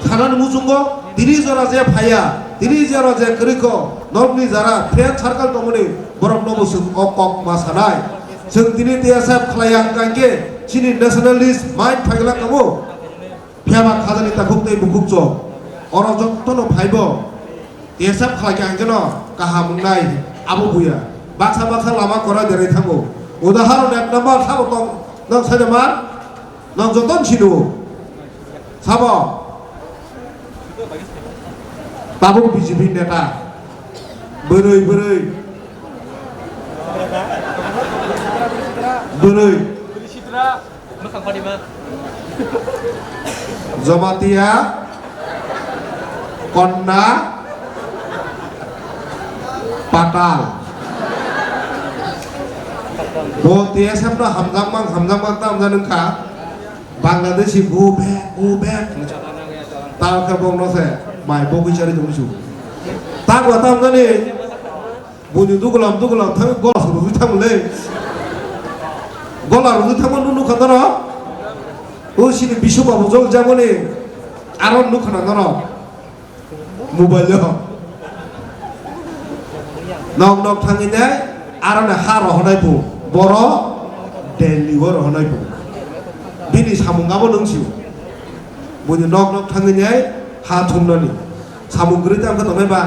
Sanani muchungo tini jora je phaiya, tini jora je kwrwikho, nokni jara friend circle tongmani borokno bo chwng o kok ma sanai. Chwng tini T S F khlaiya hwnkha hwnkhe chini nationalist mind phaigwlak tongo. Phiyaba khajani takhuk tei bukhukchok. Oro jotono phaibo T S F khlaikha hwnkhe no kaham wngnai abo buya. Baksa baksa lama kwrak derwi thango. Udaharon ek number sabo tong, nok saida ma? Nang joto ni sino. Sabo. Tabuk B J P neta. Bwrwi, bwrwi. Bwrwi. Jamatia. Konna. Patal. Bo T S F no hamjakmang, hamjakmang ta hamjak wngkha. Bangladeshi go back, go back. Ta khe bokno se mai bogwi chari tongwi su. Ta gwa ta hamjani. Buni dugulam, dugulam thang gola suru thang le. Gola rujui thang nunu khataro. O sini bisu babu jol jamoni. Aron nukha na nono. Mobile o. Nok nok thangwi nai, aro na ha rohonai bo, boro Delhi o rohonai bo. Bini samung abo nung sio. Buini nok nok thangwi nai, ha thumnani. Samung kwrwi tang khe tongnai ba,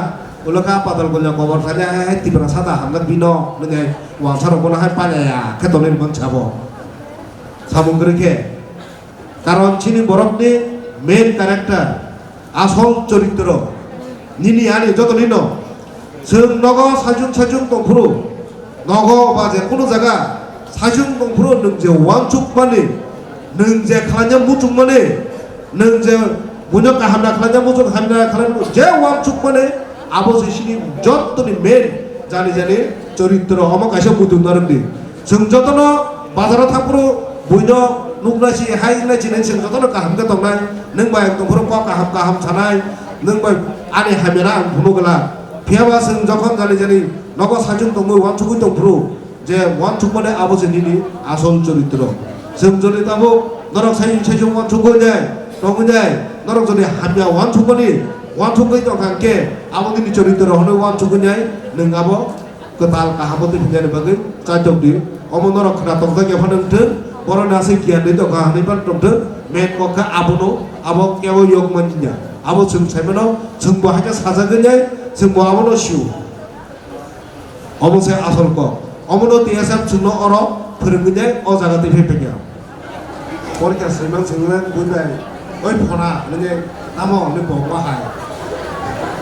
ulo kha patal golla kobor thani hai hai Tiprasa da hamjak bino, nini wansa rok bono hai palaya khe tongnai rwmani sabo. Samung kwrwi khe. Karon chini borokni main character, asol choritro, nini ani jotoni no. Chwng nogo sajung sajung tongphuru, nogo ba je kunu jaga sajung tongphuru nwng je uansukmani, nwng je khlaina muchungmani, nwng je buino kaham na khlaina muchung, hamya khlaina muchung, je uansukmani, abo se chini jottoni main jani jani choritro, omo kaisa muitu narwkdi. Chwng jotono bazaro thangphuru buino nuknai si, hai wngnai si hinwi chwng jotono kaham khe tongnai. Nwng bai ang tongphuru kok kaham kaham sanai, nwng bai ani hamyana ang phunuk glak. Phiya ba chwng jokhon jani jani nogo sajung tongwi uansugwi tongphuru, je uansukmani abo se nini asol choritro. Chwng jodi tabuk norok sajung sajung uansugwi nai tongwi nai, norok jodi hamya uansukmani uansugwi tongkha hwnkhe abo nini choritro hwnwi uansugwi nai, nwng abo kwtal kaham twi phunjani bagwi chaitok di. Omo norok khna tongjakya phano wngthwng, borok ni aswk giyan ni tongkha hwnwi phano tongthwng, main kok khe abono, abo kebo yok manliya. Abo chwng sai mano, chwngbo hai khe sajagwi nai, chwngbo abono sio. Omo se asol kok. Omono T S F chwngno oro phwrwngwi nai o jaga twi phai phaiya. Porikha swiman swiman bui bai, "Oi phona, nini tamo ni bo bahai?"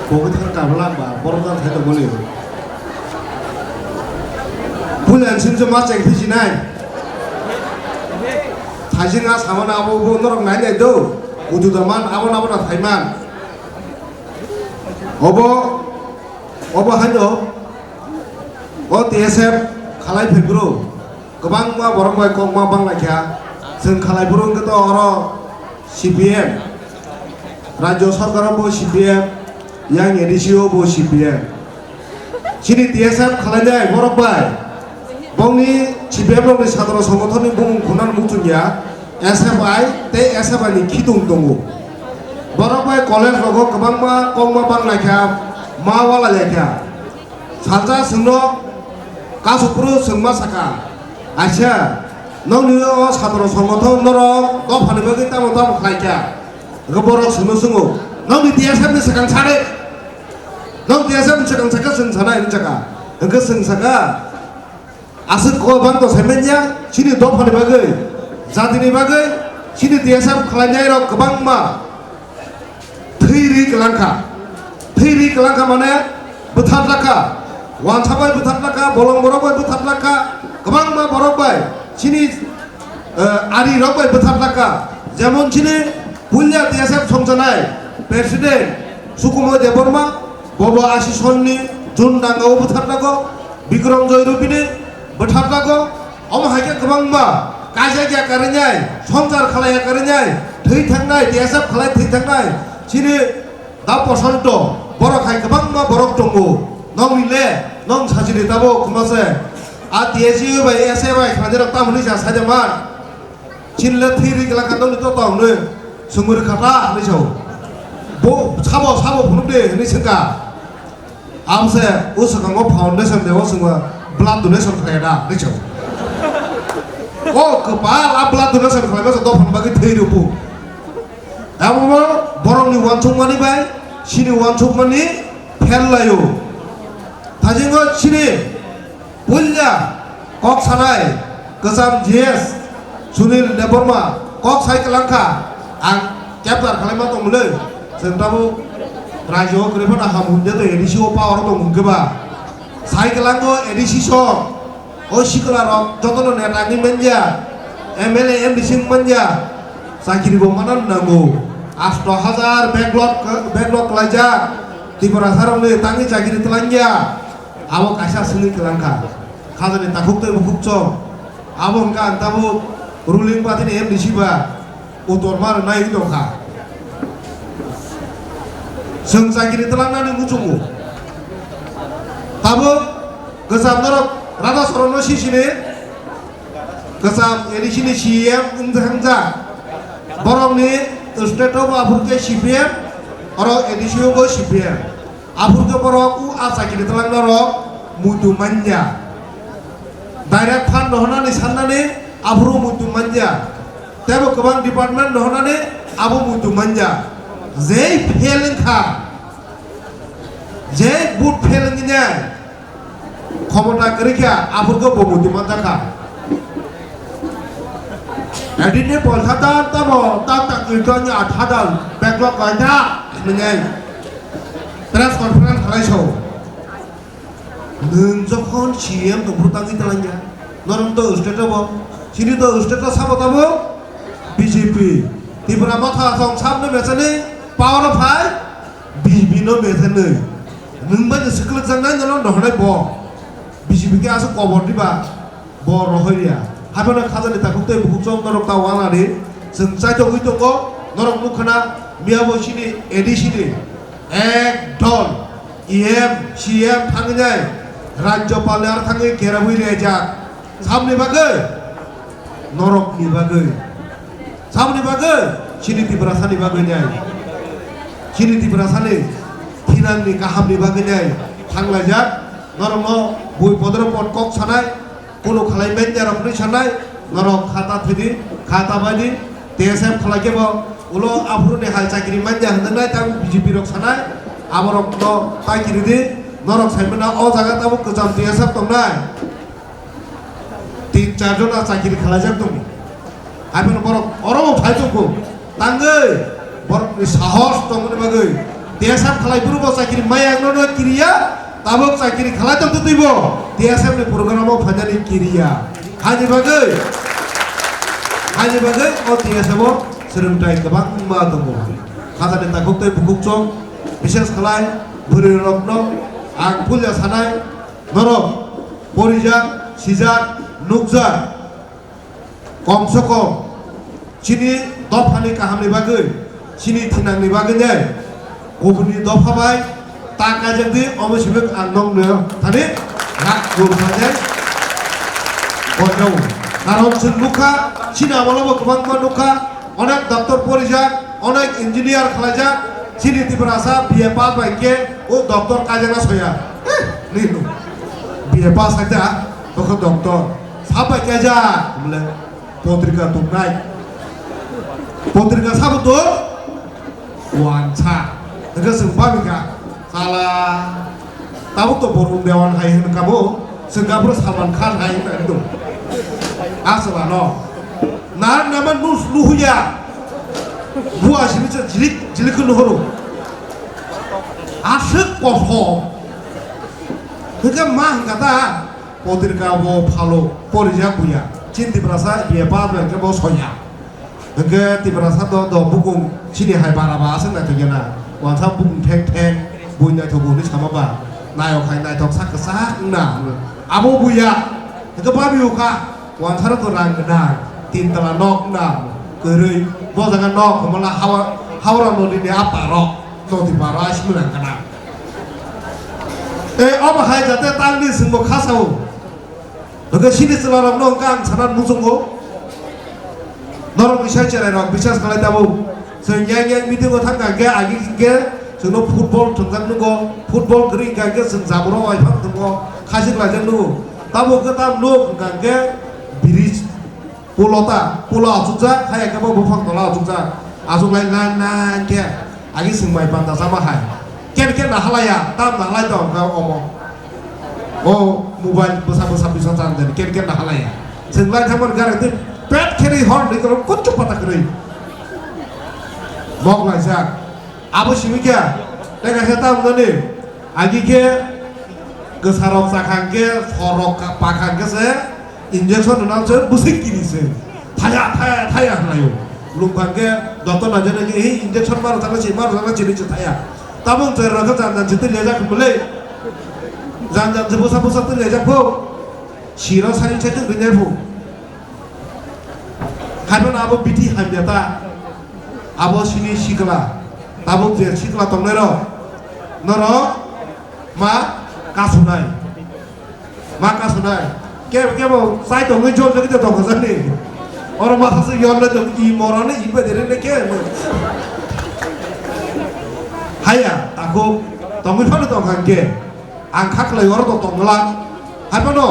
Bo khe thang kabla ba, borok jang thai tongmani. Puila sing se ma cheng phi sinai. Thaising a samana abo bo norok nai nai do. Udu da man, abo na abo na thai man. Obo, obo haino, o T S F khalai phai bro. Kwbangma borok bai kokma banglaikha. Chwng khalai phuru wngkhe to oro C P M, Rajya Sarkar o bo C P M, yang A D C o bo C P M. Chini T S F khalainai borok bai bongni C P M rokni sadro songothonni bumung khunani muchungya S F I tei S F I ni khitung tongo. Borok bai college rogo kwbangma kokma banglaikha, ma walaikha. Salsa chwngno kasu phuru chwngma saka, "Aisa, nokni o satro songothon norok dophani bagwi tamo tamo khlaikha?" Hwnkhe borok chwngno swngo, "Nokni T S F ni swkang sade? Nok T S F ni swkang saka chwng sanai?" Hwnwi saka. Hwnkhe chwng saka, "Aswk kok bang to saimanya, chini dophani bagwi, jatini bagwi, chini T S F khlainai rok kwbangma." Thwi ri kwlangkha. Thwi ri kwlangkha mane bwtharlakha. Wansa bai bwtharlakha, bolong borok bai bwtharlakha, kwbangma borok bai chini, eh, ari rok bai bwtharlakha. Jemon chini puila T S F songjanai president Sukumoy Debbarma, bobo asi sonni June dangao bwtharlago, Bikram Joy Rupini bwtharlago, omo hai khe kwbangma kaijak ya karwi nai, songchar khalai ya karwi nai, thwi thangnai, T S F khalai thwi thangnai, chini da Bosonto, borok hai kwbangma borok tongo. Nokni le, nong sajini tabuk khuma se. A T S U bai S F I khlainai rok tamo hwnwi sa saida man. Chini le thwi ri kwlangkha nokni to tong nwi. Sumuri kha ta hwnwi sao. Bo sabo, sabo phunuk de hwnwi swngkha. Amse o swkango foundation de o swngma blood donation khlai da hwnwi sao. O kwpal a blood donation khlai masa dophani bagwi thwi rw bu. Amo borokni uansukmani bai chini uansukmani pher laio. Thajingo chini puila kok sanai kwcham G S Sunil Debbarma kok sai kwlangkha, ang capture khlaima tongmwlwi. Chwng tabuk rajyo kwrwi phano ham hwnjak A D C o power o tong hwnkhe ba. Sai kwlango A D C song. O sikla rok jotono neta wngwi manya, M L A, M D C wngwi manya, chakiri bo mana nango. Asto hajar backlog, backlog klaijak, Tiprasa rokni tangwi chakiri twlangya, abo kaisa swngwi kwlangkha. Khajani takhuk tei bukhuk chong, abo hwnkha ang tabuk ruling party ni M D C ba. Utor ma rwnai wngwi tongkha. Chwng chakiri twlangnani muchungo. Tabuk kwcham norok Radha Charanno sisini kwcham A D C ni C E M wngjakha. Borokni state o bo aphuru khe C P M, oro A D C o bo C P M. Aphuru khe borok o a chakiri twlang norok muitu manya. Direct fund no hwnani sannani aphuru muitu manya. Tebo kwbang department no hwnani abo muitu manya. Jei fail wngkha, jei vote fail wngnai, khomota kwrwi kha, aphuru khe bo muitu manjakha. Editni polsa dan tamo tak tak ni joni athadal backlog laitha hwnwi press conference khlai sao. Nwng jokhon C M tongphuru tangwi twlangya, norok to state o bo, chini to state o sabo tabo B J P. Tipra motha song sabno mechani power o phai, B J P no mechanwi. Nwng bai swkwlwk jaknai nono nohornai bo. B J P khe aswk kobor diba. Bo rohorya. Haphano khajani takhuk tei bukhuk chwng norok ta wanani. Chwng chaitogwi tongo. Norok nukha na miya bo chini A D C ni ekdol E M, C M thangwi nai Rajyopal ni ar thangwi kerabwi rejak. Samni bagwi? Norokni bagwi. Samni bagwi? Chini Tiprasani bagwi nai. Chini Tiprasani thinangni kahamni bagwi nai. Thanglaijak. Norokno bui podoro pod kok sanai. Kunu khalai manya rok hwnwi sanai, norok kha ta thwidi, kha ta baidi, T S F khalai khe bo ulo aphuru ni hai chakiri manya hwnwi nai, tamo B J P rok sanai, aborok no ta kiri di, norok sai mano o jaga tamo kwcham T S F tongnai, tin char jona chakiri khalaijak tongo. Haibano borok oro bo phai tongkho. Tangwi borokni sahos tongmani bagwi T S F khalai phuru bo chakiri maya wngno no kiriya, tabuk chakiri khalai tongtwi twibo T S F ni program o phainani kiriya. Haini bagwi, haini bagwi o T S F o swrwngthai kwbangma tongo. Khajani takhuk tei bukhuk chwng, bises khalai bwrwi rokno ang puja sanai, norok porijak, sijak, nukjak. Kom se kom chini dophani kahamni bagwi, chini thinangni bagwi nai, kubuni dopha bai ta kaijak di, omo simi ang nokno thani rak gur khaijak. Bonjao. Karon chwng nukha, chini amolo bo kwbangma nukha, onek doctor porijak, onek engineer khlaijak, chini Tiprasa B A pass bai khe o doctor kaijakna soya. Eh, nini B A pass khaijak, bokhe doctor. Sabai kaijak, bole. Potrika tongnai. Potrika sabo to wansa. Hingke chwng babika. Sala. Tabuk to Borong Dewan hai hwn kabo. Chwng gabro Salman Khan hai hwn kabo. Aswlano. Nar nama nus luhuya. Bua sini se jilik, jilik nuhuru. Aswk kosom. Hingke ma hingka ta. Potrika bo phalo porijak buya. Chin Tiprasa B A pass bai hwnkhe bo soya. Hwnkhe Tiprasa do, do bukung chini hai bara ba aswk naithok ya na. Wansa bukung thek thek bui naithok bo hwnwi sama ba. Nayok hai naithok sak kwchak wngna hwnwi. Abo buya. Hwnkhe babi ukha. Wansa rok to rang gwnang. Tin tala nok wngna. Kwrwi. Bo jaga nok hwnmala Hawa-, Hawra nodi ni a parok. Nodi paro aswk rang gwnang. E, omo hai jate tangni chwngbo kha sao. Hwnkhe chini chwlarokno hwnkhe ang sana muchungo. Norok ni sai cherairok biswas khlai tabuk. Chwng yang yang meeting o thangkha hwnkhe agi hwnkhe chwngno football thwngjak nugo. Football kwrwi hwnkha hwnkhe chwng jaburo waithang thwngo, khachik laijak nugo. Tabuk hwnkhe tam nuk hwnkha hwnkhe bridge. Pulo ta, pulo achukjak, hai khe bo buphang tola achukjak. Achuk lai nang nang khe, agi swng bai panda chama hai. Ken ken na halaya, tam na halai tong kha omo. O mobile bwsa bwsa bisa chan jani, ken ken na halaya. Swng lai thangmani gari twi pet khe ri hor ni kolom kuchuk pata kwrwi. Mok laijak. Abo simi khe, tei kaisa ta wngmani, agi khe kwsarok chakha hwnkhe, sorrok ka-, pakha hwnkhe se injection rwna se bwswk kiri se. Thaya, thaya, thaya hwnlaio. Lungkha hwnkhe doctor naijak nai khe, "Hi, injection ma rwjaknai se, ma rwjaknai se," hinwi se thaya. Tabuk chwrai rok khe jan jan se twi lejak hwnmale. Jan jan se bwsa bwsa twi lejak pho. Siro sari chaitung rinai pho. Haiphano abo bithi hamya ta. Abo sini sikla. Tabuk je sikla tongnai rok. Norok ma kasunai. Ma kasunai. Ke, kebo chai tongwi jol jagwi tongkha jani. Oro ma sase yon le tong i moroni i bedere ne ke. Haya, takhuk tongwi phano tongkha ke. Ang kha khlai oro to tongla. Hai phano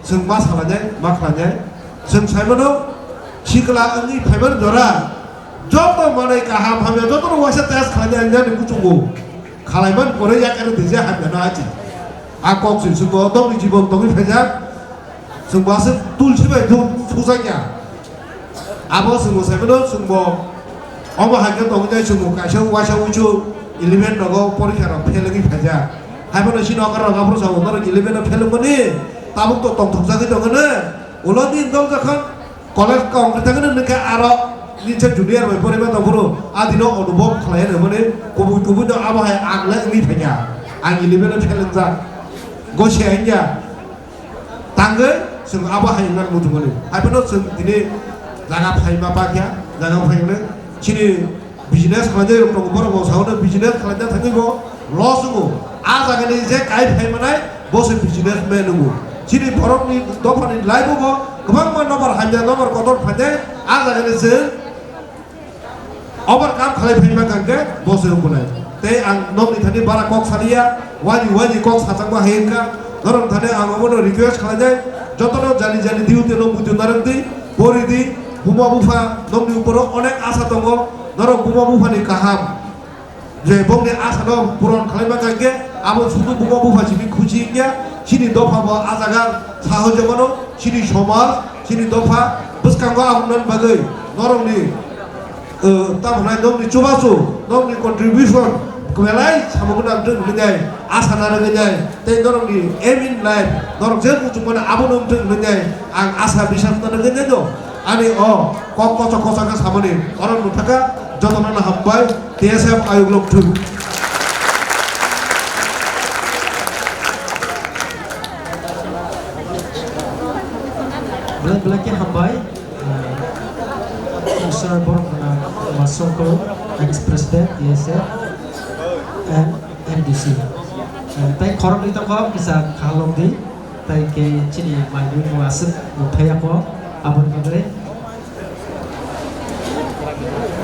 chwng ma salainai, ma khlainai. Chwng sai mano sikla wngwi phaibar jora joto manwi kaham hamya jotono waisa test khlainai ang jani kuchungo. Khlaiman pore yakare dije hamya no achi. A kok swi chwngbo tongni jibon tongwi phaijak. Chwngbo aswk tulsi bai thum sujakya. Abo chwngbo sai mano chwngbo omo hai khe tongwi jai chwngbo kaisa waisa uichu eleven rogo porikha rok fail wngwi phaijak. Hai phano chini okra rok aphuru sao norok eleven o fail wngmani tabuk to tongthokjagwi tongkhe ne. Ulo din dol jokhon college kong khe thangkhe nokha aro ninsa junior bai porima tongphuru adino onubhob khlai hwnmani kubui kubui no abo hai ang le wngwi phaikha. Ang eleven o fail wngjak. Gosi hai wngya. Tangwi chwng abo hai wngna muchungmani. Hai phano chwng tini jaga phai ma pakya, jaga phai hwnwi chini business khlainai rok tongo, borok bo sao no business khlaina thangwi bo loss wngo. A jaga ni je kai phai manai bo se business man wngo. Chini borok ni dopha ni life o bo kwbangma nobar hamya nobar kotor phainai a jaga ni chwng overcome khlai phai ma kang khe bo se wng bolai. Tei ang nokni thani bara kok saliya, wani wani kok sajak ma hai wngkha. Norok thani ang obono request khlainai, jotono jani jani duty no muitu narwk di, pori di, buma bupha nokni uporo onek asa tongo, norok buma bupha ni kaham je bongni asa no puron khlai ma kang khe abo sudu buma bupha simi khusi wngya, chini dopha bo a jaga sahajo mano, chini somaj, chini dopha bwskango ahoknani bagwi norokni, eh, tamo nai nokni chubachu, nokni contribution belai samung nang thung hinwi nai asa narwgwi nai tei norokni aim in life norok je muchung mano abono wng thung hinwi nai ang asa biswas narwgwi nai no ani o kok kochok kochok khe samani oro nukthaka jotono hambai T S F ayuk lok thung. Belai belai khe hambai. Sir Borok Gwnang Masongko, ex President T S F and M D C. Tei khoroknwi tongkha kisa khalok di, tei khe chini mai mui bo aswk nukthai yako aboni bagwi.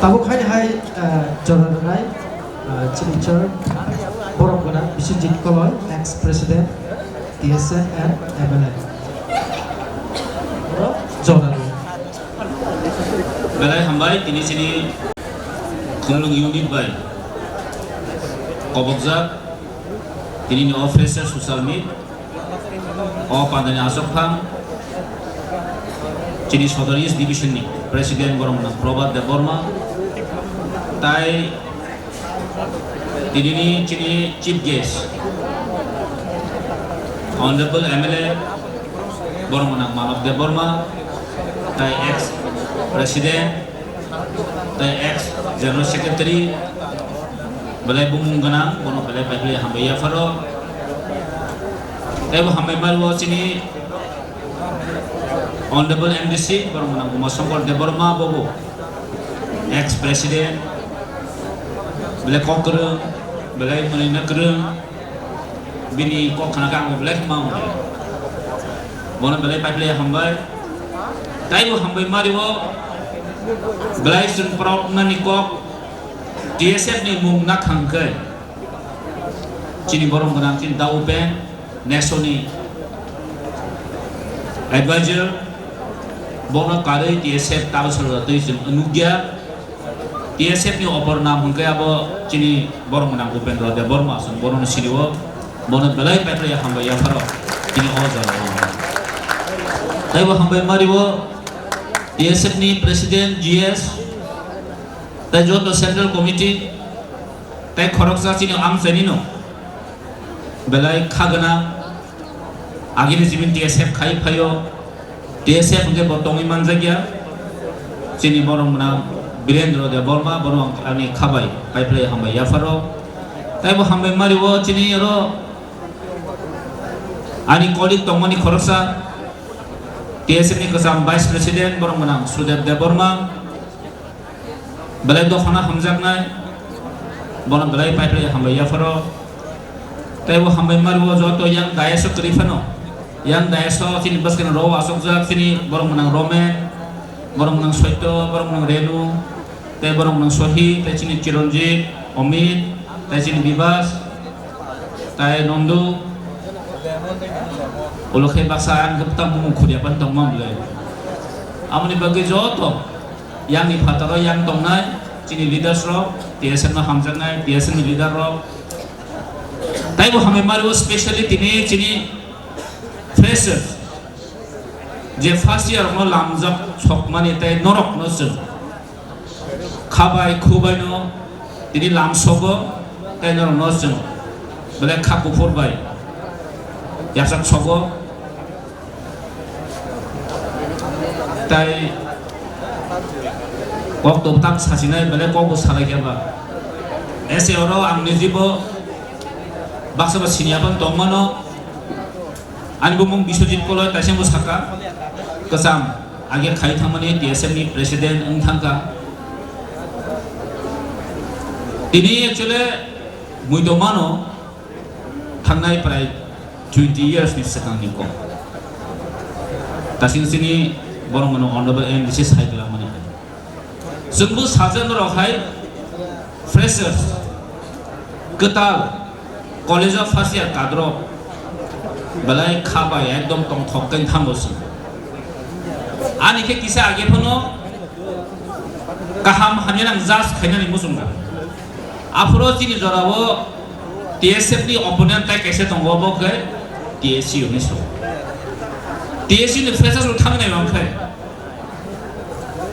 Tabuk haini hai, eh, jora rwnai, eh, chini sir Borok Gwnang Biswajit Koloi, ex President T S F and M L A. Oro jora rwnai. Belai hambai, tini chini Khumulwng unit bai kobokjak, tini ni office social meet, o pandani aswk phang chini Sodor East Division ni President borok Probhat Debbarma, tai tini ni chini chief guest Honorable M L A borok Manob Debbarma, tai ex President, tei ex General Secretary, belai bumung gwnang, bono belai pai belai hambai yapharo. Tei bo hambai mari o chini Honorable M D C, borok gwnang Uma Shankar Debbarma, bobo ex President, belai kok kwrwng, belai mwnwi na kwrwng. Bini kok khna khe ang bo belai khe ma hwnwi. Bono belai pai belai hambai. Taibo hambai mari o belai chwng proud nani kok T S F ni mung na khang khe. Chini borom gwnang chini da Upen, Neso ni advisor, bono karwi T S F tabasal twi chwng nukya. T S F ni opor nam hwnkhe abo chini borok gwnang Upendra Debbarma, chwng bono sini o, bono belai pai pai hambai yapharo chini o jaga o. Taibo hambai mari o T S F ni President G S, tai joto Central Committee, tai khoroksa chini amchaini no belai kha gwnang. Agini simi T S F khai phaio, T S F hwnkhe bo tongwi manjakya. Chini borok mwnang Birendra Debbarma, bono ang ani khabai pai phlai hambai yapharo. Taibo hambai mari o chini oro ani colleague tongmani khoroksa T S F ni kwcham Vice President, borok mwnang Sudeb Debbarma. Belai dophano hamjaknai, bono belai pai pai hambai yapharo. Tei bo hambai mari o joto yang dais o kwrwi phano, yang dais o chini bwskang rok o achukjak chini borok mwnang Romen, borok mwnang Soito, borok mwnang Renu, tei borok mwnang Sohi, tei chini Chiranjit, Amit, tei chini Bibas, tei Nondu, Ulo khe baksa ang khe bwtang bumung khurya pan tongma bwle. Amoni bagwi joto yang ni phataro yang tongnai chini leaders rok, T S F no hamjaknai, T S F ni leader rok. Taibo hamwi mari o specially tini chini freshers je first year no lamjak sokmani tei norok no chwng khabai khubai no tini lamsogo tei norok no chwng belai kha kuphur bai yachak sogo. Tai kok to tak sasinai bele kok bo salai khe ba. Ese oro ang nijibo baksa ba sini abang tongmano. Ani bumung Biswajit Koloi taisengbo saka. Kwcham age khai thangmani T S F ni president wng thangkha. Tini actually mui tongmano. Thangnai prai twenty years ni swkang ni kok. Tasing sini borok mano honorable M D C sai kwlangmani hai. Chwngbo sajak norok hai freshers kwtal college of first year kadrok belai kha bai ekdom tongthok khe thango se. Ani khe kisa age phano kaham hamya nang judge khainani muchungo. Aphuru chini jorao T S F ni opponent tai kaisa tongo, bo khe T S U ni so. T S U ni freshers bo thang nai bang khe.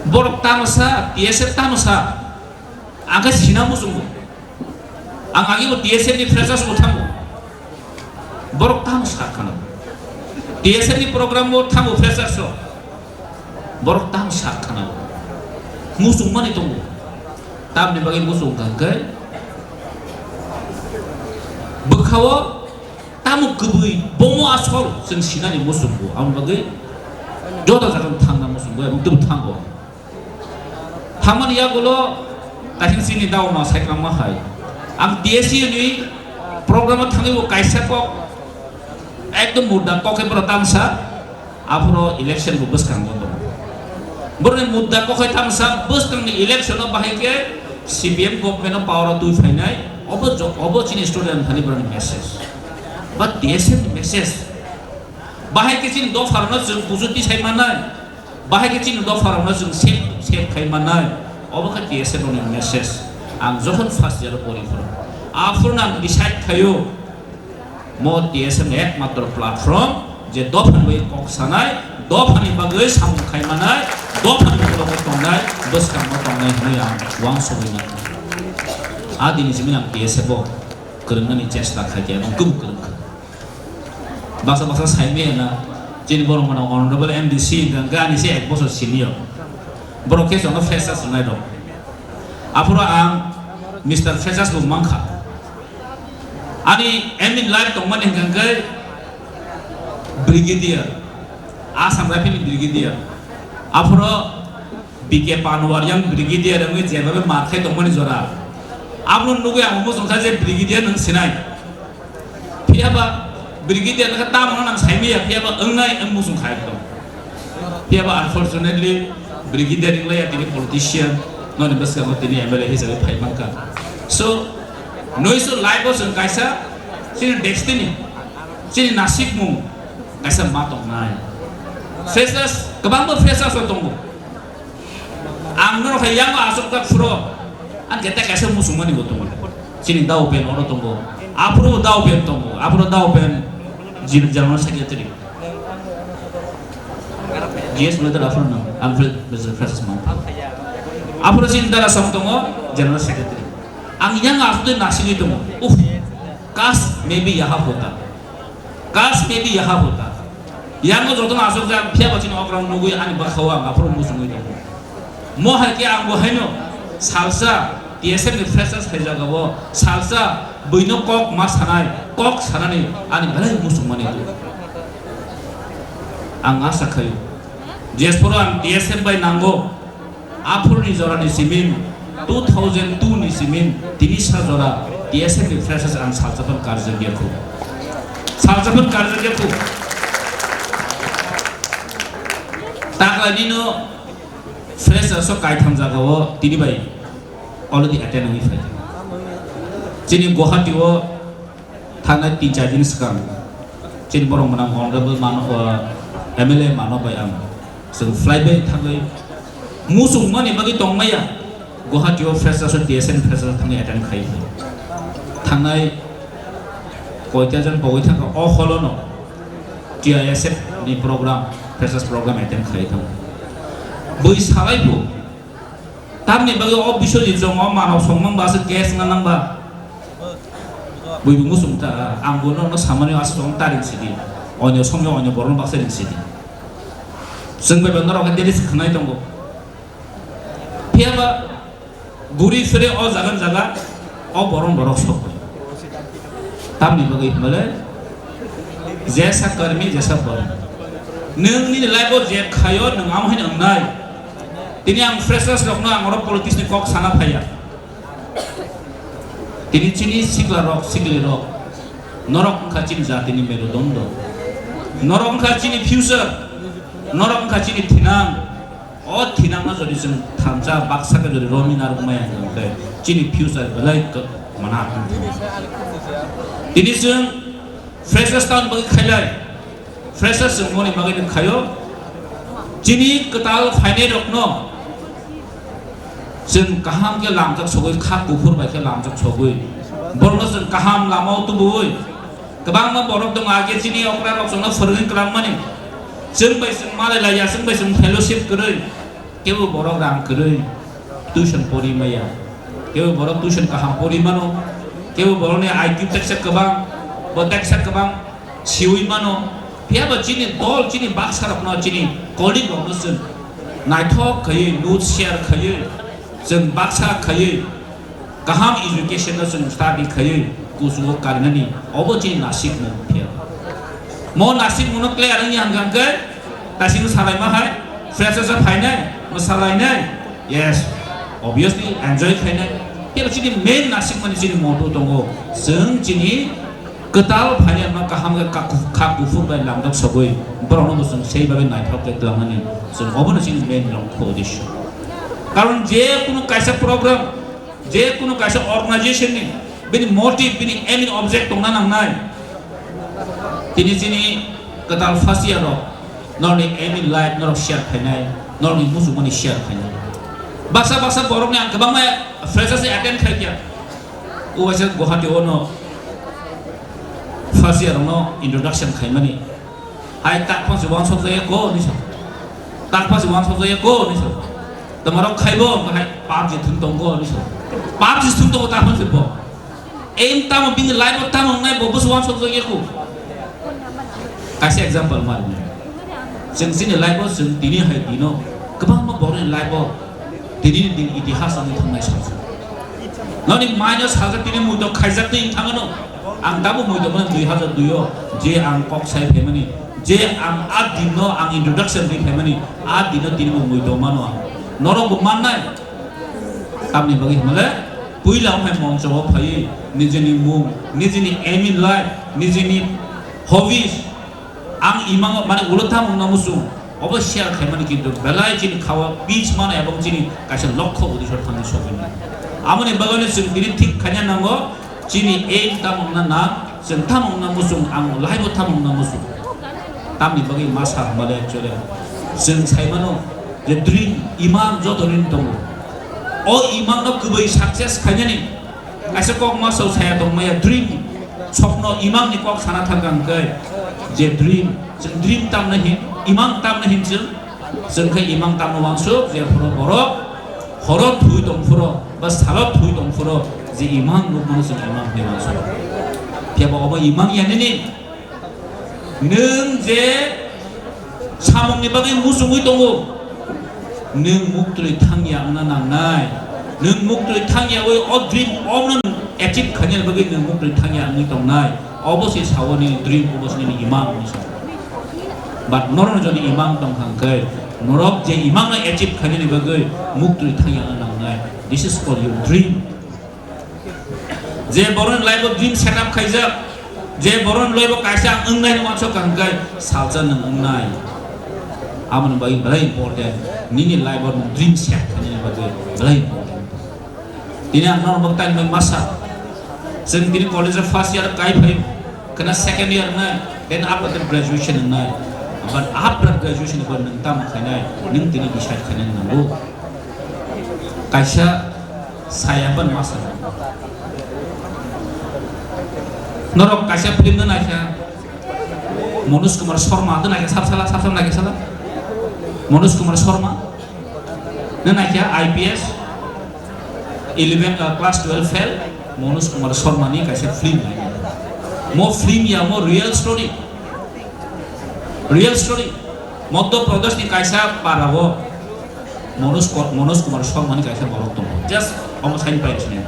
Borok tamo sa, T S F tamo sa. Ang khe sina muchungo. Ang agi bo T S F ni freshers bo thango. Borok tamo sa khana. T S F ni program bo thango freshers rok. Borok tamo sak khana o. Muchung mani tongo. Tamni bagwi muchung kha hwnkhe bwkhao tamo kwbwi bomo asol chwng sinani muchungo. Aboni bagwi joto jaga thangna muchungo, ebong tebo thango. Thangmani yagulo kaisa chini dauma saikwlangma hai. Ang T S U ni program o thangwi bo kaisa kok ekdom mudda kok khe borok tamsa. Aphuru election bo bwskango tongo. Borokni mudda kokhai tamsa bwskangni election o bahai khe C P M government o power o twi phainai, obo jo-, obo chini student thani borokni message. But T S F ni message. Bahai khe chini dopha rokno chwng kuchuk tisai mannai. Bahai khe chini dopha rokno chwng save, save khai mannai. Obo khe T S F rokni message. Ang jokhon first year o pori phuru. Aphuru ang decide khaio. Mo T S F ni ekmatro platform je dophani bagwi kok sanai, dophani bagwi samung khai manai, dophani ulo tongnai, bwskango tongnai hwnwi ang uansugwi mano. A dini simi ang T S F o kwrwngnani chesta khai khe, ang kubuk kwrwng kha. Baksa baksa sai maya na, chini borok mano honorable M D C hwnkha hwnkhe ani se ek bosor senior. Borok khe chwngno freshers wngnai rok. Aphuru ang Mister Freshers bo mankha. Ani aim in life tongmani hwnkha hwnkhe Brigadier, Assam Rifle ni Brigadier. Aphuru B K Panwar yang Brigadier wngwi jebabe mar khai tongmani jora. Abono nugwi ang muchungkha je Brigadier nwng sinai. Phiyaba Brigadier wngkha tamo nang saimaya, phiyaba wngnai wng muchungkha ekdom. Phiyaba unfortunately Brigadier wnglaia tini politician, noni bwskango tini M L A hisabe phai mankha. So, noiso life o chwng kaisa chini destiny, chini nasikmung kaisa ma tongnai. Freshers, kwbangma freshers rok tongo. Ang norok hai yango aswk tak phuro. Ang khe tei kaisa muchungmani bo tongo. Chini dao pen oro tongo. Aphuru dao pen tongo. Aphuru dao pen jil-, general secretary. G S Mehta aphuru no. Ang pre-, pre-, president mo. Aphuru chini dara song tongo general secretary. Ang yango aswk nasigwi tongo. Uff. Kash maybe yaha hota. Kash maybe yaha hota. Yango jotono aswkjak, phiyaba chini okra nugwi ani bwkhao ang aphuru muchungwi tongo. Mo hai khe ang bo haino salsa T S F ni freshers hai jagao salsa buino kok ma sanai, kok sanani ani belai muchungmani. Ang asa khaio, jephuru ang T S F bai nango, aphuruni jorani simin, two thousand two ni simin, tini sa jora T S F ni freshers ang salsa phano karjak ya khu. Salsa phano karjak ya khu. Takla nino freshers o kaitham jagao tini bai already attend wngwi phai. Chini Guwahati o thangnai tin char din swkang Chini borok mwnang honorable mano, uh, M L A mano bai ang. Chwng fly bai thangwi muchung mani bagwi tongmaya Guwahati o freshers o T S N freshers thangwi attend khai. Thangnai koita jan pogwi thangkha o hall o no T I S F ni program, freshers program attend khai thang. Bui salai bu. Tamni bagwi o Biswajit chwng o manok songmang ba se case wngna nang ba. Bui bu muchung ta, ang bo no, no samani aswk ta ring sidi. Onyo somyo onyo borok no baksa ring sidi. Chwng bai ba norok khe daily se khnai tongo. Phiya ba guri phire o jaga jaga o borok borok sok. Tamni bagwi hwnmale jesa karmi jesa borok. Nwng nini life o je khayo nwng amo hai wngnai. Tini ang freshers rokno ang oro politics ni kok sana phaiya. Tini chini sikla rok, sikli rok, norok wngkha chini jatini merudondo. Norok wngkha chini future, norok wngkha chini thinang. O thinangno jodi chwng thansa baksa khe jodi romwi narwkmaya hwnkhe chini future belai kwmana. Tini chwng freshers town bagwi khailai. Freshers chwng moni bagwi no khaio. Chini kwtal phainai rokno chwng kaham khe lamjak sogwi, kha kuphur bai khe lamjak sogwi, borokno chwng kaham lamao tubui. Kwbangma borok tongo, age chini okra rok chwngno phwrwngwi kwlangmani. Chwng bai chwng malai laiya, chwng bai chwng fellowship kwrwi. Kebo borok rang kwrwi tuition pori maya, kebo borok tuition kaham pori mano, kebo borokni I Q teksa kwbang, bo teksa kwbang siwi mano. Phiya ba chini dol, chini baksa rokno, chini colleague rokno chwng naithok khaiwi, note share khaiwi, chwng baksa khaiwi, kaham education no chwng study khaiwi kuchugo karinani, obo chini nasikmung phiya. Mo nasikmung no clear wngya hwnkha hwnkhe, kaisa no salaima hai, freshers o phainai, mo salainai, yes, obviously enjoy khainai. Phiya chini main nasikmani chini motto tongo, chwng chini kwtal phainai no kaham khe kha, kha kuphur bai lamjak sogwi, borokno bo chwng sei bagwi naithok khe twlangnani, chwng obono chini main longkho uddesho. Karon je kunu kaisa program, je kunu kaisa organization ni bini motive, bini aim, bini object tongna nangnai. Tini chini kwtal first year rok norokni aim in life norok share khainai, norokni muchungmani share khainai. Baksa baksa borokni ang kwbangma freshers attend khaikha. O waisa Guwahati o no first year rok no introduction khaimani. Hai tak phang se wansok jaya ko ni sa. Tak phang se wansok jaya ko ni sa. Tamarok khaibo hai PUBG thum tongo ni sa. PUBG thum tongo tak phang se bo. Aim tamo bini life o tamo nai bo bus wansok jaya ko. Kaisa example ma ni. Chwng chini life o chwng tini hai dino kwbangma borokni life o tini ni din itihas wngwi thangnai sa. Noni minus hajar tini muitok khaijak twi thangano. Ang tabuk muitok mano dui hajar dui o, je ang kok sai phaimani, je ang a din no ang introduction ri phaimani, a din no tini bo muitok mano ang. Norok bo mannai. Tamni bagwi hwnmale puila wngkha moncho o phaiwi nijini mung, nijini aim in life, nijini hobbies, ang imango mane ulo tamo wngna muchung, obo share khaimani kintu belai chini khawa peace mano ebong chini kaisa lokho uddesho thangwi sogwi mano. Amoni bagwino chwng tini thik khaina nango, chini aim tamo wngna nang, chwng tamo wngna muchung, ang life o tamo wngna muchung. Tamni bagwi masa hwnmale actually chwng sai mano je dream imang joto rin tongo. O imang no kwbwi success khainani Kaisa kok ma sao saya tong maya dream, sopno, imang ni kok sana thang kang kai. Je dream, chwng dream tam na hin, imang tam na hin chwng, chwng khe imang tam no wangsuk, je phuro borok, horo thui tong phuro, ba salo thui tong phuro, je imang nuk mano chwng imang hinwi wangsuk. Phiya ba obo imang ya nini, Nwng je samungni bagwi muchungwi tongo, nwng muktwi thangya wngna nangnai. Nwng muktwi thangyawi o dream omno nwng achieve khainani bagwi nwng muktwi thangya wngwi tongnai. Obo se sao nini dream, obo se nini imang hinwi sa. But norokni jodi imang tong kha hwnkhe, norok je imangno achieve khainani bagwi muktwi thangya wngna nangnai. This is for your dream. Je borokni life o dream set up khaijak, je borokni life o kaisa ang wngnai no wansok kha hwnkhe salsa nwng wngnai. Aboni bagwi belai important, nini life o nwng dream set khainani bagwi belai important. Tini ang norok bo tangwi masa, chwng tini college o first year kai phai khwna second year wngnai, Then after the graduation wngnai, but after graduation bo nwng tamo khainai, nwng tini decide khainai nango. Kaisa saya ban masa. Norok kaisa film no naikha, Manoj Kumar Sharma no naikha, sab sala, sab sala naikha sala. Manoj Kumar Sharma no naikha, I P S, eleven, uh, class twelve fail, Manoj Kumar Sharma ni kaisa film naikha. Mo film ya mo real story. Real story. Madhya Pradesh ni kaisa para o Manoj Ko-, Manoj Kumar Sharma ni kaisa borok tongo. Just omo sign pai sini.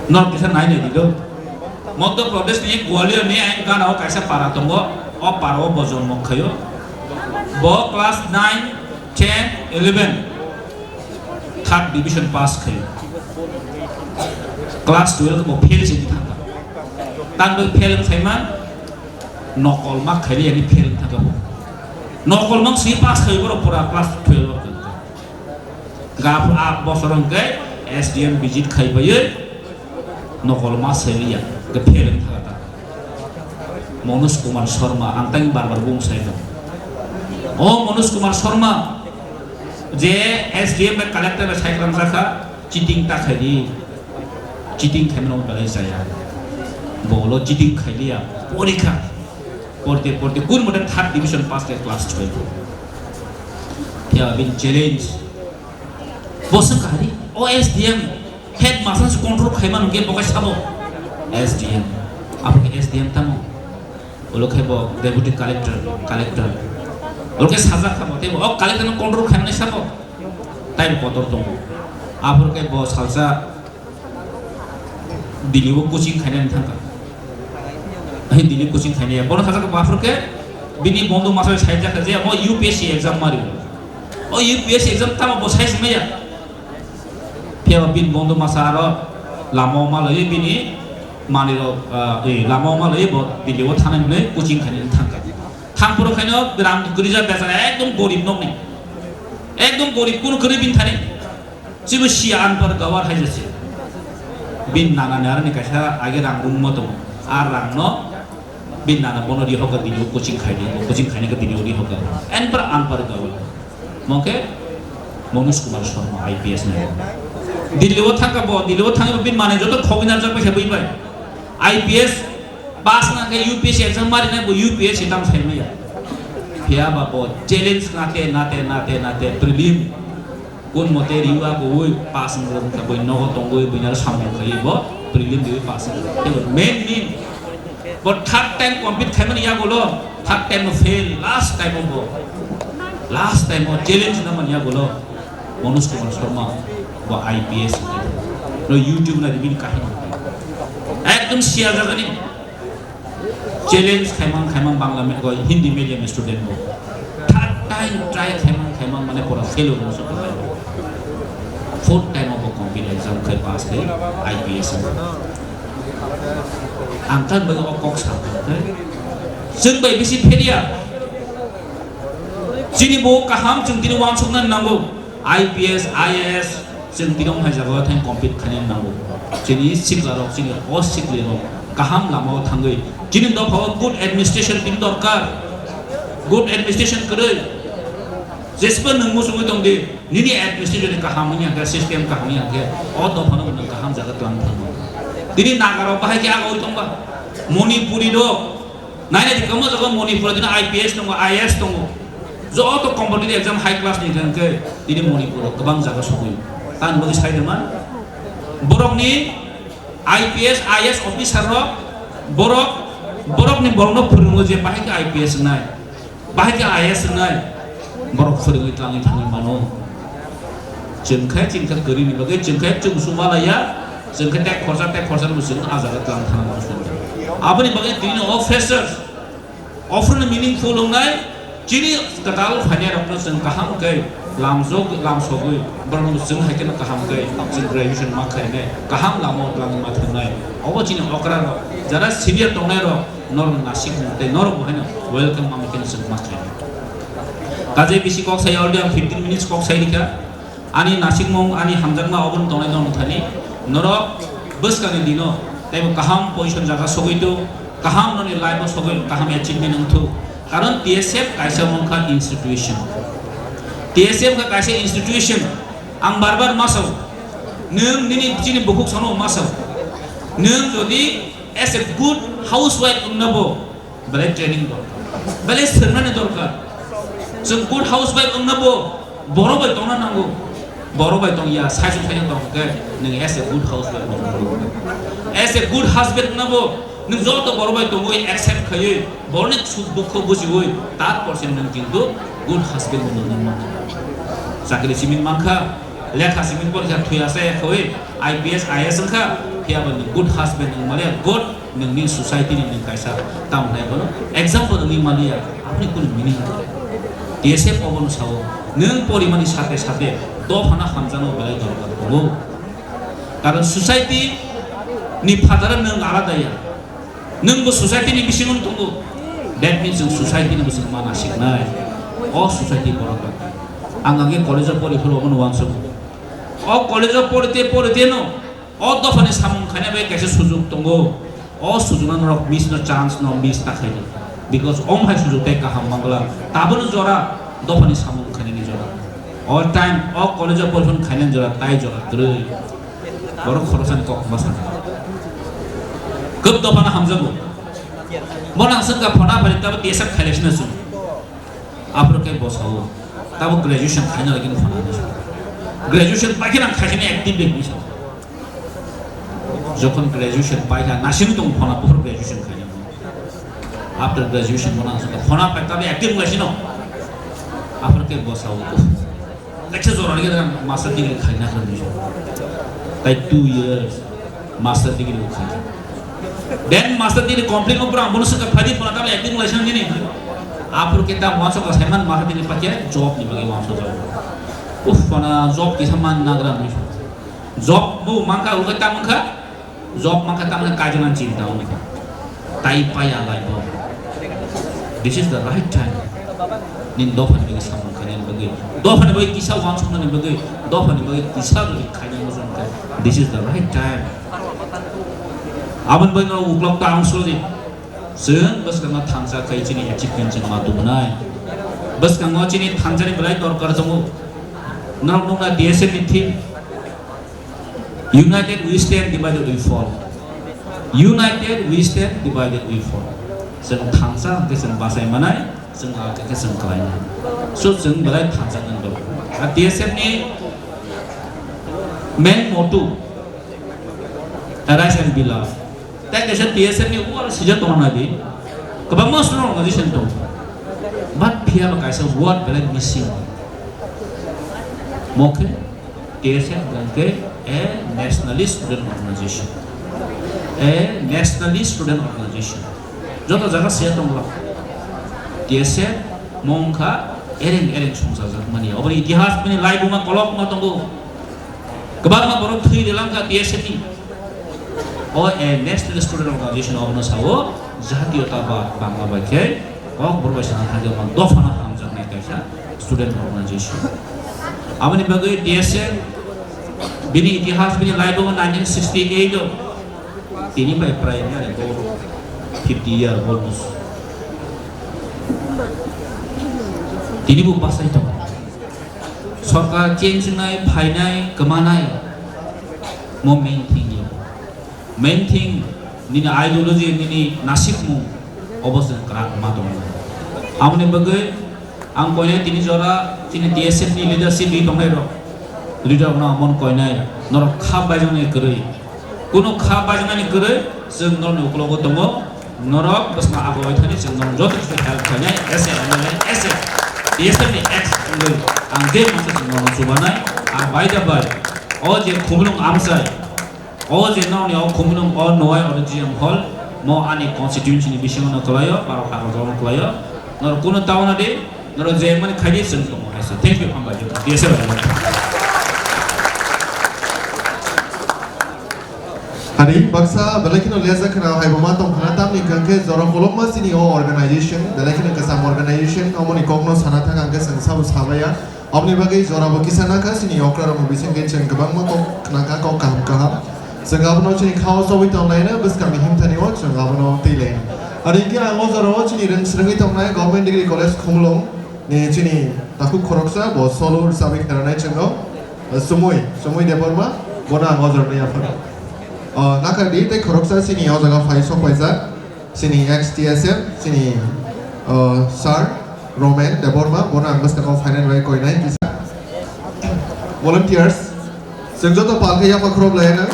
Norok kisa nai nai dido. Madhya Pradesh ni Gwalior ni ain gana o kaisa para tongo. O para o bo jonmo khayo. Bo class nine, ten, eleven third division pass khayo. Class twelve bo fail se thangka. Tang bo fail khaima nokol ma khairi ani fail thangka bo. Nokol mang si pass khayo boro pura class twelve o. Gap a bosor hwnkhe S D M visit khai baiwi nokol ma saiwi ya, hwnkhe fail wng thaka ta. Manoj Kumar Sharma, ang tang bar bar bung sai tong. O Manoj Kumar Sharma, je S D M bai collector bai sai kwrang jakha, cheating ta khai di. Cheating khai mano belai jaya. Bolo cheating khai liya, porikha. Porte porte kun mote third division pass khe class twelve. Phiya bini challenge. Bo swngkha hari, o S D M, headmaster se control khaima nungkhe bo khe sabo. S D M. Abo khe S D M tamo. Ulo khe bo deputy collector, collector. Ulo khe sajak kha bo, tei bo, o collector no control khaimani sabo. Tai bo kotor tongo. Aphuru khe bo salsa Delhi o coaching khainani thangkha. Hai Delhi coaching khainai ya. Bono sajak bo aphuru khe bini bondhu masa sai jakha je abo U P S C exam mari. O U P S C exam tamo bo sai simaya. Phiya bini bondhu masa aro lama o malai bini mani rok, ah, eh, lama o malai bo Delhi o thanai hwnwi coaching khainani thangkha. Thangphuru khaino ram kwrwija bechara ekdom gorib nokni. Ekdom gorib, kunu kwrwi bini thani. Chibo siya anpar gawar hai jase. Bin nana ni aroni kaisa age rang rungmo tongo. Ar rang no bin nana bono ri hoka bini o coaching khaidi, coaching khaina ka bini o ri hoka. Anpar anpar gawar. Moke Manoj Kumar Sharma I P S ni. Delhi o thangka bo, Delhi o thangka bin mane joto khogwi narjak bai khe bui bai. I P S pass na khe U P S C exam mari na bo U P S C tam sai maya. Phiya ba bo challenge nate, nate, nate, nate, prelim. Kun mote riwa bo ui pass wng rwng kha, bui nogo tongwi buini aro samung khaiwi bo prelim diwi pass wng rwng kha. Tei bo main ni bo third time compete khaimani yagulo third time o fail, last time o bo, last time o challenge namani yagulo Manoj Kumar Sharma bo I P S no YouTube na bini kahini ekdom siya jagani. Challenge khaimang khaimang Bangla me-, oi, Hindi medium student bo. Third time try khaimang khaimang mane pura fail wngwi sokha. Fourth time obo competitive exam khai pass khai I P S wngkha. Ang tan bai o kok sa khai. Chwng bai bisi failure. Chini bo kaham chwng tini wansukna nango. I P S, I A S, chwng tini wng hai jagao thang compete khainani nango. Chini siklarok, chini o siklirok kaham lamao thangwi chini dophao good administration tini dorkar. Good administration kwrwi. Jesbo nwng muchungwi tong di, nini administration kaham wngya khe, system kaham wngya khe, o dophano nwng kaham jaga twlang thangwi. Tini Nagarok bahai khe agawi tongba. Manipuri rok Naina di kamo jaga Manipur dina I P S tongo, I A S tongo. Joto competitive exam high class ni hwnkhe tini Manipur o kwbang jaga sogwi. Tang bagwi sai rwma. Borok ni I P S, I A S officer rok, borok, borok ni borok no phwrwngo je bahai khe I P S wngnai, bahai khe I A S wngnai. Borok phwrwngwi twlangwi thangwi mano. Chwng khe chini khe kwrwini bagwi chwng khe chwng suma laiya, chwng khe tek khorsa tek khorsa no chwng ah jaga twlang thangma chwng. Aboni bagwi tini o freshers, offer no meaningful wngnai, chini kwtal phainai rokno chwng kaham khe lamjok, lamsogwi, borokno chwng hai kheno kaham khe chwng graduation ma khainai, kaham lama o twlangwi ma thwngnai. Obo chini okra rok, jara senior tongnai rok, norok nasik tei norok bo haino welcome ma khe chwng ma khainai. Kajai bisi kok sai already ang fifteen minutes kok sai rikha. Ani nasikmung, ani hamjakma obo wng tongnai norok thani. Norok bwskangni dino teibo kaham position jaga sogwi tong. Kaham noni life o sogwi kaham achievement wngthuk. Karon T S F kaisa wngkha institution. T S F kha kaisa institution. Ang bar bar masao. Nwng nini chini bukhuk sono masao. Nwng jodi as a good housewife wngna bo belai training dorkar. Belai swngnani dorkar. Chwng good housewife wngna bo Borok bai tongna nango. Borok bai tong ya, sai sung sai tong khe, nwng as a good husband wngna nango. As a good husband wngna bo, nwng joto borok bai tongwi accept khaiwi, borokni suk dukho bujiwi, tarpor se nwng kintu good husband wngna nango. Chakri simi mankha, lekha simi porikha thuya sa ya khaiwi, I P S, I A S wngkha, phiya bo nwng good husband wngmani ya, good Nini society ni nini kaisa tamo nai bono example ni maliya, apni kunu meaning. T S F obono sao, nwng porimani sate sate dophano hamjakno belai dorkar tongo. Karon society ni phataro nwng alada ya. Nwng bo society ni bisingo tongo. That means nwng society ni bisingo mana siknai. O society borok rok. Ang age college o pori phuru obono uansuk. O college o porite porite no O dophani samung khaina bai kaisa sujuk tongo. O sujukno norok miss no chance no miss ta khaidi. Because om hai sujuk tei kaham mangla. Tabukno jora dophani samung khainani jora. O time o college o porphano khainani jora tai jora kwrwi. Borok khoroksa ni kok ma sana. Kwb dophano hamjago. Bo nang sengkha phona phari tabo T S F khailai sina sung. Aphuru khe bosao. Tabo graduation khaina lagi phana. Graduation paikhe nang khaisani active bek bisa. Jokhon graduation paikha nasini tong phana buphuru graduation khaina. After graduation mo nang saka phana pai tabe active wnglaisino. Aphuru khe bosao. Kaisa jora lagi master degree khaina khan bisa. Tai two years. Master degree bo khainai. Then master degree complete wngpra ang bono swngkha phaidi phano tamo acting laisang nini. Aphuru khe ta uansuk kha saiman master degree paikhe job ni bagwi uansuk jago. Uff, phano job kisa man nagra hinwi. Job bo mankha, ulo khe ta mankha. Job mankha ta mankha, kaijana chinta wngkha. Tai paya lai bo. This is the right time. Nini dophani bagwi samung khainani bagwi, dophani bagwi kisa uansuknani bagwi, dophani bagwi kisa jodi khaina muchung khe, this is the right time. Aboni bagwi no uklok ta ang suri. Chwng bwskango thansa khai chini achievement chwng ma tubunai. Bwskango chini thansani belai dorkar tongo. Norok nukna D S F ni theme. United we stand, divided we fall. United we stand, divided we fall. Chwng thansa hwnkhe chwng bachai manai, chwng ahkhe khe chwng kwlainai. So chwng belai thansa wng tong. A T S F ni main motto, Arise and Be Loved. Tei kaisa T S F ni wall sijak tongna di. Kwbangma student organization tong. But phiya ba kaisa word belai missing. Mokhe T S F hwnkhe a nationalist student organization. A nationalist student organization. Joto jaga siya tongla. T S F mongkha ereng ereng songsa jak mani. Oboni itihas bini laibuma kolok ma tongo. Kwbangma borok thwi relangkha T S F ni. O a national student organization obono sao jatiyotabad Bangla bai khe kok borok bai sana thangjakma dophano hamjaknai kaisa student organization. Aboni bagwi T S F bini itihas bini laibo nineteen sixty-eight o tini bai primary bo fifty year almost. Tini bo bachai tongo. Sorkar change wngnai, phainai, kwmanai, mo main thing ya. Main thing, nini ideology, nini nasibmung, obo se kwrak ma tongo. Aboni bagwi ang koinai tini jora chini T S F ni leadership ri tongnai rok, leader no amon koinai, norok kha baijaknai kwrwi. Kuno kha baijaknani kwrwi chwng norokni ukologo tongo, norok bwswkno agoi thani chwng norok joto kisa help khainai, as a M L A, as a T S F ni ex wngwi ang je masa chwng norokno chubanai, ang by the by, o je Khumulwng amchai, o je norokni o Khumulwng o Nowai Auditorium Hall, mo ani constituency ni bisingo no kwlaio, baro kakorjak no kwlaio, norok kuno tauna di, Norok je mani khaidi chwng tongo hai se. Thank you, hambai joto. D S F bai. Hari baksa belai kheno lejak khna hai bo ma tong khna tamni hwnkhe jora kolokma chini o organization, belai kheno kwcham organization, omoni kokno sana thang ang khe chwng sabo sabaya. Oboni bagwi jora bo kisa nakha chini okra rokni bisingtwi chwng kwbangma kok khna kha, kok kaham kaham. Chwng abono chini khao chobwi tonglaino, bwskangni himthani o chwng abono twilaino. Aro hwnkhe ang o jorao chini rwng swrwngwi tongnai Government Degree College Khumulwng ni chini takhuk khoroksa bo solo rwchabwi khnanai chwngno, Sumui, Sumui Debbarma, bono ang o jorano yapharo. O, nakardi tei khoroksa chini o jaga phai sokpaijak. Chini ex T S F, chini, uh, sir, Roman Debbarma, bono ang bwskango phainani bai koinai kisa. Volunteers, chwng joto pal khe yapha khorok lai ano.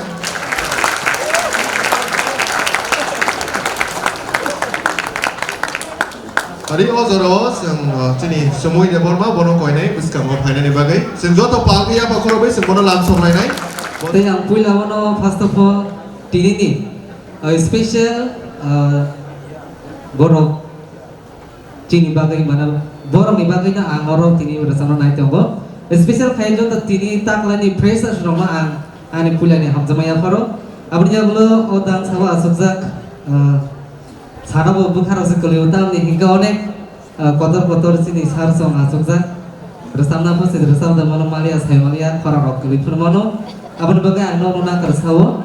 Ari o jora o chwng, uh, chini Sumui Debbarma, bono koinai bwskango phainani bagwi. Chwng joto pal khe yapha khorok bai chwng bono lam sok lainai. Tei ang puila bono first of all, tini ni, uh, special, uh, borok chini bagwi mano, borokni bagwino ang oro tini rwchapna nai tongo. Special khe joto tini taklani freshers rokno ang ani puilani hamjakma yapharo. Aboni yagulo o dangsao achukjak, ah, sano bo bwkharok se kwlwi o, tamni hinkhe onek, ah, kotor kotor chini sir song achukjak. Rwchapna pho se rwchapda mano maliya, sai maliya, khorang rok kwlwi phano mano. Aboni bagwi ang nokno nakarsa o.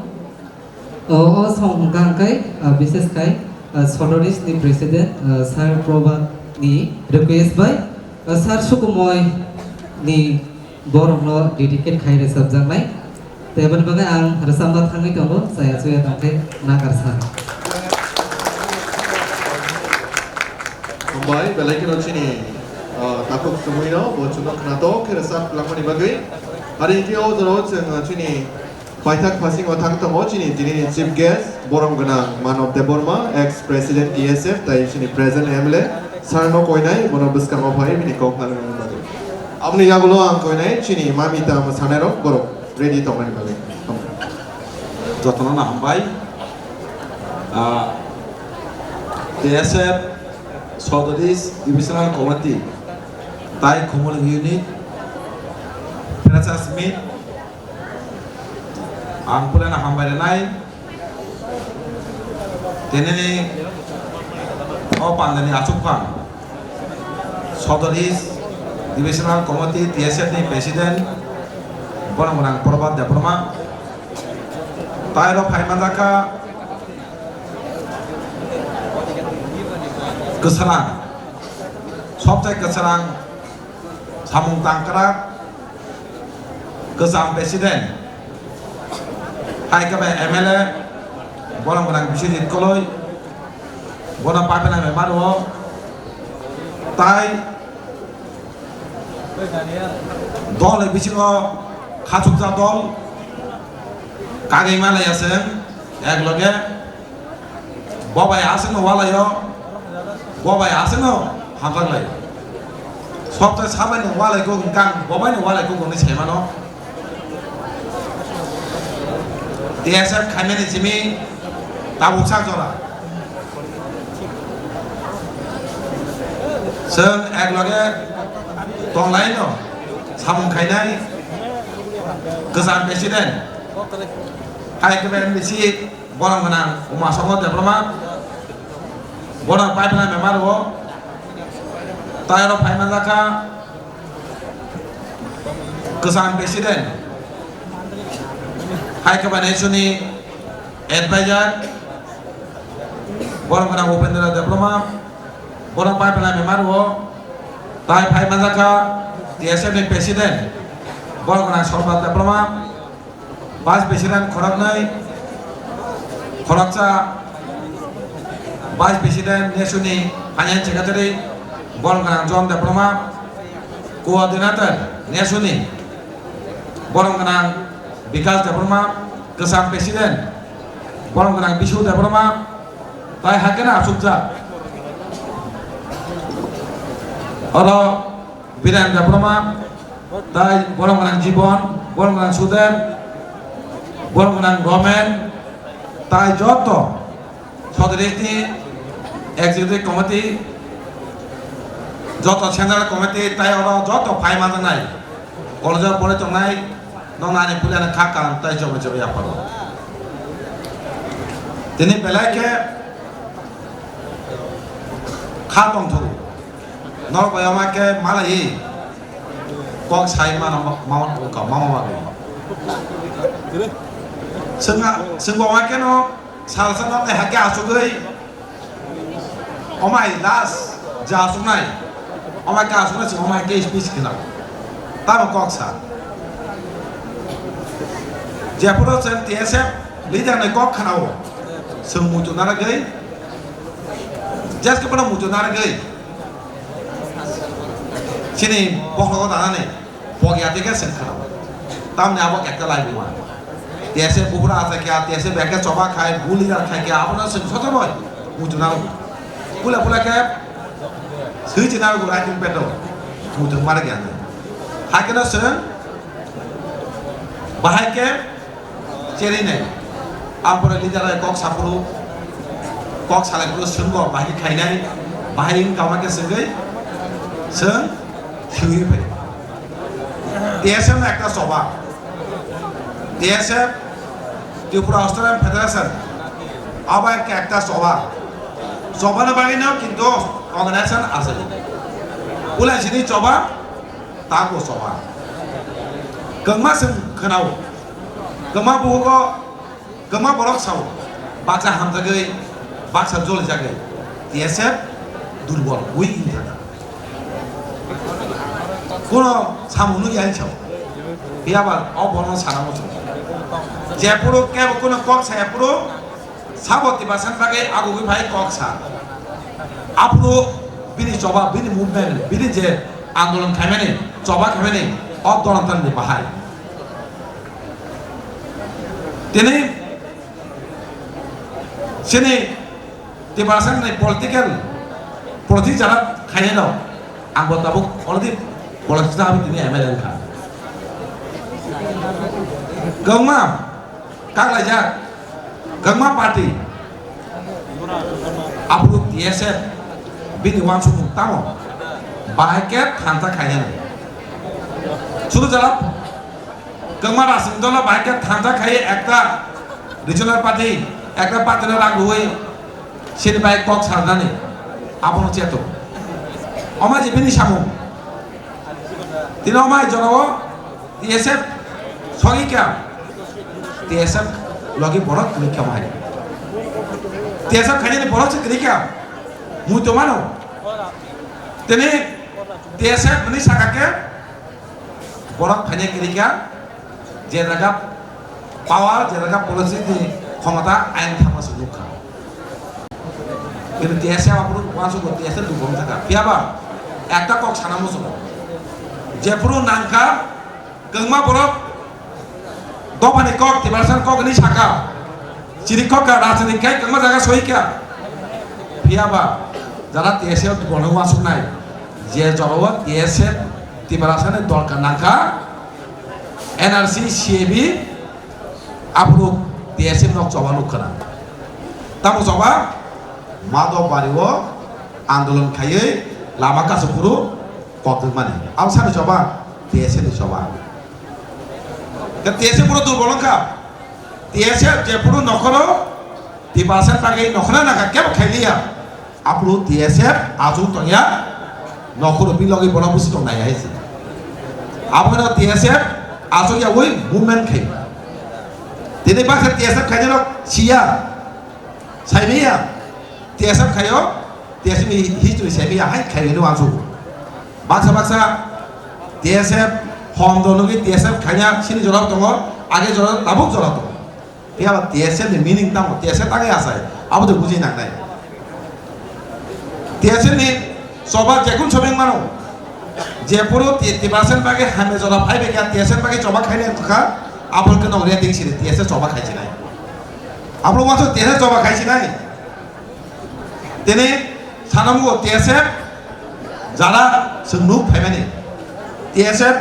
O, o song hwnkha hwnkhe, ah, bises khai, ah, Sodoris ni president, ah, Sir Probhat ni request bai, ah, Sir Sukumoi ni borokno dedicate khai rwchapjaknai. Tei aboni bagwi ang rwchapna thangwi tongo, chaya chuya tongkhe nakarsa. Hambai, belai kheno chini, ah, takhuk Sumui no, bo chwngno khnatok khe rwchap langmani bagwi. Ari hwnkhe o jorao chwng, ah, chini Paithak phasingo thang tongo chini tini ni chief guest, borom gwnang Manob Debbarma, ex president T S F, tai chini present M L A, sir no koinai, bono bwskango phai bini kok nalwknani bagwi. Aboni yagulo ang koinai chini mami tamo sanai rok borok ready tongmani bagwi. Jotono no hambai. Ah, T S F South East Divisional Committee, tai Khumulwng Unit, Freshers Meet, Ang puilano hambai rwnai. Tini o pandani achukphang Sodor East Divisional Committee T S F ni President borom gwnang Probhat Debbarma. Tai rok phai manjakha kwsarang, sobchai kwsarang samung tangkrak, kwcham president, hai khe bai M L A, borom gwnang Biswajit Koloi, bono paipana member o, tai dol ni bisingo khachukjak dol kagwi malaya chwng ek loge. Bo bai aswkno walaio, bo bai aswkno hamjaklai. Sobse sabaino walaiko hwnkhe ang bo baino walaiko hwnwi saimano. T S F khaimani simi tabuk sak jora. Chwng ek loge tonglaino samung khainai kwcham president. Hai khe M D C Borom gwnang Umasongho Debbarma, bono paipana member o, tai oro phai manjakha kwcham president, hai khe bai nesuni advisor, borom gwnang Upendra Debbarma, bono paipana member o, tai phai manjakha T S F ni president, borom gwnang Sorbat Debbarma, Vice President khoroknwi, khoroksa Vice President nesuni Finance Secretary, borom gwnang John Debbarma, Coordinator nesuni, borom gwnang Bikas Debbarma, kwcham President, borom gwnang Bishu Debbarma, tai hakhe no achukjak. Oro Biren Debbarma, tai borom gwnang Jibon, borom gwnang Sudem, borom gwnang Romen, tai joto Sodrishni Executive Committee, joto Central Committee, tai oro joto phai manjaknai, college-o pore tongnai, nokni ani puilano kha kaham tai jobo jobo yapharo. Tini belai khe kha tongthok. Norok bai ama khe malai kok sai mano ma-, ma-, ma-, ma-, ma-, ma-. Swnga, swngbo ma keno salsa no hai khe asugwi, omai last ja asuknai, omai khe asuknai, swngbo ma hai khe speech khna. Tamo kok sa. Jephuru chwng T S F leader ni kok khna o, swng muitu narwgwi, jeske bono muitu narwgwi, chini bokhrogo danani. Pogya tike seng khana. Tamni abo ekta lai buma. T S F bubura atai kya, T S F beke choba khai, buli da khai kya, abo na seng soto boy. Mutu na. Pula pula ke. Sui china go rakin peto. Mutu mara kya. Hakena seng. Bahai ke. Cheri nai. Ampore leader ai kok sapuru, kok salai puru senggo bahai khainai, bahai wng kama khe sengwi, seng, khiui phai. T S F no ekta choba. T S F, Tripura Australian Federation, abo ekta, ekta choba. Choba no bagwi no kintu organization asai. Ulai sini choba, tago choba. Kengma seng khenao. Kengma bugo Kwma borok sao, baksa hamjagwi, baksa jolijagwi, T S F durbol, weak wngkha. Kono samung nukya hinwi sao. Phiyaba o borokno sana muchungo. Jephuru kebo kono kok saya phuru, sabo Tiprasani bagwi agugwi phai kok sa. Aphuru bini choba, bini movement, bini je andolon khaimani, choba khaimani, o Donathan ni bahai. Tini chini Tiprasani political, politics jara khainai rok, ang bo tabuk already politics na tini M L A wngkha. Kwbangma kaklaijak, kwbangma party, aphuru T S F bini uansukmung tamo bahai khe thansa khainani. Sudu jara Kwbangma rajniti dolo bahai khe thansa khai ekta regional party, ekta party no rang rwui sini bai kok sarnani abono cheto. Oma je bini samung. Tini omai jorao T S F sogwi kha. T S F logi borok kwrwi kha bahai. T S F khainani borok se kwrwi kha. Mui to mano. Tini T S F ni saka khe Borok phainai kwrwi kha, je jaga power, je jaga policy ni khomota ain thangma se nukha. Kintu T S F aphuru uansukgo T S F durbol wngkha. Phiyaba ekta kok sana muchungo. Jephuru nangkha, kwbangma borok dophani kok, Tiprasani kok hinwi sakha. Chini kok ka rajniti khai kwbangma jaga soikha. Phiyaba jara T S F durbol wngwi uansuknai, je jorao T S F Tiprasani dorkar nangkha, N R C, C A B, aphuru T S F nok choba nukha na. Tamo choba? Madhab Bario andolon khaiwi lama kasu phuru kok wngmani. Abo sani choba? T S F ni choba. Khe T S F phuru durbol wngkha. T S F jephuru nokhoro Tiprasa bagwi nokhorna nangkha kebo khailiya. Aphuru T S F achuk tongya, nokhoro bilogwi bono busi tongnai hai se. Abono T S F achuk yaui movement khai. Tini baksa T S F khainai rok siya, saimanya. T S F khaio, T S F ni history saimanya hai khaio no achuk. Baksa baksa T S F hom do nugwi T S F khaina sini jora tongo, age jora tabuk jora tongo. Phiya ba T S F ni meaning tamo, T S F tangwi asai, abo de bujui nangnai. T S F ni choba jekun sobeng mano, jephuru Ti-, Tiprasa bagwi hamya jora phai bai kha, T S F bagwi choba khainai wngkha, abo khe nog reading sini T S F choba khai sinai. Abo wansuk T S F choba khai sinai. Tini sanamgo T S F jara chwng nuk phaimani. T S F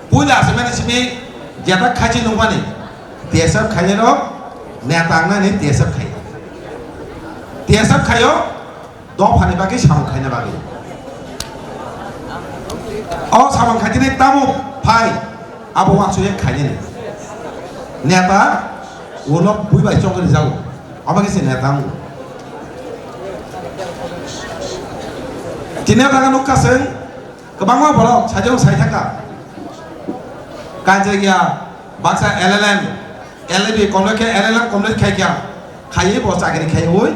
puila aswkmani simi jeta khachi nukmani. T S F khainai rok neta wngnani T S F khai. T S F khaio dophani bagwi samung khaina bagwi. O samung khaitini tamo phai abo wansukya khainani. Neta ulo bui bai chongri jago. Abo khe se neta wngo. Tini o jaga nukha chwng kwbangma borok sajwk sai thangkha. Kaijak ya baksa L L M, L L B complete khe, L L M complete khai kha, khaiwi bo chakri khaiwi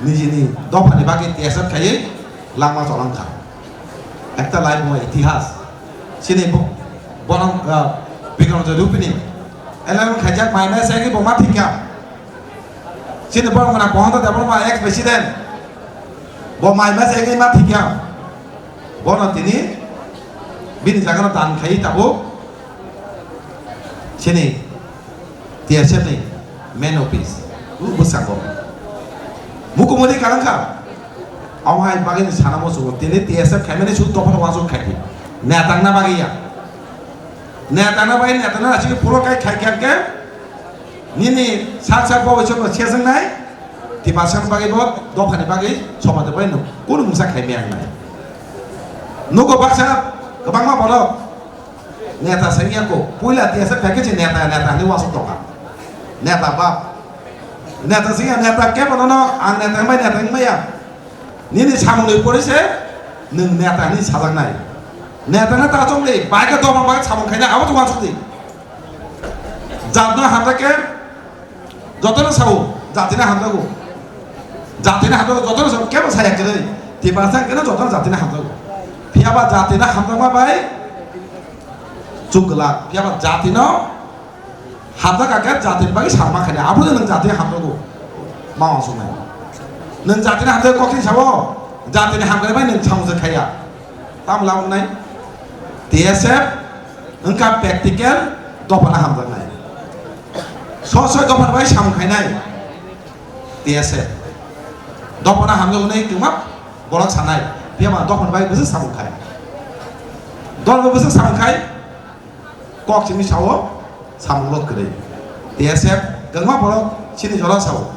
nijini dophani bagwi T S F khaiwi langma cholangkha. Ekta lai bo itihas. Chini bo-, bono, ah, Bikram Jodupini L L M khaijak mai mai sai bo ma thikya. Chini borok gana Pohonto Debbarma ex president. Bo mai ma sai ma thikya. Bono tini bini jagano dan khai tabuk. Chini T S F ni main office, u bwskango. Mukumuri kalangkha. Amo hai bagwi ni sana muchungo. Tini T S F khaimani su dophano uansuk khaidi. Netangna bagwi ya. Netangna bagwi, netangna asigi puro kai khai khe khe. Nini sak sak bo boisok no sejaknai. Tiprasa ni bagwi bo, dophani bagwi, somaj ni bagwi no kunu mungsa khai maya nai. Nugo baksa kwbangma borok. Neta sengya ko, puila T S F khe se neta, neta hinwi uansuk tongkha. Neta bap. Neta sengya, neta kebo nono, ang neta wngbai, neta wngbai ya. Nini samungni pore se, nwng neta hinwi sajaknai. Neta no ta chong di, bai khe dophani bagwi samung khaina, abo to uansuk di. Jatno hamjakhe, jotono sao, jatino hamjago. Jatino hamjago, jotono sao, kebo saya kwrwi. Tiprasa keno jotono jatino hamjago. Phiyaba jatino hamjakma bai, chuk glak. Phiyaba jatino hamjak khe jatini bagwi sama khaina. Abo nwng jatino hamjago. Ma uansuknai. Nwng jatino hamjakhe kokthai sao, jatini hamjaknai bai nwng samung se khaiya. Tamo lamuknai? T S F wngkha practical dophano hamjaknai. Soi soi dophano bai samung khainai T S F. Dophano hamjaknai kwma borok sanai. Phiyaba dophano bai bwswk samung khai. Dolbo bwswk samung khai. Kok simi sao, samung rok kwrwi. T S F kwbangma borok chini jora sao.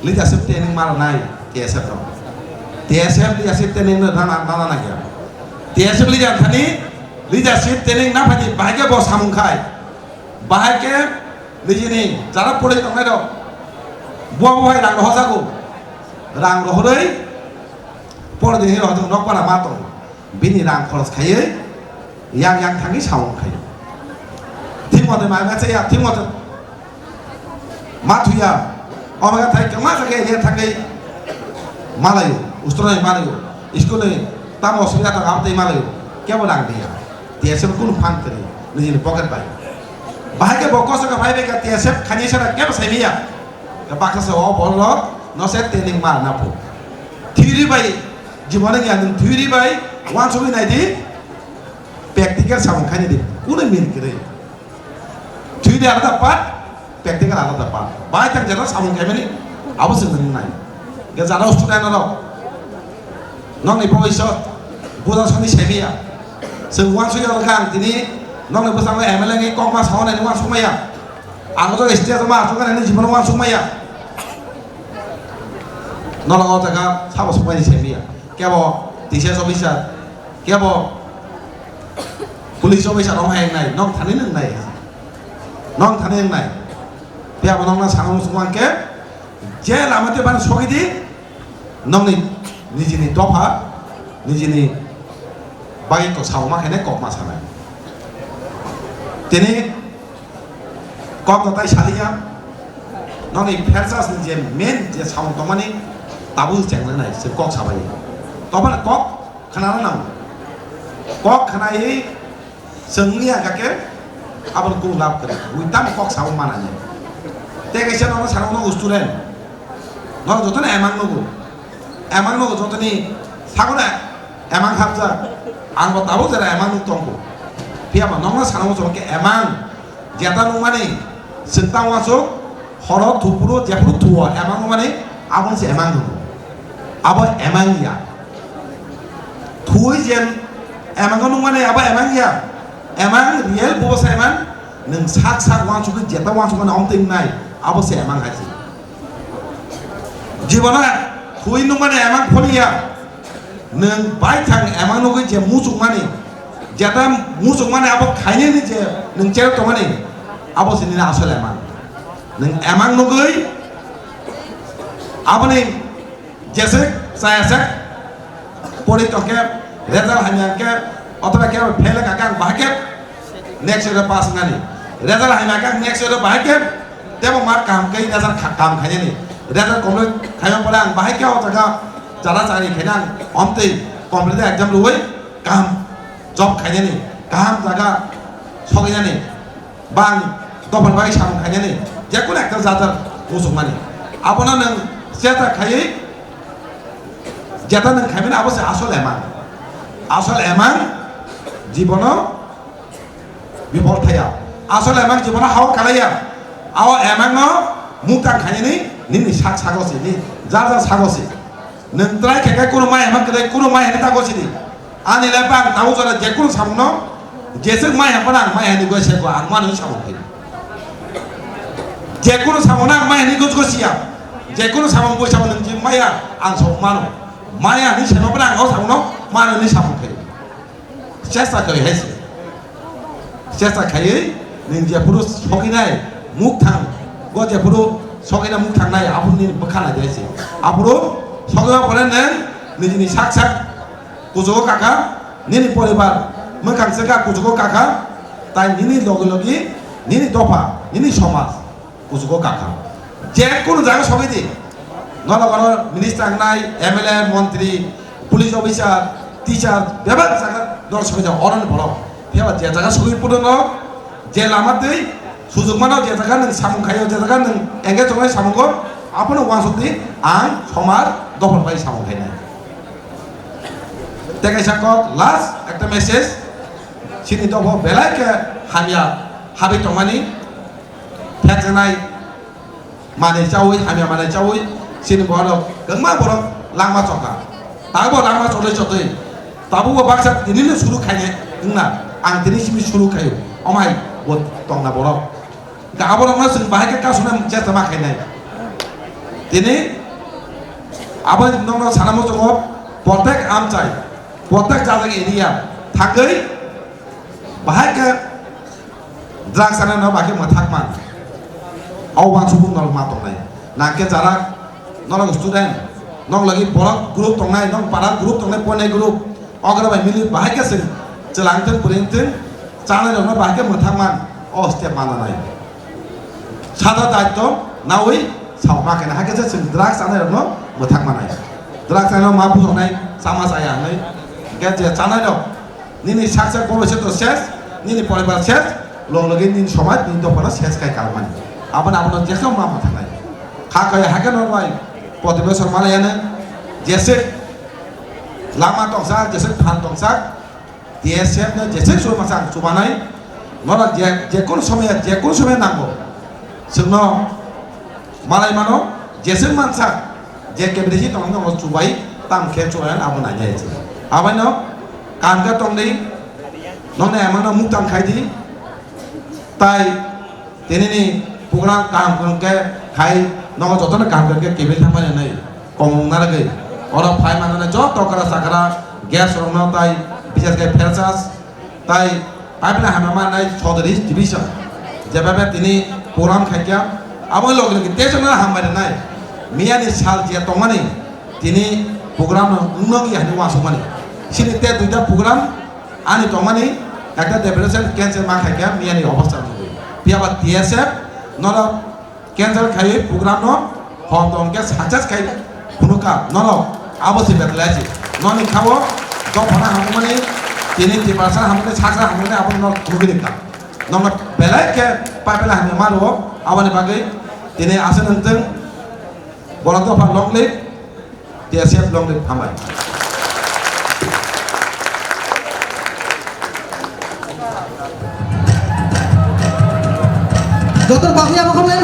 Leadership training ma rwnai T S F rok. T S F leadership training no rana, rana nangya. T S F leader thani leadership training na phaidi bahai khe bo samung khai. Bahai khe nijini jara pore tongnai rok. Bo bo hai rang rohor jago. Rang rohorwi pore din hino hojong nok para ma tongo. Bini rang khoros khaiwi yang yang thangwi samung khai. Thik mote mai ma chaya, thik mote ma thuya. Omega thai kwma thangwi ye thangwi malayo, ustronai malayo. School ni tamo osubida tong abtei malayo. Kebo rang diya. T S F kunu phan kwrwi nijini pocket bai. Bahai khe bo kosto khe phai bai khe T S F khani sara kebo sai miya. Baksa se o borok no se training ma na phu. Theory bai jibon ya nwng theory bai uansugwi nai di, practical samung khaini di. Kunu mil kwrwi. Theory alada part, practical alada part. Bai tang jara samung khaimani abo se nwng nai. Ge jara student rok nokni bhobishyot buja soni semiya. Chwng uansugya wngkha ang tini nokni bwskango M L A ni kokma sawi nai uansukmaya. Ang o jaga stage o ma achuk nai nini jibono uansukmaya. Nono o jaga sabo sukmani semiya. Kebo T C S officer, kebo police officer rok hai nai, nok thani nang nai. Nok thani nang nai. Phiya bo nokna sana muchung khe, je lama te ban sogidi, nokni nijini dopha, nijini bagwi kok sao ma khainai kok ma sanai. Tini kok no tai saliya, nokni pherchas ni je main je sao tongmani tabuk chengna nai se kok sabai. Tobani kok khnana nango. Kok khnai Chwng wngya kha khe aboni kung lab kwrwi. Bui tamo kok sao manani. Tei kaisa nono sana uno student. Norok jotono emang nugo. Emang nugo jotoni sagono emang hapjak. Ang bo tabuk jera emang nuk tongkho. Phiya ba nokno sana uno khe emang jeta nukmani chwng tamo aswk. Horo thupuro jephuru thuo emang mani aboni se emang hwngo. Abo emang ya. Thui jen emang nung mani abo emang ya. Emang real bubo sa emang nwng sak sak wansugwi jeta wansuk mani omtwi wngnai abo se emang hai se. Jibona thui nung mani emang phoni ya. Nwng baithang emang nugwi je muchukmani, jeta muchukmani abo khainani je nwng cherok tongmani, abo se nini asol emang. Nwng emang nugwi aboni jeswk chayaswk pori tongkhe result hamya khe othoba khe fail kha khe ang bahai khe next year pass wngnani. Result hamya khe ang next year bahai khe Tebo mar kaham khe result kha-, kaham khainani. Result complete khaima pore ang bahai khe o jaga chara chari khaina ang omtwi competitive exam rwui kaham job khainani, kaham jaga sokainani, bang dophani bagwi samung khainani, jekunu ekta jat jat muchungmani. Abono nwng chesta khaiwi jeta nwng khaimani abo se asol emang. Asol emang jibono bifol thaya. Asol emang jibono hao kalaiya. Ao emangno muktang khainani nini sak sago si, ni jar jar sago si. Nwng try khe khe kunu mai hama kwrwi, kunu mai hini tago sidi. Ani le bang tau jora jekunu samungno, jeswk mai hama ang mai hani goi sego, ang mano samung khe. Jekunu samungno ang mai hani goi goi siya. Jekunu samung boi samung nwng jin maya, ang samung mano. Maya ni sema bana ang o samungno mano ni samung khe. Chesta khaiwi hai se. Chesta khaiwi nwng jephuru sokinai mukthang, go jephuru sokinai mukthang nai, aphuru nini bwkha nai de se. Aphuru sokima pore nwng nijini sak sak kuchugo kaka, nini poribar mwkhang swkha kuchugo kaka, tai nini logi logi nini dopha, nini somaj. Kuchugo kaka. Je kunu jaga sogwi di. Nono bono minister wngnai, M L A, montri, police officer, teacher, bebak jaga nono sogwi jago, oroni borok. Phiya ba je jaga sogwi puno no, je lama twi, sujukmano je jaga nwng samung khaio, je jaga nwng engage wngnai samungo, abono uansuk di, ang somar dophor bai samung khainai. Tei kaisa kok, last ekta message, chini dopho belai khe hamya habwi tongmani, Thekjaknai manwi chaui, hamya manwi chaui, chini borok kwbangma borok langma chokha. Tabukbo langma chotwi chotwi, tabukbo baksa tinino suru khainai wngna, ang tini simi suru khaio, omai bo tongna borok. Hwnkhe aborokno chwng bahai khe kasuna chesta ma khainai. Tini abo nokno sana muchungo, protek amchai, protek jajak area thangwi bahai khe Drugs ano no bakhe mwthak man. O wansukmung norok ma tongnai. Nangkhe chara norok student, nok lagi borok group tongnai, nok para group tongnai, poinai group. Ogra bai mili bahai khe chwng chwla wngthung, bwrwi wngthung, chanai rokno bahai khe mwthak man. O step mananai. Sada daitto naui sao ma khe na. Hakhe se chwng drugs chanai rokno mwthak manai. Drugs chanai rok ma bujoknai, chama chaya hwnwi. Hwnkhe je chanai rok Nini sak sak boro se to ses, nini poribar ses, log logi nini somaj, nini dophano ses khai kalmani. Abono abono jesa ma ma thanai. Kha khai hakhe no bai, proti bosor malaiyano, jese lama tongsa, jese phan tongsa, T S F no jese chuma sa chubanai, nora je, je kono somoy, je kono somoy nango. Chwngno malai mano, jeswk mansa, je kebelesi tongno chubai, tam khe chubai abo nainai se. Abaino kaham khe tongdi, nokni emangno muktam khaidi, tai tinini program kaham kaham khe khai, nogo jotono kaham kaham khe kebil thangmani hinwi komung narwgwi. Oro phai manani joto kwra chakra, guest rokno tai bises khe pherchas, Tai pipeline hamya manai Chaudhary Division, jebebe tini program khaikha, abo logi logi tei chwngno hambai rwnai. Miyani sal je tongmani tini program no wngno ya hinwi uansukmani. Chini tei duita program ani tongmani, ekta deputation cancel ma khaikha miyani obostha nugwi. Phiya ba T S F norok cancel khai program no hom tong khe success khai phunukha, norok abo se betlai se. Noni khabo dophana hamani, tini tiprasa hamani, saksa hamani abo no phunukgwi kha. Nokno belai khe pipeline hamya maro, aboni bagwi tini aswk wngthung, borok dopha long live, T S F long live, hambai. Joto bakya bo khamle,